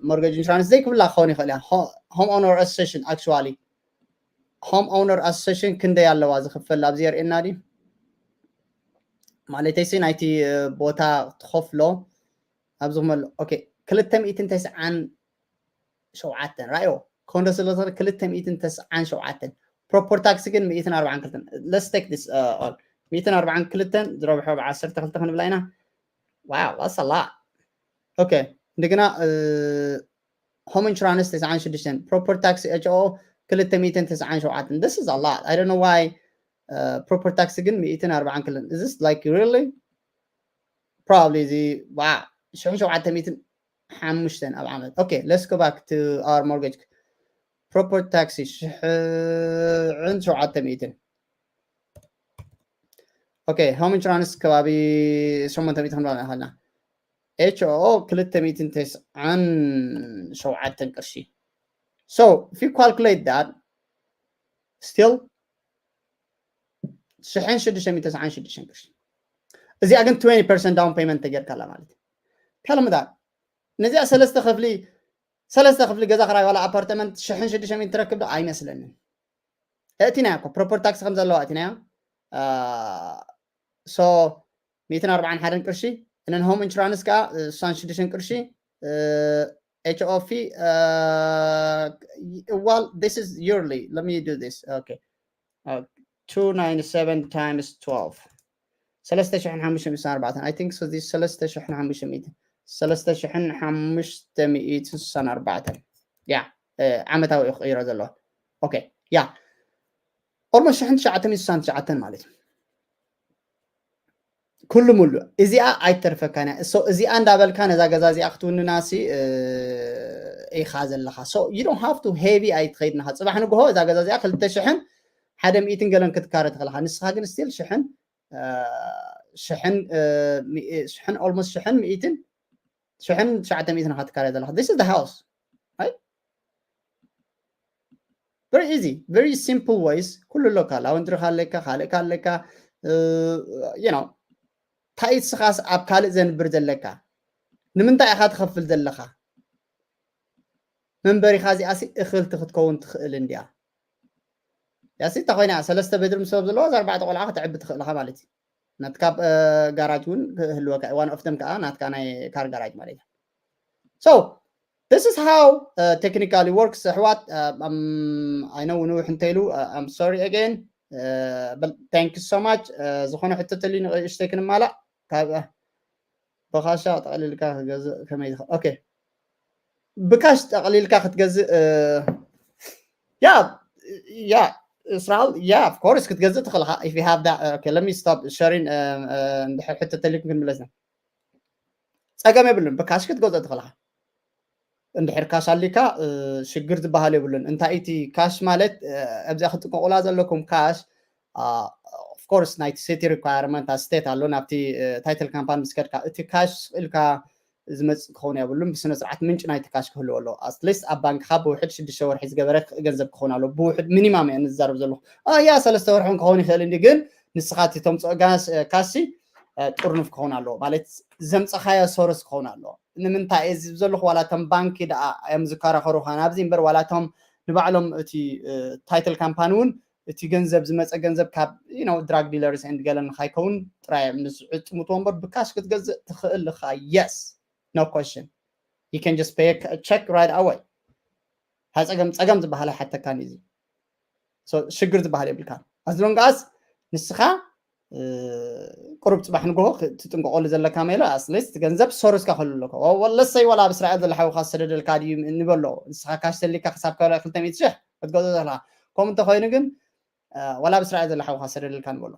ሞርጌጅ ኢንሹራንስ ዘይክፍላ ክኸውን ይኽእል እያ። ሆ-፣ ሆም ኦነር ኣሶሴሽን፣ actually፣ ሆም ኦነር ኣሶሴሽን ክንደይ ኣለዋ ዝኽፈል ኣብዚ የርእየና ድዩ? ማለተይ ሲ ናይቲ፣ እ፣ ቦታ ትኸፍሎ ኣብዚ ክመሎ-፣ ኦኬ፣ ክልተ ሚእትን ተስዓን ሸውዓተን ራእዮ። ኮንዶ ስለ ዝኾነ ክልተ ሚእትን ተስዓን ሸውዓተን። ፕሮፐር ታክሲ ግን ሚእትን ኣርባዓን ክልተን። Let's take this, uh, all። ሚእትን ኣርባዓን ክልተን ዝረብሖ ብዓሰርተ ክልተ ክንብላ ኢና። Wow, that's a lot. ኦኬ፣ እንደገና፣ እ፣ ሆም ኢንሹራንስ ተስዓን ሽዱሽተን፣ ፕሮፐር ታክሲ ኤች ኦ ክልተ ሚእትን ተስዓን ሸውዓተን። This is a lot. I don't know why፣ እ፣ ፕሮፐር ታክሲ ግን ሚእትን ኣርባዓን ክልተን። Is this like really? Probably እዚ፣ wow፣ ሽሕን ሸውዓተ ሚእትን ሓሙሽተን ኣብ ዓመት። ኦኬ፣ let's go back to our mortgage። ፕሮፐር ታክሲ ሽሕን ሸውዓተ ሚእትን። okay, home insurance ከባቢ ሸሞንተ ሚእቲ ክንበላ ንኽእልና። H O O ክልተ ሚእትን ተስዓን ሸውዓተን ቅርሺ። So if you calculate that, still ሽሕን ሽዱሽተ ሚእትን ተስዓን ሽዱሽተን ቅርሺ። እዚኣ ግን twenty percent down payment ተጌርካላ ማለት እዩ። Tell me that። ነዚኣ ሰለስተ ክፍሊ ሰለስተ ክፍሊ ገዛ ክራይ ዋላ ኣፓርትመንት ሽሕን ሽዱሽተ ሚእትን ትረክብ ዶ? ኣይመስለንን። እእቲናያ እኮ property tax ከም ዘለዋ እእቲናያ። So ሚእትን ኣርባዓን ሓደን ቅርሺ፣ and then home insurance ከዓ ስሳን ሽዱሽተን ቅርሺ። H O O fee, well, this is yearly. Let me do this. Okay. Two ninety seven times twelve. ሰለስተ ሽሕን ሓሙሽተ ሚእትን ኣርባዕተን። I think so. This ሰለስተ ሽሕን ሓሙሽተ ሚእትን፣ ሰለስተ ሽሕን ሓሙሽተ ሚእትን ስሳን ኣርባዕተን። ያ ዓመታዊ እዩ ክቕይሮ ዘለዎ። Okay, ያ almost ሽሕን ትሽዓተ ሚእትን ስሳን ትሽዓተን ማለት እዩ። ኩሉ ሙሉ እዚኣ ኣይተርፈካን እያ። እዚኣ እንዳበልካ ነዛ ገዛ እዚኣ ክትውንና ሲ ኢኻ ዘለኻ። So you don't have to heavy ኣይትኸይድንኻ። ፅባሕ ንግሆ እዛ ገዛ እዚኣ ክልተ ሽሕን ሓደ ሚእትን ገለን ክትካረ ትኽእልኻ። ንስኻ ግን still ሽሕን ሽሕን ሽሕን almost ሽሕን ሚእትን ሽሕን ትሽዓተ ሚእትን ኢኻ ትካረ ዘለኻ። This is the house, right? Very easy, very simple ways። ኩሉ ኣለካ፣ ላውንድሪ ካለካ፣ ካልእ ካለካ፣ you know፣ እንታይ ስኻስ ኣብ ካልእ ዘንብር ዘለካ? ንምንታይ ኢኻ ትኸፍል ዘለኻ? መንበሪኻ እዚኣሲ እኽልቲ ክትከውን ትኽእል እንድያ። ያሲ እንተ ኮይና ሰለስተ ቤድሩም ሰብ ዘለዋ፣ እዛ ኣርባዕተ ቆልዓ ከተዕቢ ትኽእል ኢኻ ማለት እዩ። ናትካ ጋራጅ እውን ክህልወካ፣ one of them ከዓ ናትካ ናይ ካር ጋራጅ ማለት እዩ። So this is how technically works ኣሕዋት። I know ንውሕ እንተይሉ፣ I'm sorry again, but thank you so much። ዝኾነ ሕቶ ተልዩ ንእሽተይ ክንማላእ ካብ ብካሻ ጠቕሊልካ ክገዝእ ከመይ ትኽእል? Okay፣ ብካሽ ጠቕሊልካ ክትገዝእ? Yeah, yeah, እስራኤል፣ yeah, of course ክትገዝእ ትኽእል ኢኻ if you have that. Okay, let me stop sharing. እንድሕር ሕቶ ተልዩኩም ክንምለስ ኢና። ፀገም የብሉን፣ ብካሽ ክትገዝእ ትኽእል ኢኻ። እንድሕር ካሽ ኣሊካ ሽግር ዝበሃል የብሉን። እንታይ እቲ ካሽ ማለት? ኣብዚኣ ክትጥንቀቑላ ዘለኩም ካሽ፣ of course ናይቲ city requirement state ኣሎ። ናብቲ title company ምስ ከድካ እቲ ካሽ ኢልካ ዝመፅእ ክኸውን የብሉን። ብስነ ስርዓት ምንጪ ናይቲ ካሽ ክህልዎ ኣለዎ። At least ኣብ ባንክኻ ብውሕድ ሽዱሽተ ወርሒ ዝገበረ ገንዘብ ክኸውን ኣለዎ። ብውሕድ ሚኒማም እየ ንዛረብ ዘለኹ። ያ ሰለስተ ወርሒ እውን ክኸውን ይኽእል እንዲ፣ ግን ንስኻ እቲ ተምፅኦ ካሽ ጥርኑፍ ክኸውን ኣለዎ። ማለት ዘምፀኻዮ ሶርስ ክኸውን ኣለዎ። ንምንታይ እየ ዝብ ዘለኹ? ዋላ እቶም ባንኪ ደኣ እዮም ዝከራኸሩኻ ናብዚ እምበር፣ ዋላ እቶም ንባዕሎም እቲ title company እውን እቲ ገንዘብ ዝመፀ ገንዘብ ካብ drug dealers and ገለ ንኻይከውን ጥራይ እዮም ንዝዕጥምትዎ እምበር፣ ብካሽ ክትገዝእ ትኽእል ኢኻ። Yes, no question, you can just pay a check right away። ሃፀገም ፀገም ዝበሃል ኣይሓተካን እዩ። ሽግር ዝበሃል የብልካ። As long as ንስኻ ቁሩብ ፅባሕ ንግሆ ትጥንቀቐሉ ዘለካ ሜላ፣ at least ገንዘብ ሶርስካ ክህሉ ኣለካ። ወለሰይ ዋላ ኣብ እስራኤል ዘሎ ሓውካ ዝሰደደልካ ድዩ ንበሎ። ንስኻ ካሽ ተሊካ ክሳብ ካልኣይ ክልተ ሚእቲ ሽሕ ክትገዝኦ ዘለካ። ከምኡ እንተኮይኑ ግን ዋላ ኣብ እስራኤል ዘሎ ሓውካ ዝሰደደልካ ንበሎ።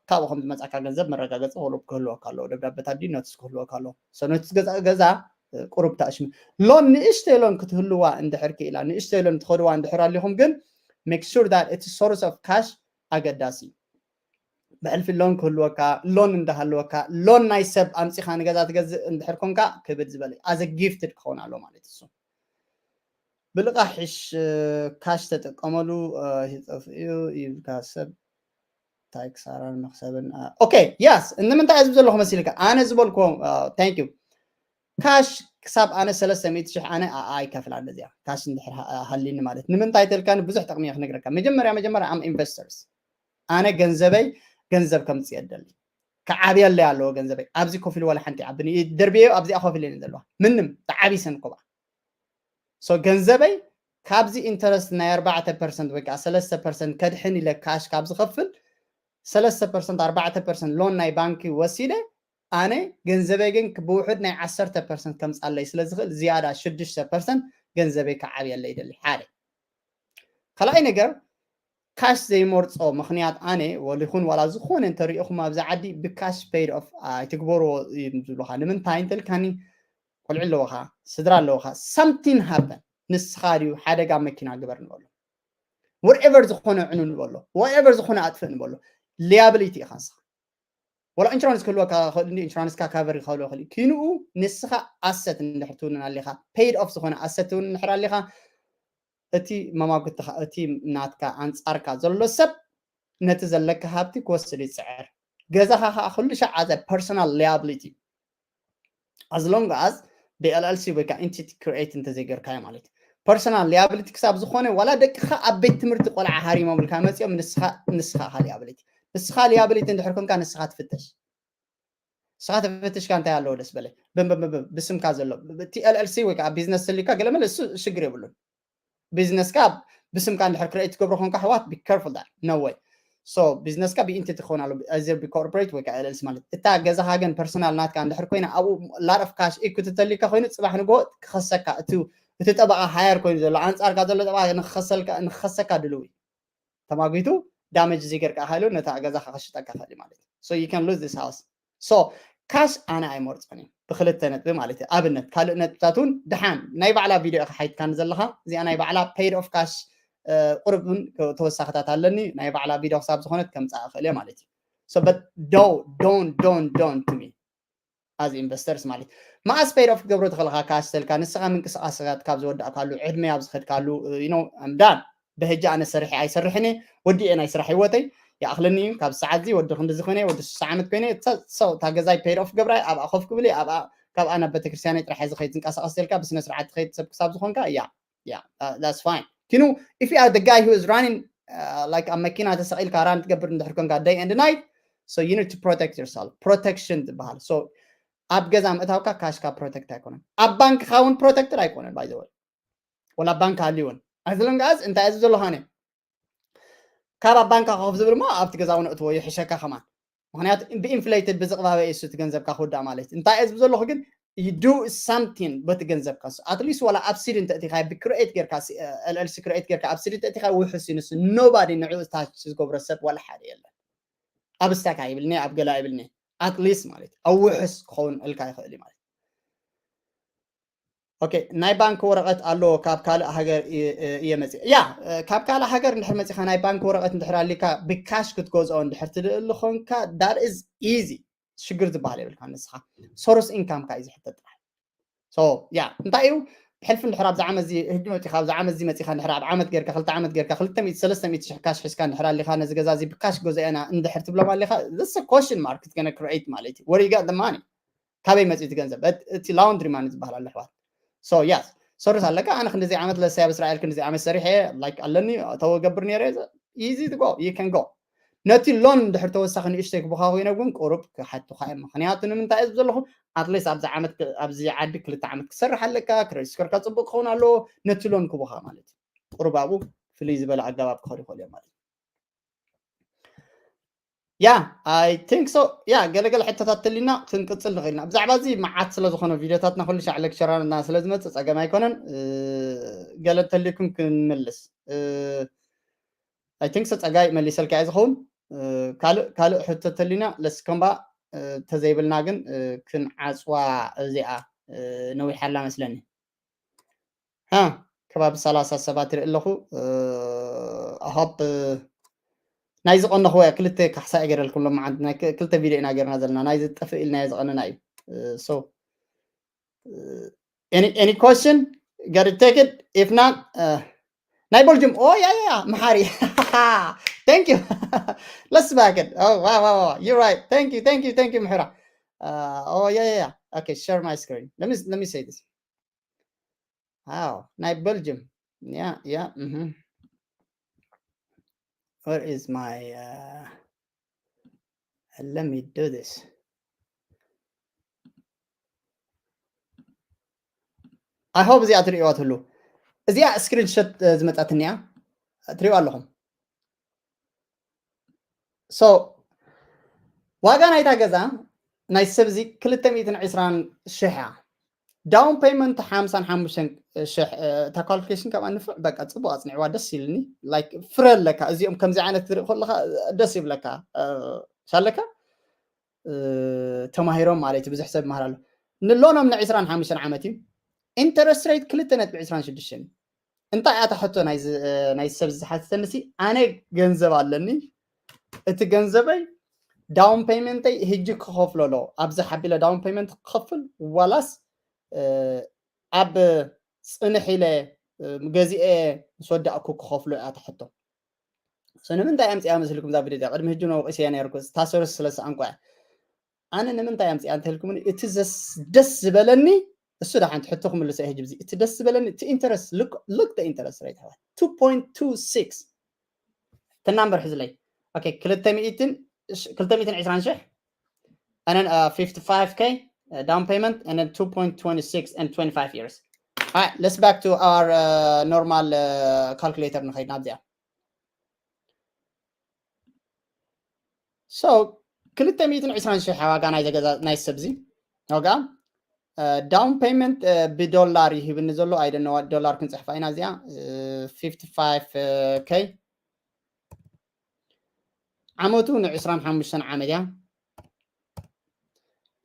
ካብኡ ከም ዝመፃካ ገንዘብ መረጋገፂ ክህልወካ ኣለዎ። ደብዳበታት ድዩ ኖትስ ክህልወካ ኣለዎ። ኖትስ ገዛ ገዛ ቁሩብ ታእሽሙ ሎን፣ ንእሽተይ ሎን ክትህልዋ እንድሕር ክኢላ፣ ንእሽተይ ሎን ትኸድዋ እንድሕር ኣሊኹም ግን make sure that እቲ source of cash ኣገዳሲ እዩ። ብሕልፊ ሎን ክህልወካ፣ ሎን እንዳሃለወካ፣ ሎን ናይ ሰብ ኣምፂኻ ንገዛ ትገዝእ እንድሕር ኮንካ ክብድ ዝበለ as a gifted ክኸውን ኣሎ ማለት እሱ። ብልቓሕ ሕሽ፣ ካሽ ተጠቀመሉ ይጠፍእ እዩ ይብልካ ሰብ። እንታይ ክሳራን መክሰብን? Okay, yes። ንምንታይ እዚ ዘለኹ መሲልካ? ኣነ ዝበልኩዎ፣ thank you። ካሽ ክሳብ ኣነ ሰለስተ ሚእቲ ሽሕ ኣነ ኣይከፍላን እዚኣ፣ ካሽ እንድሕር ሃሊኒ ማለት። ንምንታይ ተልካኒ ብዙሕ ጠቕሚ እየ ክነግረካ። መጀመርያ መጀመርያ I'm investors። ኣነ ገንዘበይ ገንዘብ ከምፅእ የደሊ፣ ክዓብየለይ ኣለዎ ገንዘበይ። ኣብዚ ኮፍ ኢሉ ዋላ ሓንቲ ዓቢ ደርብዮ ኣብዚኣ ኮፍ ኢለን ዘለዋ ምንም ተዓቢሰን እኮ። So ገንዘበይ ካብዚ ኢንተረስት ናይ ኣርባዕተ ፐርሰንት ወይ ከዓ ሰለስተ ፐርሰንት ከድሕን ኢለ ካሽ ካብ ዝኸፍል፣ ሰለስተ ፐርሰንት ኣርባዕተ ፐርሰንት ሎን ናይ ባንኪ ወሲደ፣ ኣነ ገንዘበይ ግን ብውሕድ ናይ ዓሰርተ ፐርሰንት ከምፃለይ ስለ ዝኽእል ዝያዳ ሽዱሽተ ፐርሰንት ገንዘበይ ክዓብየለይ ይደሊ። ሓደ። ካልኣይ ነገር፣ ካሽ ዘይመርፆ ምኽንያት ኣነ ወሊኹን ዋላ ዝኾነ እንተሪእኹም ኣብዚ ዓዲ ብካሽ ፔይድ ኦፍ ኣይትግበርዎ እዮም ዝብሉኻ። ንምንታይ እንተልካኒ፣ ቆልዑ ኣለውኻ፣ ስድራ ኣለውኻ፣ something happen፣ ንስኻ ድዩ ሓደጋ መኪና ግበር ንበሎ፣ whatever ዝኾነ ዕኑ ንበሎ፣ whatever ዝኾነ ኣጥፍእ ንበሎ፣ ሊያብሊቲ ኢኻ ንስኻ። ወላ ኢንሹራንስ ክህልወካ ክእል እንዲ ኢንሹራንስካ ካቨር ክኸልወ ክእል እዩ። ኪንኡ ንስኻ ኣሰት እንድሕር ትውንን ኣሊኻ፣ ፔይድ ኦፍ ዝኾነ ኣሰት ትውንን እንድሕር ኣሊኻ፣ እቲ መማጉትኻ፣ እቲ ናትካ ኣንጻርካ ዘሎ ሰብ ነቲ ዘለካ ሃብቲ ክወስድ ይጽዕር። ገዛኻ ከዓ ኩሉ ሻዕ ኣዘ ፐርሶናል ሊያብሊቲ፣ as long as ብኤልኤልሲ ወይ ከዓ ኢንቲቲ ክሪኤት እንተዘይገርካዮ ማለት እዩ። ፐርሶናል ሊያብሊቲ ክሳብ ዝኾነ ዋላ ደቅኻ ኣብ ቤት ትምህርቲ ቆልዓ ሃሪሞምልካ መፂኦም ንስኻ ንስኻ ኢኻ ሊያብሊቲ። ንስኻ ሊያብሊቲ እንድሕር ኮንካ ንስኻ ትፍተሽ። ንስኻ ተፈትሽካ እንታይ ኣለዎ ደስ በለ ብስምካ ዘሎ እቲ ኤልኤልሲ ወይ ከዓ ቢዝነስ ስሊካ ገለመለ እሱ ሽግር የብሉን። ቢዝነስካ ብስምካ እንድሕር ክረኢ ትገብሮ ኮንካ ኣሕዋት be careful that no way። So ቢዝነስካ ብኢንቲቲ ክኸውን ኣሎ፣ either ብኮርፖሬት ወይ ከዓ ኤልኤልሲ ማለት እታ ገዛኻ ግን ፐርሰናል ናትካ እንድሕር ኮይና ኣብኡ lot of cash equity ተሊካ ኮይኑ ፅባሕ ንግሆ ክኸሰካ እቲ እቲ ጠበቃ ሃየር ኮይኑ ዘሎ ኣንፃርካ ዘሎ ጠበቃ ንክኸሰልካ ንክኸሰካ ድልው እዩ። ተማጒቱ ዳመጅ ዘይገርካ ሃይሉ ነታ ገዛኻ ክሽጠካ ክእል ማለት እዩ። So you can lose this house. So ካሽ ኣነ ኣይመርፆን እዩ ብክልተ ነጥቢ ማለት እዩ። ኣብነት ካልእ ነጥብታት እውን ድሓን ናይ ባዕላ ቪዲዮ ኢኻ ሓይትካኒ ዘለኻ እዚኣ ናይ ባዕላ paid off cash ቁርብ እውን ተወሳኽታት ኣለኒ ናይ ባዕላ ቪዲዮ ክሳብ ዝኾነት ከምፃእ እኽእል እየ ማለት እዩ። So but don't don't don't don't to me as investors ማለት እዩ። መዓስ paid off ክትገብሮ ትኽእልካ ካሽ ተልካ ንስኻ ምንቅስቃስካ ካብ ዝወዳእካሉ ዕድመ ኣብ ዝኸድካሉ you know I'm done ብሕጂ ኣነ ሰሪሐ ኣይሰርሕን እየ ወዲኤ ናይ ስራሕ ህይወተይ ይኣኽለኒ እዩ ካብ ሰዓት እዚ ወዲ ክንዲ ዝኾነ ወዲ ስሳ ዓመት ኮይነ ሰው እታ ገዛይ paid off ገብራይ ኣብኣ ኮፍ ክብል እየ ኣብኣ ካብኣ ናብ ቤተክርስትያነይ ጥራሕ ዝኸይድ ዝንቀሳቀስ ተልካ ብስነ ስርዓት ትኸይድ ሰብ ክሳብ ዝኾንካ እያ yeah uh, that's fine you know if you are the guy who is running uh, like ኣብ መኪና ተሰቂልካ ራን ትገብር እንድሕር ኮንካ day and night so you need to protect yourself protection ዝበሃል so ኣብ ገዛ ምእታውካ ካሽካ ፕሮቴክት ኣይኮነን ኣብ ባንክካ እውን ፕሮቴክትድ ኣይኮነን by the way ወላ ባንክ ሃልዩ እውን as long as እንታይ እዚ ዘለኻነ ካብ ኣብ ባንካ ኮፍ ዝብል ሞ ኣብቲ ገዛ እውን እትዎ ይሕሸካ ከማን ምክንያቱ ብኢንፍሌትድ ብዝቕባበ እዩ እቲ ገንዘብካ ክውዳእ ማለት እዩ እንታይ እዚ ዘለኹ ግን you do something በቲ ገንዘብካ at least ዋላ ኣብ ሲድ እንተእቲኻ ብክሬት ጌርካ ኤልኤልሲ ክሬት ጌርካ ኣብ ሲድ እንተእቲኻ ውሕስ እዩ ንሱ nobody ንዕኡ ታች ዝገብሮ ሰብ ዋላ ሓደ የለን ኣብ ስታካ ይብልኒ ኣብ ገላ ይብልኒ at least ማለት ኣብ ውሕስ ክኸውን እልካ ይኽእል እዩ ማለት ኦኬ ናይ ባንክ ወረቐት ኣለዎ ካብ ካልእ ሃገር እየ መፅእ ያ ካብ ካልእ ሃገር እንድሕር መፂኻ ናይ ባንክ ወረቐት እንድሕር ኣሊካ ብካሽ ክትገዝኦ እንድሕር ትልእል ኾንካ that is easy ሽግር ዝበሃል የብልካ ንስኻ ሶርስ ኢንካምካ እዩ ዝሕተት ጥራሕ ያ እንታይ እዩ ብሕልፊ እንድሕር ኣብዚ ዓመት እዚ ህጂ መፂኻ ኣብዚ ዓመት እዚ መፂኻ እንድሕር ኣብ ዓመት ጌርካ ክልተ ዓመት ጌርካ ክልተ ሚእቲ ሰለስተ ሚእቲ ሽሕ ካሽ ሒዝካ እንድሕር ኣሊኻ ነዚ ገዛ እዚ ብካሽ ገዛኤና እንድሕር ትብሎም ኣሊኻ this question mark is gonna create ማለት እዩ where you got the money ካበይ መፂኡ እቲ ገንዘብ እቲ ላውንድሪ ማኒ ዝበሃል ኣሎ ኣሕዋት so yes ሰርስ ኣለካ ኣነ ክንዲዚ ዓመት ለሳይ ኣብ እስራኤል ክንዲዚ ዓመት ሰሪሐ like ኣለኒ ተወገብር ነይረ easy to go you can go ነቲ ሎን እንድሕር ተወሳኺ ንእሽተይ ክቡኻ ኮይነ እውን ቁሩብ ክሓቱኻ እዮም ምክንያቱ ንምንታይ እዩ ዘለኹ ኣትሌስ ኣብዚ ዓመት ኣብዚ ዓዲ ክልተ ዓመት ክሰርሕ ኣለካ ክሬዲት ስኮርካ ፅቡቅ ክኸውን ኣለዎ ነቲ ሎን ክቡኻ ማለት እዩ ቁሩብ ኣብኡ ፍልይ ዝበለ ኣገባብ ክኸዱ ይኽእሉ እዮም ማለት እዩ yeah I think so yeah ገለገለ ሕቶታት ተሊና ክንቅፅል ንኽእልና ብዛዕባ እዚ መዓት ስለ ዝኾነ ቪዲዮታትና ኩሉ ሻዕ ሌክቸራና ስለ ዝመፅእ ፀገም ኣይኮነን ገለ እንተሊኩም ክንምልስ I think so ፀጋይ መሊሰልካ እየ ዝኸውን ካልእ ካልእ ሕቶ ተሊና ለስከምባ ተዘይብልና ግን ክንዓፅዋ እዚኣ ነዊሓላ መስለኒ ከባቢ ሰላሳ ሰባት ይርኢ ኣለኹ ኣሆብ ናይ ዝቐነኹ ክልተ ካሕሳ ገረልኩም ሎማዓንቲ ክልተ ቪድዮ ኢና ገርና ዘለና ናይ ዝጠፍእ ኢልናዮ ዝቐነና እዩ so any any question got to take it if not uh, ናይ ቦልጅም ኦ ያ ያ መሓሪ thank you let's back it oh wow wow wow you're right thank you thank you thank you ምሕራ uh, oh yeah yeah yeah okay share my screen let me let me say this Wow, ናይ Belgium. Yeah, yeah. Mm-hmm. Where is my? Uh, let me do this. I hope እዚኣ ትርእዋ ትህሉ። እዚኣ ስክሪንሾት ዝመጻትኒ እያ። ትርእዋ ኣለኹም። So ዋጋ ናይታ ገዛ ናይ ሰብ እዚ ክልተ ሚእትን ዕስራን ሽሕ እያ። ዳውን ፔይመንት ሓምሳን ሓሙሽተን ሽሕ እታ ኳሊፊኬሽን ካብኣ ንፍዕ በቃ ፅቡቅ ኣፅኒዕዋ ደስ ኢልኒ ላይክ ፍረ ኣለካ እዚኦም ከምዚ ዓይነት ትርኢ ከለካ ደስ ይብለካ ሻለካ ተማሂሮም ማለት እዩ ብዙሕ ሰብ ይመሃር ኣሎ ንሎኖም ን ዕስራን ሓሙሽተን ዓመት እዩ ኢንተረስት ሬት ክልተ ነጥቢ ዕስራን ሽዱሽተን እዩ እንታይ ኣታ ሕቶ ናይ ሰብ ዝሓተተኒ ሲ ኣነ ገንዘብ ኣለኒ እቲ ገንዘበይ down payment ይ ህጂ ክኸፍሎ ኣሎ ኣብዚ ሓቢለ down payment ክኸፍል ዋላስ ኣብ ፅንሕ ኢለ ገዚኤ ምስ ወዳእኩ ክኸፍሎ እያ ትሕቶ። ንምንታይ ኣምፅያ መስልኩም እዛ ቪድዮ እዚኣ? ቅድሚ ህጂ ነውቂስ እያ ነርኩ ታሰሩስ ስለ ሰኣንኳ እያ። ኣነ ንምንታይ ኣምፅያ እንተልኩምኒ እቲ ደስ ዝበለኒ እሱ ዳ ሓንቲ ሕቶ ክምልሶ እየ ህጂ ብዚ እቲ ደስ ዝበለኒ እቲ interest look the interest rate ኣሕዋት two point two six እቲ number ሕዝለይ okay ክልተ ሚእትን ክልተ ሚእትን ዕስራን ሽሕ and then uh, fifty-five k uh, down payment and then two point two six and twenty-five years. All right, let's back to our uh, normal uh, calculator ንኸይድ ናብዚኣ so ክልተ ሚእትን ዕስራን ሽሕ ዋጋ ናይ ዘገዛ ናይ ሰብዚ ዋጋ down payment ብዶላር ይህብኒ ዘሎ ኣይደነዋ ዶላር ክንፅሕፋ ኢና እዚኣ fifty-five k ዓመቱ ን25 ዓመት እያ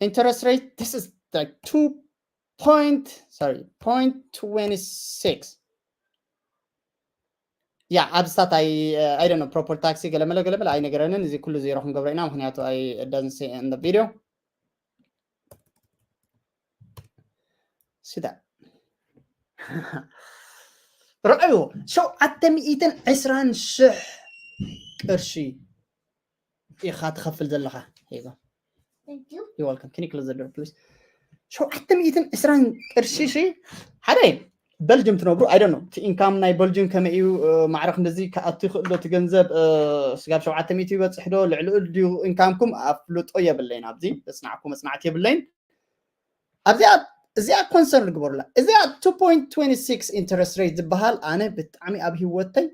interest rate this is like two point sorry point twenty six yeah ኣብስታት ኣይ I don't know proper tax ገለመለ ገለመለ ኣይነገረንን እዚ ኩሉ ዜሮ ክንገብሮ ኢና ምክንያቱ I doesn't say in the video ስዳ ረኣዩ ሸውዓተ ሚእትን ዕስራን ሽሕ ቅርሺ ኢኻ ትኸፍል ዘለኻ ሄጎ You're welcome. Can you close the door, please? ሸውዓተ ሚእትን ዕስራን ቅርሺ ሺ ሓደ በልጅም ትነብሩ I don't know እቲ income ናይ በልጅም ከመይ እዩ ማዕረ ክንደዚ ክኣቱ ይኽእል ዶ እቲ ገንዘብ ስጋብ ሸውዓተ ሚእቲ ይበፅሕ ዶ ልዕሊ ድዩ income ኩም ኣፍልጦ የብለይን ኣብዚ ዘፅናዕኩ መፅናዕቲ የብለይን ኣብዚኣ እዚኣ concern ግበሩላ እዚኣ two point twenty six interest rate ዝበሃል ኣነ ብጣዕሚ ኣብ ህይወተይ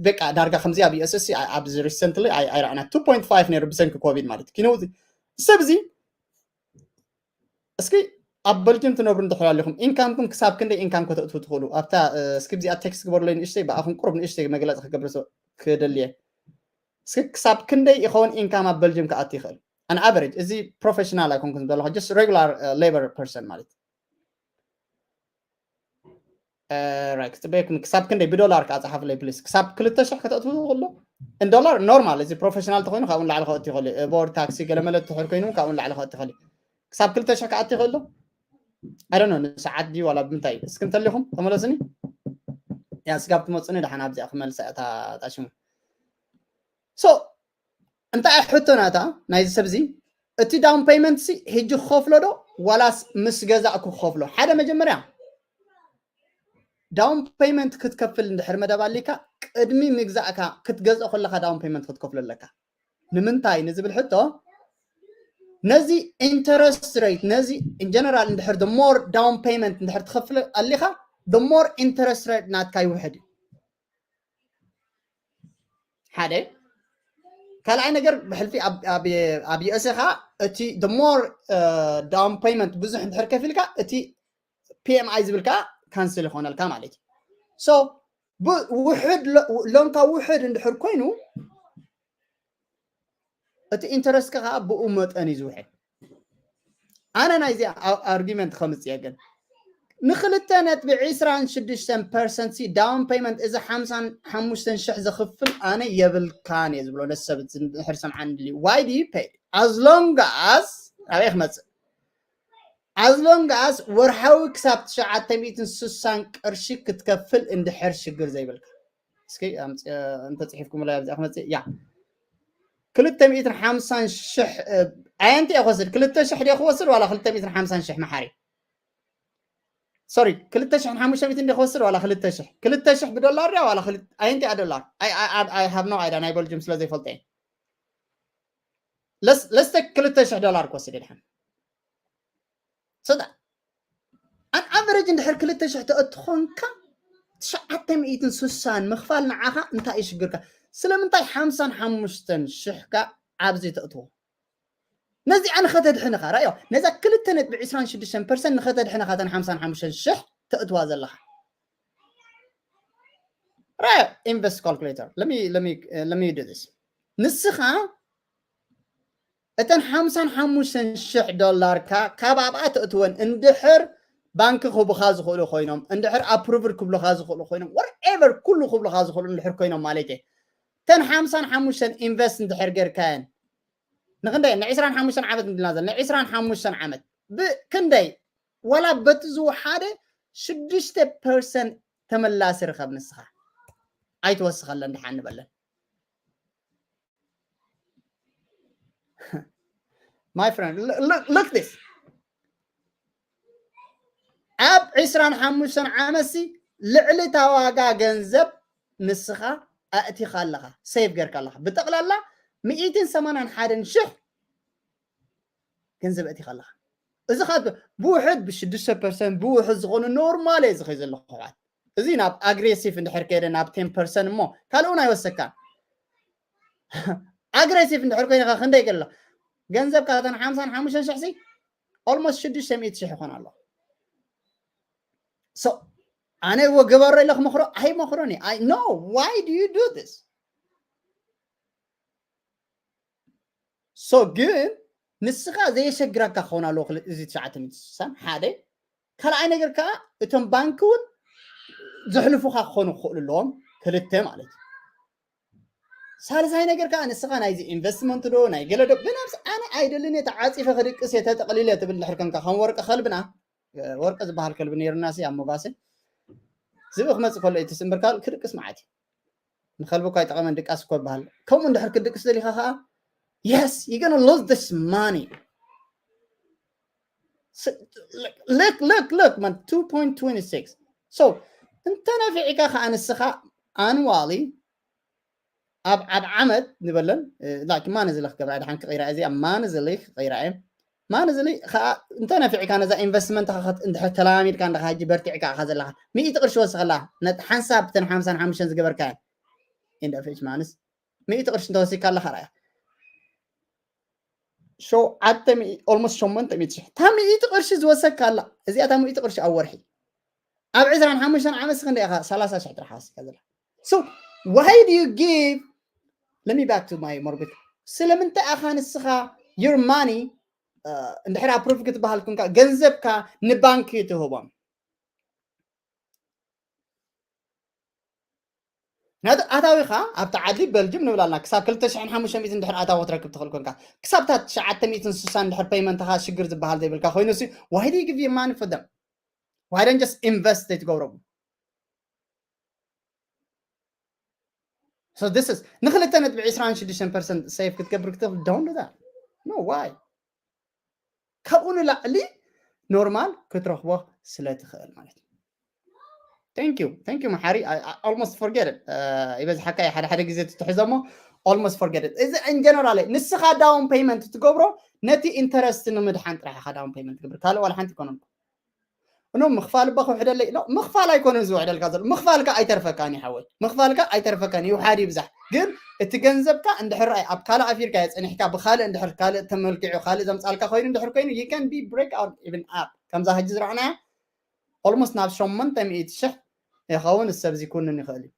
በቃ ዳርጋ ከምዚ ኣብ ዩኤስሲ ኣብዚ recently ኣይረኣና two point five ነይሩ ብሰንኪ ኮቪድ ማለት እዩ ኪነው ሰብ እዚ እስኪ ኣብ በልጅም ትነብሩ እንድሕር ኣለኹም income ኩም ክሳብ ክንደይ income ከተእትዉ ትኽእሉ ኣብታ እስኪ እዚኣ text ግበሩለይ ንእሽተይ ብኣኹም ቁሩብ ንእሽተይ መግለፂ ክገብር ክደልየ እስኪ ክሳብ ክንደይ ይኸውን income ኣብ በልጅም ክኣቱ ይኽእል an average እዚ professional ኣይኮንኩን ዝበለኹ just regular labor person ማለት ክፅበየኩም ክሳብ ክንደይ ብዶላር ከዓ ፀሓፍለይ ፕሊስ ክሳብ ክልተ ሽሕ ከተእትዉ ትኽእሉ ን ዶላር ኖርማል እዚ ፕሮፌሽናል ተኮይኑ ካብኡ ንላዕሊ ከእቱ ይኽእል እዩ ቦርድ ታክሲ ገለመለ ትሕር ኮይኑ ካብኡ ንላዕሊ ከእቱ ይኽእል እዩ ክሳብ ክልተ ሽሕ ክኣቱ ይኽእል ዶ ኣይ ዶንት ኖ ንሰዓት ድዩ ዋላ ብምንታይ እስኪ እንተሊኹም ተመለሱኒ ያ ስጋብ ትመፁኒ ደሓን ኣብዚኣ ክመልሳ እያ እታ ሽሙ so እንታይ ሕቶ ናታ ናይዚ ሰብ እዚ እቲ down payment ሲ ሕጂ ክኸፍሎ ዶ ዋላስ ምስ ገዛእኩ ክኸፍሎ ሓደ መጀመርያ down payment ክትከፍል እንድሕር መደብ ኣሊካ ቅድሚ ምግዛእካ ክትገዝኦ ከለካ down payment ክትከፍሎ ኣለካ ንምንታይ ንዝብል ሕቶ ነዚ interest rate ነዚ in general እንድሕር the more down payment እንድሕር ትኸፍል ኣሊካ the more interest rate ናትካ ይውሕድ እዩ ሓደ ካልኣይ ነገር ብሕልፊ ኣብ ዩኤስኤ ከዓ እቲ the more down payment ብዙሕ እንድሕር ከፊልካ እቲ ፒኤምኣይ ዝብል ከዓ ካንስል ይኾነልካ ማለት እዩ so ውሕድ ሎንካ ውሕድ እንድሕር ኮይኑ እቲ ኢንተረስት ከዓ ብኡ መጠን እዩ ዝውሕድ ኣነ ናይዚ ኣርጊመንት ከምፅእ ግን ንክልተ ነጥቢ ዕስራን ሽዱሽተን ፐርሰንት ሲ ዳውን ፔመንት እዚ ሓምሳን ሓሙሽተን ሽሕ ዘኽፍል ኣነ የብልካን እየ ዝብሎ ነቲ ሰብ ድሕር ሰምዓኒ ድልዩ ዋይ ድዩ ፔድ as long as ኣበይ ክመፅእ as long as ወርሓዊ ክሳብ ትሽዓተ ሚእትን ስሳን ቅርሺ ክትከፍል እንድሕር ሽግር ዘይብልካ እስኪ እንተፅሒፍኩምላ ኣብዚኣ ክመፅእ እያ ክልተ ሚእትን ሓምሳን ሽሕ ኣየንቲ እየ ክወስድ ክልተ ሽሕ ድየ ክወስድ ዋላ ክልተ ሚእትን ሓምሳን ሽሕ መሓሪ ሶሪ ክልተ ሽሕን ሓሙሽተ ሚእትን ድየ ክወስድ ዋላ ክልተ ሽሕ ክልተ ሽሕ ብዶላር ድያ ዋላ ኣየንቲ እያ ዶላር ኣይ ሃብ ኖ ኣይዳ ናይ በልጅም ስለ ዘይፈልጦ እየ ለስተ ክልተ ሽሕ ዶላር ክወስድ ድሓን ሰዳ ኣን ኣቨሬጅ እንድሕር ክልተ ሽሕ ተእትኾንካ ትሽዓተ ሚእትን ስሳን ምኽፋል ንዓኻ እንታይ እዩ ሽግርካ ስለምንታይ ሓምሳን ሓሙሽተን ሽሕካ ኣብዚ ተእትዎ ነዚኣ ንኸተድሕንኻ ራዮ ነዛ ክልተ ነጥቢ ዕስራን ሽዱሽተን ፐርሰንት ንኸተድሕንኻ ተን ሓምሳን ሓሙሽተን ሽሕ ተእትዋ ዘለኻ ራዮ ኢንቨስት ካልኩሌተር ለሚ ዱ ስ ንስኻ እተን ሓምሳን ሓሙሽተን ሽሕ ዶላርካ ካብ ኣብኣ ተእትወን እንድሕር ባንኪ ክህቡኻ ዝኽእሉ ኮይኖም እንድሕር ኣፕሩቭድ ክብሉኻ ዝኽእሉ ኮይኖም ወርኤቨር ኩሉ ክብሉኻ ዝኽእሉ እንድሕር ኮይኖም ማለት እየ ተን ሓምሳን ሓሙሽተን ኢንቨስት እንድሕር ጌርካየን ንክንደይ ንዕስራን ሓሙሽተን ዓመት እንድልና ዘለና ንዕስራን ሓሙሽተን ዓመት ብክንደይ ወላ በቲ ዝወሓደ ሽዱሽተ ፐርሰንት ተመላሲ ርከብ ንስኻ ኣይትወስኸለን ድሓን ንበለን my friend look this ኣብ ዕስራን ሓሙሽተን ዓመትሲ ልዕሊ እታ ዋጋ ገንዘብ ንስኻ ኣእቲኻ ኣለኻ ሴቭ ጌርካ ኣለኻ ብጠቕላላ ሚእትን ሰማንያን ሓደን ሽሕ ገንዘብ ኣእቲኻ ኣለኻ እዚ ካ ብውሕድ ብሽዱሽተ ፐርሰንት ብውሕድ ዝኾኑ ኖርማል እየ ዝኸይ ዘለኹ ሕዋት እዚ ናብ ኣግሬሲቭ እንድሕር ከይደ ናብ ቴን ፐርሰንት እሞ ካልኡን ኣይወሰካን ኣግሬሲቭ እንድሕር ኮይንካ ክንደይ ገለ ገንዘብ ካብተን ሓምሳን ሓሙሽተን ሽሕ ሲ almost ሽዱሽተ ሚእቲ ሽሕ ይኾን ኣሎ so ኣነ እዎ ግበሮ ኢለ ክመኽሮ ኣይመኽሮን እየ I know why do you do this so ግን ንስኻ ዘየሸግረካ ክኸውን ኣለዎ እዚ ትሽዓተ ሚእቲ ስሳን ሓደ ካልኣይ ነገር ከዓ እቶም ባንክ እውን ዘሕልፉካ ክኾኑ ክኽእሉ ኣለዎም ክልተ ማለት እዩ ሳልሳይ ነገር ከዓ ንስኻ ናይዚ ኢንቨስትመንት ዶ ናይ ገለ ዶ ብናብስ ኣነ ኣይደልን እየ ተዓፂፈ ክድቅስ እየ ተጠቕሊለ ትብል ድሕር ከንካ ከም ወርቂ ከልብና ወርቂ ዝበሃል ከልቢ ነይሩና ሲ ኣብ ሞጋሰ ዝብኢ ክመፅእ ከሎ እዩ ትስምብርካ ክድቅስ መዓት እዩ ንኸልቢ እኳ ይጠቐመን ድቃስ እኮ ይበሃል ከምኡ እንድሕር ክድቅስ ደሊኻ ከዓ yes you gonna lose this money look look look man two point twenty six so እንተ ነፊዕካ ከዓ ንስኻ ኣንዋሊ ኣብ ኣብ ዓመት ንበለን like ማንዝሊ ክገብራ ድሓን ክቕይራ እዚ ኣብ ማንዝሊ ክቕይራ እየ ማንዝሊ ከዓ እንተ ነፊዕካ ነዛ ኢንቨስትመንት እንድሕር ተላሚድካ እንድካ ሕጂ በርቲዕካ ኢኻ ዘለካ ሚእቲ ቅርሺ ወስኸላ ሓንሳብ ተን ሓምሳን ሓሙሽተን ዝገበርካየን end of each month ሚእቲ ቅርሺ እንተወሲካ ኣለካ ርኣያ ሸውዓተ ሚእቲ almost ሸሞንተ ሚእቲ ሽሕ እታ ሚእቲ ቅርሺ ዝወሰካ ኣላ እዚኣ እታ ሚእቲ ቅርሺ ኣብ ወርሒ ኣብ ዕስራን ሓሙሽተን ዓመት ክንደይ ኢኻ ሰላሳ ሽሕ ጥራሕ ወሲካ ዘላ so why do you give let me back to my morbid ስለምንታይ ኣኻ ንስኻ your money እንድሕር ኣፕሩቭ ክትበሃል ኩንካ ገንዘብካ ንባንክ ትህቦም ምክንያቱ ኣታዊኻ ኣብቲ ዓዲ በልጅም ንብል ኣለና ክሳብ ክልተ ሽሕን ሓሙሽተ ሚእትን ድሕር ኣታዊ ክትረክብ ትኽእል ኮንካ ክሳብ እታ ትሽዓተ ሚእትን ስሳን ድሕር ፔይመንትኻ ሽግር ዝበሃል ዘይብልካ ኮይኑ ሲ why do you give your money for them why don't just invest ትገብሮም so this is ንክልተ ነጥቢ ዕስራን ሽዱሽተን ፐርሰንት ሴቭ ክትገብር ክትኽእል don't do that no why ካብኡ ንላዕሊ ኖርማል ክትረኽቦ ስለ ትኽእል ማለት እዩ thank you thank you መሓሪ almost forget it ይበዝሓካ ሓደ ሓደ ግዜ ትትሕዞሞ almost forget it እዚ in general ንስኻ down payment ትገብሮ ነቲ ኢንተረስት ንምድሓን ጥራሕ ኢኻ down payment ትገብር ካልእ ዋላ ሓንቲ ኢኮኖሚ እኖ ምኽፋል እባ ክውሕደለይ ኖ ምኽፋል ኣይኮነን ዝውሕደልካ ዘሎ ምኽፋልካ ኣይተርፈካን ይሓወይ ምኽፋልካ ኣይተርፈካን ይውሓድ ይብዛሕ ግን እቲ ገንዘብካ እንድሕር ራይ ኣብ ካልእ ኣፊርካ የፀኒሕካ ብካልእ እንድሕር ካልእ ተመልኪዑ ካልእ ዘምፃልካ ኮይኑ እንድሕር ኮይኑ you can be break out even up ከምዛ ሕጂ ዝረኣናያ almost ናብ ሸሞንተ ሚእቲ ሽሕ ይኸውን ሰብ እዚ ኩንን ይኽእል እዩ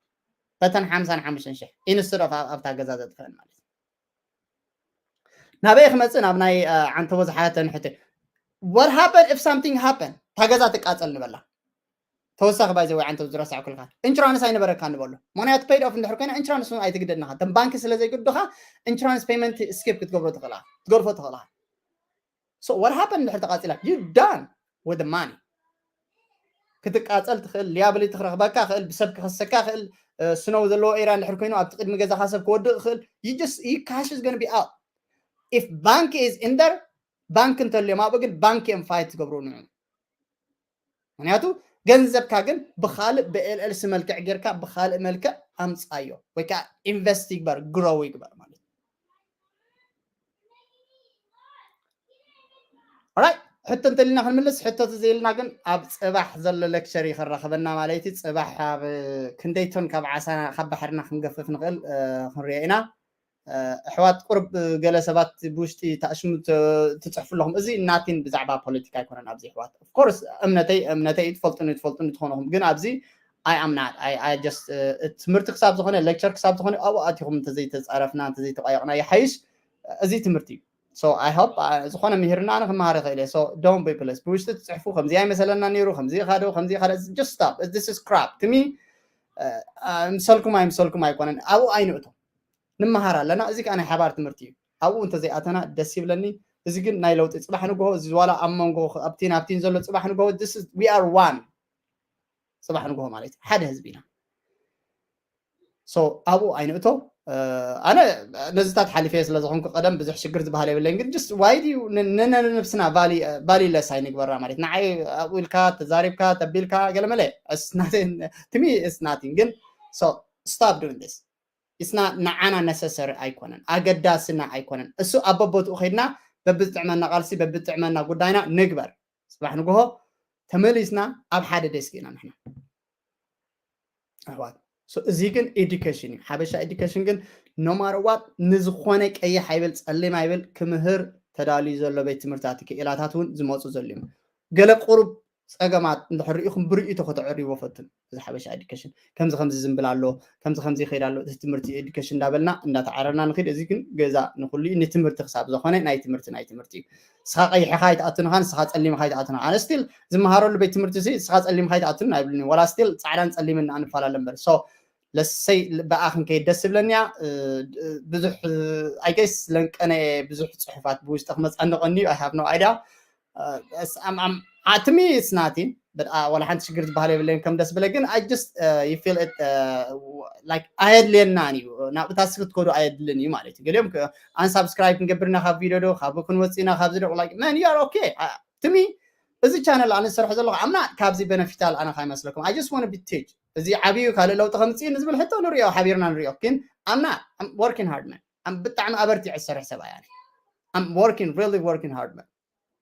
በተን ሓምሳን ሓሙሽተን ሽሕ instead of ኣብታ ገዛ ዘጥፍአን ማለት እዩ ናበይ ክመፅእ ናብ ናይ ዓንተቦ ዝሓተን ሕቶ what happen if something happen እታ ገዛ ትቃፀል ንበላ ተወሳኺ ባይዘ ወይ ዓንተቦ ዝረሳዕ ኩልካ ኢንሹራንስ ኣይነበረካ ንበሎ ምክንያቱ paid off እንድሕር ኮይና ኢንሹራንስ እውን ኣይትግደድንኻ ተም ባንኪ ስለ ዘይግዱኻ ኢንሹራንስ ፔመንት ስኪፕ ክትገብሮ ትኽእላ ትገድፎ ትኽእላ so what happen እንድሕር ተቃፂላ you done with the money ክትቃፀል ትኽእል ሊያብሊቲ ክረኽበካ ክእል ብሰብ ክኸሰካ ክእል ስነው ዘለዎ ኤርያ እንድሕር ኮይኑ ኣብቲ ቅድሚ ገዛኻ ሰብ ክወድእ ክእል you just you cash is gonna be out if bank is in there ባንክ እንተልዮም ኣብኡ ግን ባንክ እዮም ፋይት ዝገብሩ ንዑ ምክንያቱ ገንዘብካ ግን ብካልእ ብኤልኤልሲ መልክዕ ጌርካ ብካልእ መልክዕ ኣምፃዮ ወይ ከዓ ኢንቨስት ይግበር ግሮው ይግበር ማለት ራይ ሕቶ እንተልና ክንምልስ ሕቶ ተዘይልና ግን ኣብ ፅባሕ ዘሎ ሌክቸር ይኸራኸበና ማለት እዩ ፅባሕ ኣብ ክንደይቶን ካብ ዓሳና ካብ ባሕርና ክንገፍፍ ንኽእል ክንሪኦ ኢና ኣሕዋት ቁርብ ገለ ሰባት ብውሽጢ ተኣሽሙ ትፅሕፉ ኣለኹም እዚ ናቲን ብዛዕባ ፖለቲካ ኣይኮነን ኣብዚ ኣሕዋት ኦፍኮርስ እምነተይ እምነተይ ትፈልጡኒ ትፈልጡኒ ትኾንኹም ግን ኣብዚ ኣይ ኣምናት ትምህርቲ ክሳብ ዝኾነ ሌክቸር ክሳብ ዝኾነ ኣብኡ ኣቲኹም እንተዘይተፃረፍና እንተዘይተቋየቕና ይሓይሽ እዚ ትምህርቲ እዩ so I hope ዝኾነ ምህርና ኣነ ክመሃር ይኽእል እየ so don't be please ብውሽጢ ትፅሕፉ ከምዚ ኣይመሰለና ነይሩ ከምዚ ካዶ ከምዚ ካደ just stop this is crap to me ምሰልኩም ኣይምሰልኩም ኣይኮነን ኣብኡ ኣይንእቶ ንመሃር ኣለና። እዚ ከዓ ናይ ሓባር ትምህርቲ እዩ። ኣብኡ እንተዘይኣተና ደስ ይብለኒ። እዚ ግን ናይ ለውጢ ጽባሕ ንግሆ፣ እዚ ዋላ ኣብ መንጎ ኣብቲን ኣብቲን ዘሎ ጽባሕ ንግሆ፣ this is, we are one። ጽባሕ ንግሆ ማለት እዩ ሓደ ህዝቢ ኢና። So ኣብኡ ኣይንእቶ። ኣነ ነዚታት ሓሊፈ ስለ ዝኾንኩ ቀደም ብዙሕ ሽግር ዝበሃል የብለኝ። ግን just why do you ነነብስና value less ኣይንግበራ ማለት ንዓይ ኣብኡ ኢልካ ተዛሪብካ ተቢልካ ገለመለ to me it's nothing። ግን so stop doing this። It's not ንዓና necessary ኣይኮነን፣ ኣገዳስና ኣይኮነን። እሱ ኣብ በቦትኡ ከይድና በብዝጥዕመና ቃልሲ በብዝጥዕመና ጉዳይና ንግበር። ጽባሕ ንግሆ ተመሊስና ኣብ ሓደ ዴስክ ኢና ንሕና ኣሕዋት። እዚ ግን education እዩ። ሓበሻ education ግን no matter what ንዝኾነ ቀይሕ ኣይብል ጸሊም ኣይብል ክምህር ተዳልዩ ዘሎ ቤት ትምህርታት ክኢላታት እውን ዝመፁ ዘሎ እዮም። ገለ ቁሩብ ጸገማት እንድሕር ርኢኹም ብርእይቶ ከተዕርይዎ ፈትን። እዚ ሓበሻ education ከምዚ ከምዚ ዝንብል ኣሎ፣ ከምዚ ከምዚ ይኸይድ ኣሎ፣ እቲ ትምህርቲ education እንዳበልና እንዳተዓረርና ንኽድ። እዚ ግን ገዛ ንኹሉ እዩ፣ ንትምህርቲ ክሳብ ዝኾነ ናይ ትምህርቲ ናይ ትምህርቲ እዩ። ንስኻ ቀይሕኻ ኣይትኣትንኻ፣ ንስኻ ጸሊምኻ ኣይትኣትንኻ። ኣነ still ዝመሃረሉ ቤት ትምህርቲ ሲ ንስኻ ጸሊምኻ ኣይትኣትንን ኣይብሉን። ዋላ still ጻዕዳን ጸሊምን ንፈላለ እምበር። So let's say ብኣ ክንከይድ ደስ ይብለኒ እያ። ብዙሕ I guess ለንቀነ ብዙሕ ጽሑፋት ብውሽጢ ክመጻ ንቐኒ I have no idea። To me it's nothing። ወላ ሓንቲ ሽግር ዝበሃል የብለይን ከም ደስ ብለ ግን I just you feel it like ኣየድልየናን እዩ። ናብ እታ ስክት ኮዱ ኣየድልን እዩ ማለት እዩ። ገሊኦም unsubscribe ክንገብርና ካብ ቪዲዮ ዶ ካብ ክንወፅና ካብዚ ዶ like man you are okay። To me እዚ ቻነል ኣነ ዝሰርሖ ዘለኹ ኣምና ካብዚ benefit ኣነ ካይመስለኩም። I just want to be teach። እዚ ዓብዩ ካልእ ለውጢ ከምፅእ ንዝብል ሕቶ ንሪኦ ሓቢርና ንሪኦ። ግን ኣምና working hard man ብጣዕሚ ኣበርቲዐ ዝሰርሕ ሰብኣይ ኣነ። I'm working really working hard man።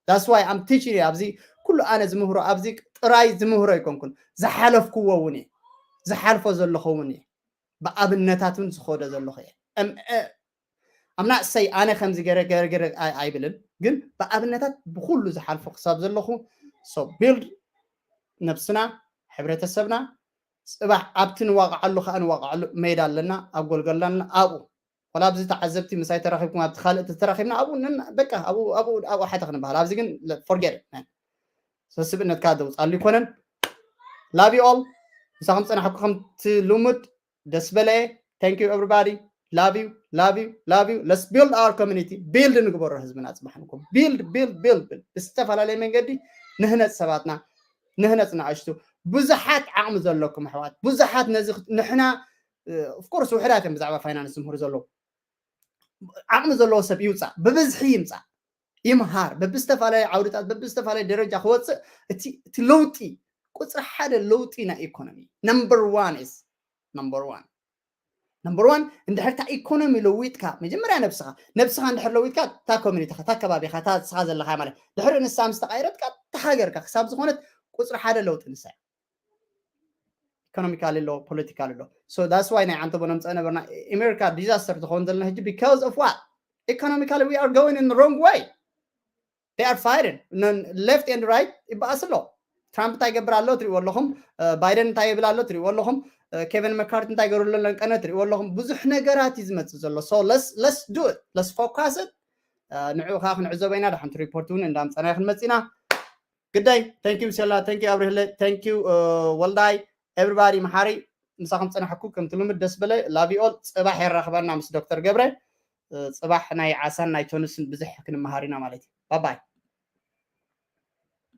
That's why I'm teaching you። ኣብዚ ኩሉ ኣነ ዝምህሮ ኣብዚ ጥራይ ዝምህሮ ኣይኮንኩን፣ ዝሓለፍክዎ እውን እየ፣ ዝሓልፎ ዘለኹ እውን እየ፣ ብኣብነታት እውን ዝኸዶ ዘለኹ እየ። I'm not say ኣነ ከምዚ ገረ ገረ ገረ ኣይብልን፣ ግን ብኣብነታት ብኩሉ ዝሓልፎ ክሳብ ዘለኹ so build ነብስና፣ ሕብረተሰብና። ጽባሕ ኣብቲ ንዋቕዓሉ ከዓ ንዋቕዓሉ ሜዳ ኣለና፣ ኣብ ጎልጎል ኣለና። ኣብኡ ወላ ኣብዚ ተዓዘብቲ ምሳይ ተራኺብኩም ኣብቲ ካልእ ተተራኺብና ኣብኡ በቃ ኣብኡ ኣብኡ ኣብኡ ሓተ ክንበሃል። ኣብዚ ግን forget it man። ሰስብእነትካ ዘውፅኣሉ ይኮነን። Love you all። ምሳኹም ፀናሕኩ ከምቲ ልሙድ ደስ በለ። Thank you everybody። Love you, love you, love you. Let's build our community። Build ንግበሮ ህዝብና። ፅባሕ ንኮ build build build build ብዝተፈላለየ መንገዲ ንህነፅ ሰባትና ንህነፅ ንኣሽቱ። ብዙሓት ዓቕሚ ዘለኩም ኣሕዋት ብዙሓት ነዚ ንሕና of course ውሕዳት እዮም ብዛዕባ ፋይናንስ ዝምህሩ ዘለዉ። ዓቕሚ ዘለዎ ሰብ ይውፃእ፣ ብብዝሒ ይምፃእ፣ ይምሃር፣ በብዝተፈላለየ ዓውድታት በብዝተፈላለየ ደረጃ ክወፅእ እቲ ለውጢ ቁፅሪ ሓደ ለውጢ ናይ ኢኮኖሚ number one is number one። Number one እንድሕር እታ ኢኮኖሚ ለዊጥካ መጀመርያ ነብስኻ ነብስኻ እንድሕር ለዊጥካ እታ ኮሚኒቲኻ እታ ከባቢኻ እታ ንስኻ ዘለኻ ማለት ድሕሪ ንሳ ምስ ተቃይረትካ እታ ሃገርካ ክሳብ ዝኾነት ቁፅሪ ሓደ ለውጢ ንሳ ኢኮኖሚካሊ ኣሎ ፖለቲካሊ ኣሎ። So that's why ናይ ዓንተቦ ነምፀእ ነበርና። ኣሜሪካ disaster ዝኸውን ዘለና ሕጂ because of what? Economically we are going in the wrong way። They are fighting left and right ይበኣስ ኣሎ። ትራምፕ እንታይ ይገብር ኣሎ ትሪእዎ ኣለኹም። ባይደን እንታይ ይብል ኣሎ ትሪእዎ ኣለኹም። ኬቨን መካርት እንታይ ገሩ ኣሎ ለንቀነ ትሪእዎ ኣለኹም። ብዙሕ ነገራት እዩ ዝመፅእ ዘሎ። So let's let's do it, let's focus it። ንዕኡ ከዓ ክንዕዘቦ ኢና። ዳሓንቲ ሪፖርት እውን እንዳምፀና ክንመፅእ ኢና። ግዳይ thank you ሴላ thank you ኣብርህለ thank you ወልዳይ everybody መሓሪ። ምሳኹም ፀናሕኩ ከምቲ ልሙድ ደስ በለ love you all። ፅባሕ የራኽበና ምስ ዶክተር ገብረ። ፅባሕ ናይ ዓሳን ናይ ቶንስን ብዙሕ ክንመሃር ኢና ማለት እዩ። ባባይ።